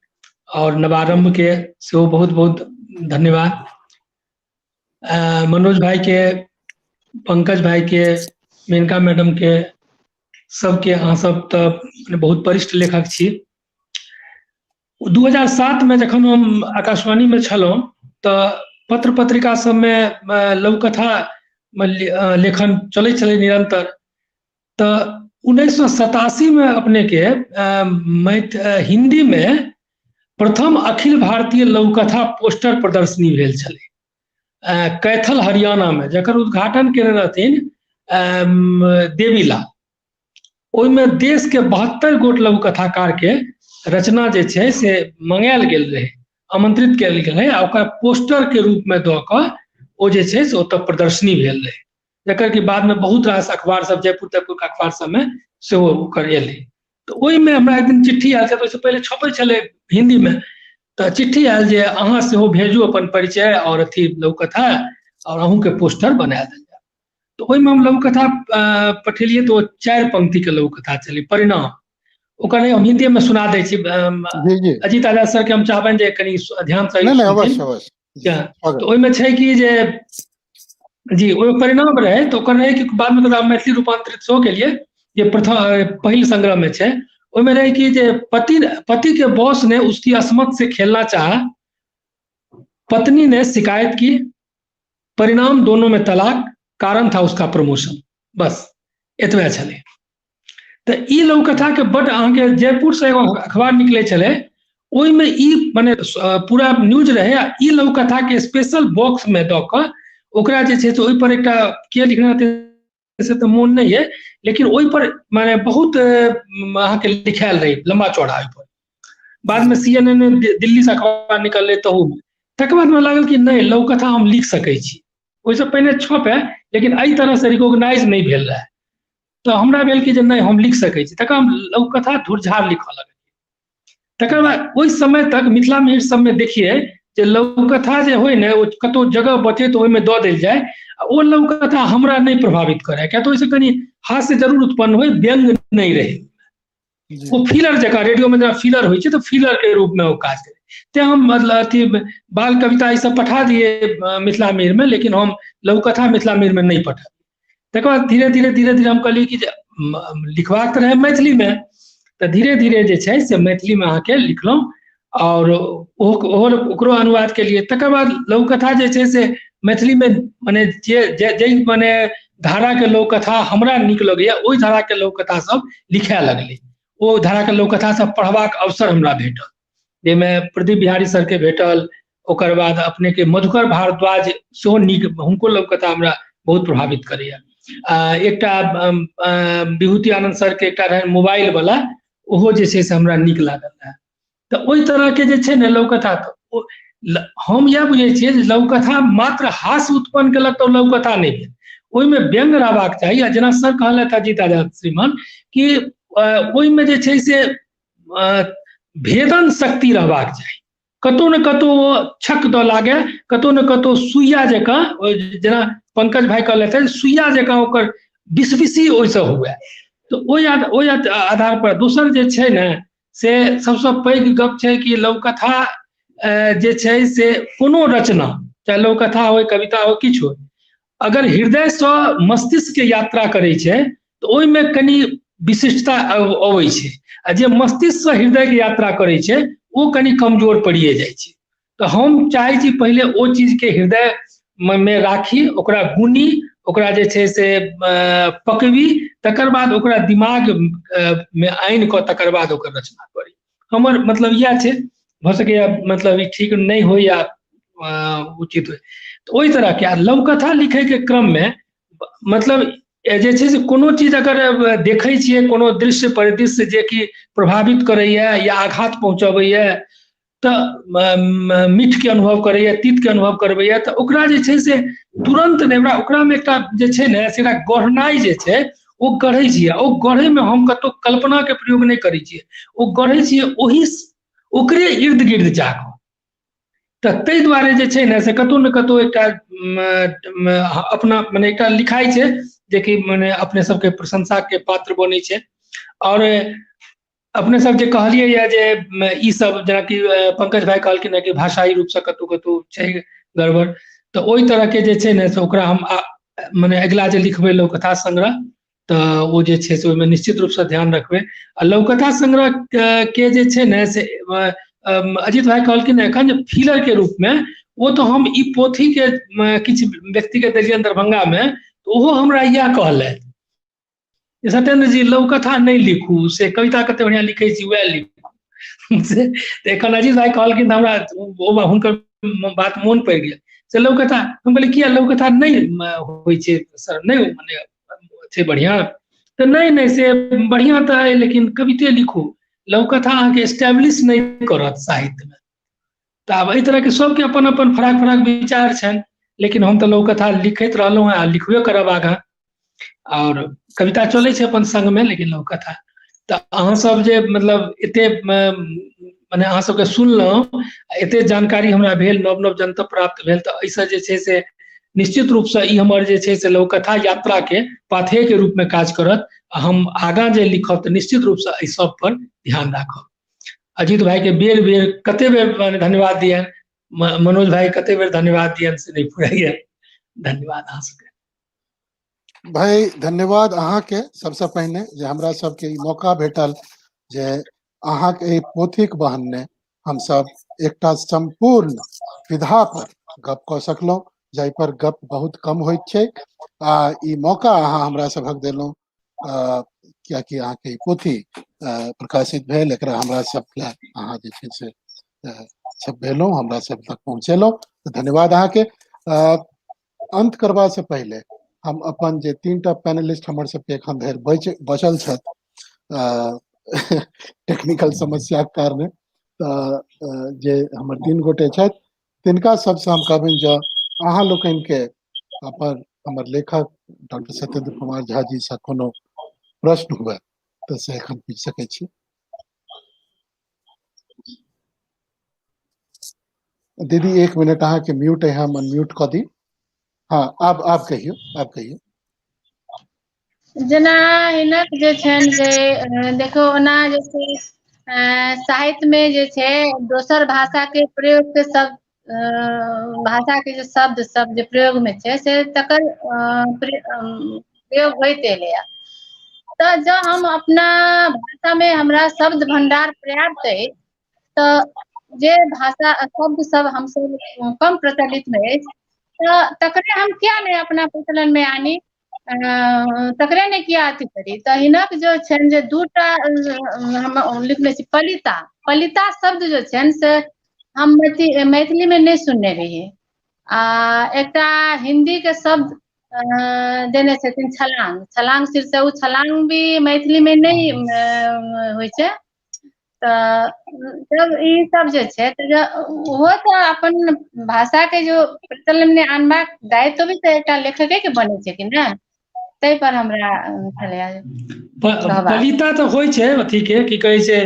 और नवारंभ के सेहो बहुत बहुत धन्यवाद। मनोज भाई के, पंकज भाई के, मेनका मैडम के, सबके, अहाँ सब तऽ बहुत वरिष्ठ लेखक छी। 2007 में जखन हम आकाशवाणी में छलहुँ तऽ पत्र पत्रिका सबमे लघुकथा लेखन चलै छलै निरंतर। तऽ 1987 में अपने के हिंदी में प्रथम अखिल भारतीय लघुकथा पोस्टर प्रदर्शनी भेल छलै कैथल हरियाणा में, जकर उद्घाटन केने रहथिन देवीलाल। ओहिमे देश के 72 गोट लघुकथाकार के रचना जे छै से मंगायल गेल रहै, आमंत्रित कयल गेल रहै, आ ओकर पोस्टर के रूप में दऽ कऽ ओ जे छै से ओतऽ प्रदर्शनी भेल रहै, जकर कि बाद में बहुत रास अखबार सब, जयपुर तयपुर के अखबार सबमे सेहो ओकर एलै। तऽ ओहिमे हमरा एक दिन चिट्ठी आयल छल, ओहिसँ पहिले छपै छलै हिंदी मे, तऽ चिट्ठी आयल जे अहाँ सेहो भेजू अपन परिचय और अथी लघुकथा और अहूँके पोस्टर बना देल जाय। तऽ ओहिमे हम लघुकथा पठेलियै तऽ ओ 4 पंक्ति के लघुकथा छलै परिणाम। ओकर नहि हम हिंदी में सुना दै छी। अजीत आजाद सर के हम चाहबनि जे कनि ध्यान से तऽ ओहिमे छै कि जे जी ओहि परिणाम रहै, तऽ ओकर रहै कि बाद में तऽ मैथिली रूपांतरित सेहो केलियै जे प्रथम पहिल संग्रह में छै। ओहिमे रहै कि जे पति पति के बॉस ने उसकी असमत से खेलना चाहा, पत्नी ने शिकायत की, परिणाम दोनों में तलाक, कारण था उसका प्रमोशन। बस एतबे छलै। तऽ ई लघुकथा के बड अहाँके जयपुर से एगो अखबार निकलै छलै, ओहिमे ई मने पूरा न्यूज रहै आ ई लघुकथा के स्पेशल बॉक्स में दऽ कऽ ओकरा जे छै से ओहि पर एकटा के लिखने रहतै से तऽ मोन नहि है, लेकिन ओहि पर माने बहुत अहाँके लिखायल रहै लम्बा चौड़ा ओहि पर। बाद में CNN Delhi से अखबार निकललै तहू में। तकर बाद हमरा लागल कि नहि लघुकथा हम लिख सकै छी। ओहिसँ पहिने छपै लेकिन एहि तरह से रिकॉग्नाइज नहि भेल रहै, तऽ हमरा भेल कि जे नहि हम लिख सकै छी। तकर हम लघुकथा धुरझार लिखऽ लगलियै। तकर बाद ओहि समय तक मिथिला मिहिर सबमे देखियै जे लघुकथा जे होइ ने ओ कतहु जगह बचे तऽ ओहिमे दऽ देल जाय, आ ओ लघुकथा हमरा नहि प्रभावित करय, किया तऽ ओहिसँ कनि हास्य जरूर उत्पन्न होइ, व्यंग्य नहि रहै। ओ फीलर जकाँ रेडियो में जेना फीलर होइ छै तऽ फीलर के रूप में ओ काज करै। तें हम मतलब अथी बाल कविता ई सब पठा दियै मिथिला मिहिर में, लेकिन हम लघुकथा मिथिला मिहिर में नहि पठा। तकर बाद धीरे धीरे धीरे धीरे हम कहलियै कि जे लिखबाक तऽ रहै मैथिली में, तऽ धीरे धीरे जे छै से मैथिली में अहाँके लिखलहुँ और ओहो ओकरो अनुवाद केलियै। तकर बाद लघुकथा जे छै से मैथिली में मने जे जाहि मने धारा के लघुकथा हमरा नीक लगैया ओहि धारा के लघुकथा सब लिखए लगलै। ओ धारा के लघुकथा सब पढ़बाक अवसर हमरा भेटल, जाहिमे प्रदीप बिहारी सर के भेटल, ओकर बाद अपने के मधुकर भारद्वाज सेहो नीक, हुनको लघुकथा हमरा बहुत प्रभावित करैया। एकटा विभूति आनंद सर के एकटा रहनि मोबाइल वाला, ओहो जे छै से हमरा नीक लागल रहए। तऽ ओहि तरह के जे छै ने लघुकथा, तऽ हम इएह बुझै छियै जे लघुकथा मात्र हास्य उत्पन्न केलक तऽ लघुकथा नहि भेल, ओहिमे व्यंग्य रहबाक चाही। आ जेना सर कहलथि अजीत आजाद श्रीमान कि ओहिमे जे छै से भेदन शक्ति रहबाक चाही, कतहु ने कतहु ओ छक दऽ लागै, कतहु ने कतहु सुइया जकाँ जेना पंकज भाई कहलथि सुइया जकाँ ओकर बिसबिसी ओहिसँ हुए, तऽ ओहि ओहि आधार पर दोसर जे छै ने से सबसँ पैघ गप छै कि लघुकथा जे छै से कोनो रचना, चाहे लघुकथा होइ, कविता हो, किछु हो, अगर हृदयसँ मस्तिष्क के यात्रा करै छै तऽ ओहिमे कनि विशिष्टता अबै छै, आ जे मस्तिष्कसँ हृदयके यात्रा करै छै ओ कनि कमजोर पड़िए जाइ छै। तऽ हम चाहै छी पहिले ओ चीजके हृदयमे राखी, ओकरा गुनी, ओकरा जे छै से पकबी, तकर बाद ओकरा दिमागमे आनि कऽ तकर बाद ओकर रचना करी। हमर मतलब इएह छै, भऽ सकैए मतलब ई ठीक नहि होइ या उचित होइ। तऽ ओहि तरहके आ लघुकथा लिखैके क्रममे मतलब जे छै से कोनो चीज अगर देखै छियै, कोनो दृश्य परिदृश्य जेकि प्रभावित करैए या आघात पहुँचबैए, तऽ मीठके अनुभव करैए, तीतके अनुभव करबैए, तऽ ओकरा जे छै से तुरन्त नहि, ओकरामे एकटा जे छै ने से एकटा गढ़नाइ जे छै ओ गढ़ै छियै। ओ गढ़ैमे हम कतहु कल्पनाके प्रयोग नहि करै छियै, ओ गढ़ै छियै ओहि ओकरे इर्द गिर्द जाकऽ। तऽ ताहि दुआरे जे छै ने से कतहु ने कतहु एकटा अपना मने एकटा लिखाइ छै जेकि मने अपने सबके प्रशंसाके पात्र बनै छै। आओर अपने सब जे कहलियै यऽ जे ई सब जेनाकि पंकज भाई कहलखिन कि भाषाई रूपसँ कतहु कतहु छै गड़बड़, तऽ ओहि तरहके जे छै ने से ओकरा हम मने अगिला जे लिखबै लघुकथा संग्रह, तऽ ओ जे छै से ओहिमे निश्चित रूपसँ ध्यान रखबै। आ लघुकथा संग्रह के जे छै ने से अजित भाई कहलखिन एखन जे फीलर के रूपमे, ओ तऽ हम ई पोथीके किछु व्यक्तिके देलियनि दरभंगामे, तऽ ओहो हमरा इएह कहलथि जे सत्येंद्र जी लघुकथा नहि लिखू, से कविता कते बढ़िआँ लिखै छी वएह लिखू। से एखन अजित भाई कहलखिन तऽ हमरा ओ हुनकर बात मोन पड़ि गेल से लघुकथा। हम कहलियै किया लघुकथा नहि होइ छै सर, नहि मने छै बढ़िआँ? तऽ नहि नहि से बढ़िआँ तऽ अइ, लेकिन कविते लिखू, लघुकथा अहाँके एस्टेब्लिश नहि करत साहित्यमे। तऽ आब एहि तरहके सबके अपन अपन फराक फराक विचार छनि, लेकिन हम तऽ लघुकथा लिखैत रहलहुँ हेँ आ लिखबे करब आगाँ। आओर कविता चलै छै अपन संगमे, लेकिन लघुकथा तऽ अहाँ सब जे मतलब एते मने अहाँ सबके सुनलहुँ, एते जानकारी हमरा भेल, नव नव जनतब प्राप्त भेल, तऽ एहिसँ जे छै से निश्चित रूपसँ ई हमर जे छै से लघुकथा यात्राके पाथेयके रूपमे काज करत। आ हम आगाँ जे लिखब तऽ निश्चित रूपसँ एहि सब पर ध्यान राखब। अजित भाईके बेर बेर कते बेर धन्यवाद दियनि, मनोज भाई कते बेर धन्यवाद दियनि से नहि फुराइए। धन्यवाद अहाँ सबके। भाई धन्यवाद अहाँके सबसँ पहिने जे हमरा सबके ई मौका भेटल जे अहाँके एहि पोथीक बहाने हमसब एकटा सम्पूर्ण विधा पर गप कऽ सकलहुँ, जाहि पर गप बहुत कम होइत छै। आ ई मौका अहाँ हमरा सभक देलहुँ, कियाकि अहाँके ई पोथी प्रकाशित भेल, एकरा हमरा सब लए अहाँ जे छै से छपेलहुँ, हमरा सब तक पहुँचेलहुँ, तऽ धन्यवाद अहाँके। अंत करबा से पहिले हम अपन जे तीनटा पैनलिस्ट हमर सबके एखन धरि बचल छथि टेक्निकल समस्याक कारणे, तऽ जे हमर तीन गोटे छथि तिनका सबसँ हम कहबनि जे अहाँ लोकनिके अपन हमर लेखक डॉक्टर सत्येंद्र कुमार झा जी से कोनो प्रश्न हुए तऽ से एखन पूछि सकै छी। दीदी एक मिनट, अहाँके म्यूट है, हम अनम्यूट कऽ दी। हाँ, आब कहियौ, आब कहियौ। जेना हिनक जे छनि जे देखो ओना जे छै साहित्यमे जे छै दोसर भाषाके प्रयोगके सब भाषाके जे शब्द सब जे प्रयोगमे छै से तकर प्रयोग होइत एलैया। तऽ जँ हम अपना भाषामे हमरा शब्द भंडार पर्याप्त अछि तऽ जे भाषा शब्द सब हमसब कम प्रचलितमे अछि तऽ तकरे हम किया नहि अपना प्रचलनमे आनी, तकरे नहि किया अथी करी। तऽ हिनक जो छनि जे दूटा हम लिखने छी पलिता, पलिता शब्द जो छनि से हम मैथिलीमे नहि सुनने रहियै। आ एकटा हिन्दीके शब्द देने छथिन छलांग, छलांग शीर्षक, ओ छलांग भी मैथिलीमे नहि होइ छै। तऽ जब ई सब जे छै तऽ ओहो तऽ अपन भाषाके जो प्रचलनमे आनबाक दायित्व भी तऽ एकटा लेखके बनै छै कि ने, ताहि पर हमरा छलैया। पलिता तऽ होइ छै अथी के की कहै छै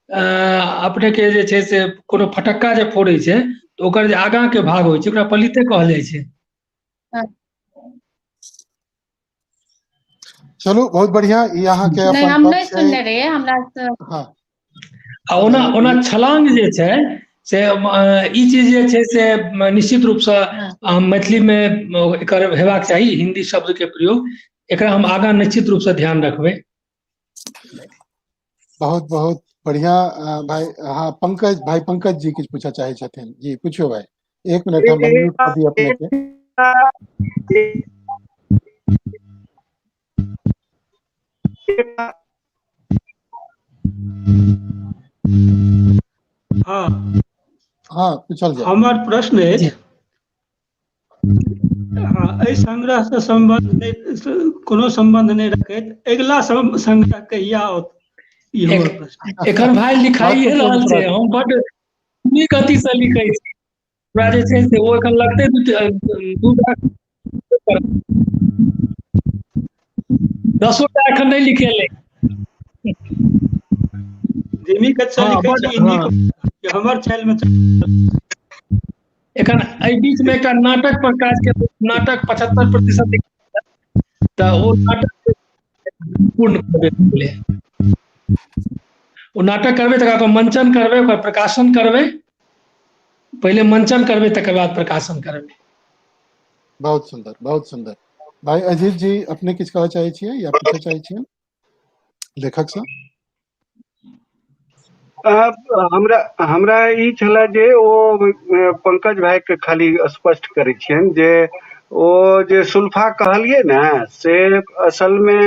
अपने के जे छै से कोनो फटक्का जे फोड़ै छै तऽ ओकर जे आगाँ के भाग होइ छै ओकरा पलिते कहल जाइ छै। चलू बहुत बढ़िया, ई अहाँके नहि अपन हम नहि पक्ष अइ। सुनने रहियै हमरा से। हँ। आ ओना ओना छलांग जे छै से ई चीज जे छै से निश्चित रूपसँ हँ मैथिलीमे एकर हेबाक चाही, हिन्दी शब्दके प्रयोग, एकरा हम आगाँ निश्चित रूपसँ ध्यान रखबै। बहुत बहुत बढ़िया भाई। हाँ पंकज भाई, पंकज जी किछु पूछऽ चाहै छथिन जी, पूछियो भाई। एक मिनट, हम अनम्यूट कऽ दी अपने के। हँ। हाँ, पूछल जाय। हमर प्रश्न अछि, हँ, एहि संग्रह से सम्बन्ध नहि, कोनो सम्बन्ध नहि रखैत अगिला संग्रह कहिया आओत, ई हमर प्रश्न। एखन भाई लिखाइए महत्वपूर्ण रहल छै, प्रश्न। हम बड नीक गति से लिखै छी, हमरा जे छै से ओ एखन लगतै दू टा, दसो टा एखन नहि लिखेलै। धीमी गति से हँ लिखै बड छी, ई नीक हँ। हमर ख्याल मे। एखन एहि बीच मे एकटा नाटक पर काज के, नाटक 75% तऽ ओ नाटक पूर्ण करबै, ओ नाटक करबै, तकर बाद मंचन करबै, ओकर प्रकाशन करबै, पहिले मंचन करबै तकर बाद प्रकाशन करबै। बहुत सुंदर, बहुत सुंदर। भाई अजीत जी, अपने किछु कहऽ चाहै छियै या पूछऽ चाहै छियै लेखक सँ? हमरा हमरा ई छलै जे ओ पंकज भाई के खाली स्पष्ट करै छियनि जे ओ जे सुल्फा कहलियै ने से असल मे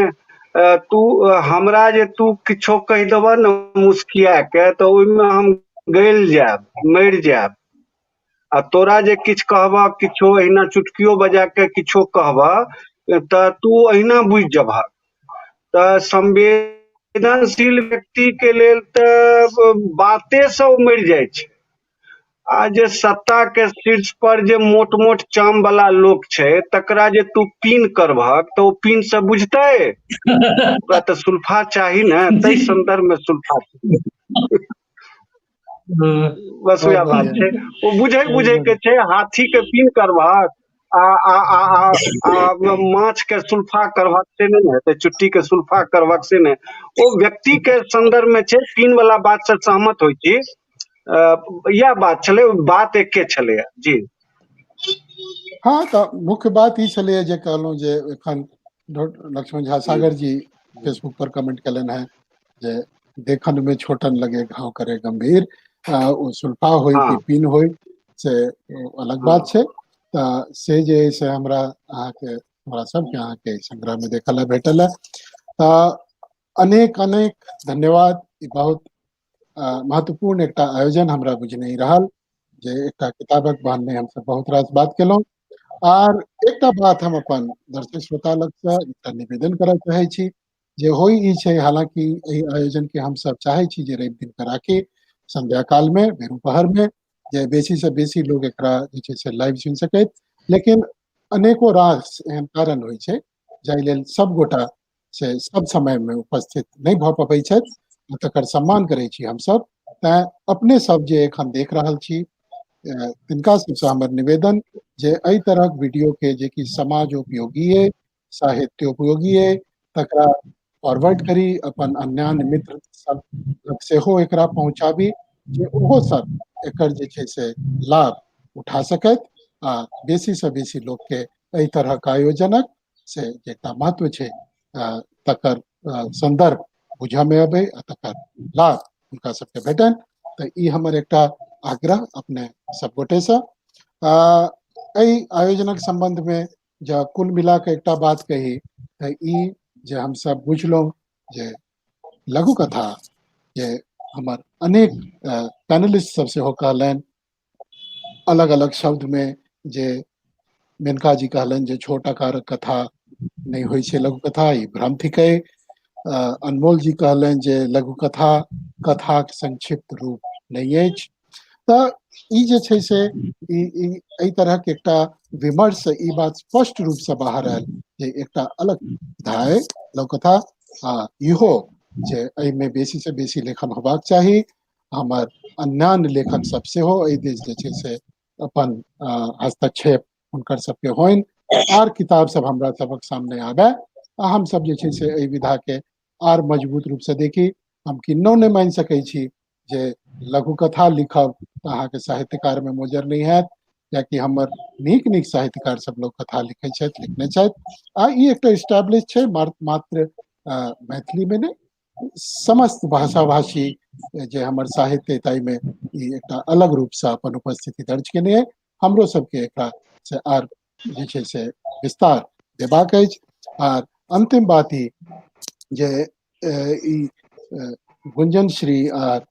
तू हमरा जे तू किछो कहि देबह ने मुस्किया के तऽ ओहिमे हम गलि जायब, मरि जायब, आ तोरा जे किछु कहबह, किछो अहिना चुटकियो बजा के किछो कहबह तऽ तू अहिना बुझि जबह। तऽ संवेदनशील व्यक्ति के लेल तऽ बाते से ओ मरि जाइ छै, आ जे सत्ता के शीर्ष पर जे मोट मोट चाम वाला लोक छै तकरा जे तू पीन करबहक तऽ ओ पीन से बुझतै? ओकरा तऽ सुल्फा चाही ने, ताहि संदर्भ में सुल्फा। बस बहुत वएह बात बढ़िया। छै, ओ बुझै बहुत बुझै के बढ़िया। छै, हाथी के पीन करबहक आ आ आ आ आ माछ के सुल्फा करबहक से नहि ने हेतै, चुट्टी के सुल्फा करबहक से नहि, ओ व्यक्ति के संदर्भ में छै। पीन वाला बात से सहमत होइ छी, इएह बात छलै, बात एके छलैया जी। हाँ, तऽ मुख्य बात ई छलैया जे कहलहुँ जे एखन लक्ष्मण झा सागर जी फेसबुक पर कमेंट केलनि हेँ जे देखन में छोटन लगे घाव करे गंभीर, ओ सुल्फा होय कि हँ। पीन होय से अलग बात छै। तऽ से जे से हमरा अहाँके, हमरा सबके अहाँके संग्रह में देखऽ लए भेटल है। तऽ अनेक अनेक धन्यवाद। ई बहुत महत्वपूर्ण एकटा आयोजन हमरा बुझने रहल जे एकटा किताबक बहाने हमसब बहुत रास बात केलहुँ। आर एकटा बात हम अपन दर्शक श्रोता लगसँ एकटा निवेदन करऽ चाहै छी जे होइ ई छै, हालांकि एहि आयोजन के हमसब चाहै छी जे रवि दिन के राखी संध्या काल में, बेरुपहर में, जे बेसी से बेसी लोग एकरा जे छै से लाइव सुनि सकैत, लेकिन अनेको रास एहन कारण होइ छै जाहि लेल सब गोटा से सब समय में उपस्थित नहि भऽ पबै छथि, तकर सम्मान करै छी हमसब। तैं अपने सब जे एखन देख रहल छी तिनका सबसँ हमर निवेदन जे एहि तरहक वीडियो के जे कि समाज उपयोगी अइ, साहित्य उपयोगी अइ, तकरा फॉरवर्ड करी, अपन अन्यान्य मित्र सब लग सेहो एकरा पहुँचाबी जे ओहो सब एकर जे छै से लाभ उठा सकथि आ बेसी से बेसी लोक के एहि तरहक आयोजनक से जे एकटा महत्व छै तकर संदर्भ बुझऽ मे अबै आ तकर लाभ हुनका सबके भेटनि। तऽ ई हमर एकटा आग्रह अपने सब गोटे सँ। एहि आयोजनक संबंध में जँ कुल मिला कऽ एकटा बात कही तऽ ई जे हमसब बुझलहुँ जे लघु कथा जे हमर अनेक पैनलिस्ट सब सेहो कहलनि अलग अलग शब्द में, जे मेनका जी कहलनि जे छोट आकारक कथा नहि होइ छै लघु कथा, ई भ्रम थिकै। अनमोल जी कहलनि जे लघु कथा कथाक संक्षिप्त रूप नहि अछि। तऽ ई जे छै से ई एहि तरहक एकटा विमर्श ई बात स्पष्ट रूप से बाहर आयल जे एकटा अलग विधा अइ लघु कथा, आ इहो जे एहिमे बेसी से बेसी लेखन होबाक चाही। हमर अन्यान्य लेखक सब सेहो एहि दिस जे छै से अपन हस्तक्षेप हुनकर सबके होइन आर किताब सब हमरा सबक सामने आबे आ हमसभ जे छै से एहि विधाके आर मजबूत रूपसँ देखी। हम किन्नहुँ नहि मानि सकै छी जे लघु कथा लिखब तऽ अहाँके साहित्यकार मे मोजर नहि हैत, कियाकि हमर नीक नीक साहित्यकार सब लोक कथा लिखै छथि, लिखने छथि। आ ई एकटा स्टैब्लिश छै, मात्र मैथिली मे नहि, समस्त भाषा भाषी जे हमर साहित्य ताहिमे ई एकटा अलग रूपसँ अपन उपस्थिति दर्ज केने अइ। हमरो सबके एकरा से आर जे छै से विस्तार देबाक अछि। आर अंतिम बात ई जे ई गुंजन श्री आर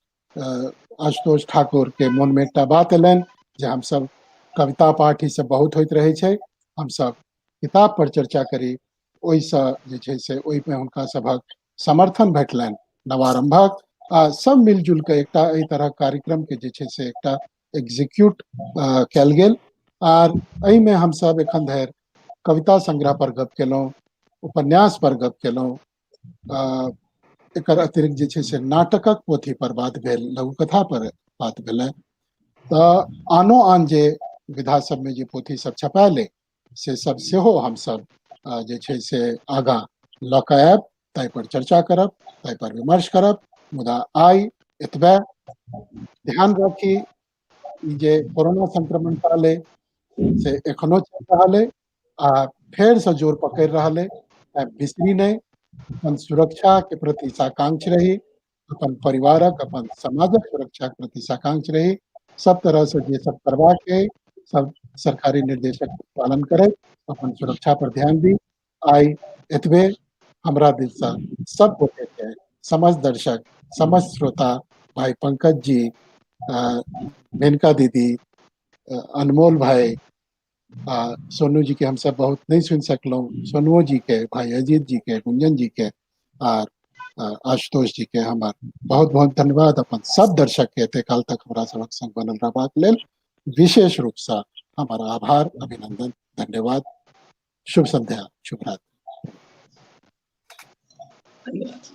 आशुतोष ठाकुर के मन में एकटा बात एलनि जे हमसब कविता पाठ ई सब बहुत होइत रहै छै, हमसब किताब पर चर्चा करी, ओहिसँ जे छै से ओहिमे हुनका सभक समर्थन भेटलनि नवारंभक, आ सब मिलजुल के एकटा एहि तरहक कार्यक्रम के जे छै से एकटा एग्जीक्यूट कयल गेल। आर एहिमे हमसब एखन धरि कविता संग्रह पर गप केलहुँ, उपन्यास पर गप केलहुँ, एकर अतिरिक्त जे छै से नाटकक पोथी पर बात भेल, लघुकथा पर बात भेलै, तऽ आनो आन जे विधा सबमे जे पोथी सब छपायल अइ से सब सेहो हमसब जे छै से आगाँ लऽ कऽ आयब, ताहि पर चर्चा करब, ताहि पर विमर्श करब। मुदा आइ एतबे ध्यान राखी जे कोरोना संक्रमण काल अइ से एखनो चलि रहल अइ आ फेरसँ जोर पकड़ि रहल अइ, बिसरी नहि, अपन सुरक्षा के प्रति साकांक्ष रही, अपन परिवारक अपन समाजक सुरक्षा के प्रति साकांक्ष रही, सब तरह से जे सब करबाक अइ सब सरकारी निर्देशक पालन करैत अपन सुरक्षा पर ध्यान दी। आइ एतबे हमरा दिलसँ सब गोटे के, समस्त दर्शक, समस्त श्रोता, भाई पंकज जी, मेनका दीदी, अनमोल भाई, आ सोनू जी के हमसब बहुत नहीं सुनि सकलहुँ, सोनुओ जी के, भाई अजीत जी के, गुंजन जी के आर आशुतोष जी के हमर बहुत बहुत धन्यवाद। अपन सब दर्शक के एते काल तक हमरा सबक संग बनल रहबाक लेल विशेष रूप से हमर आभार, अभिनंदन, धन्यवाद। शुभ संध्या, शुभ रात्रि। धन्यवाद।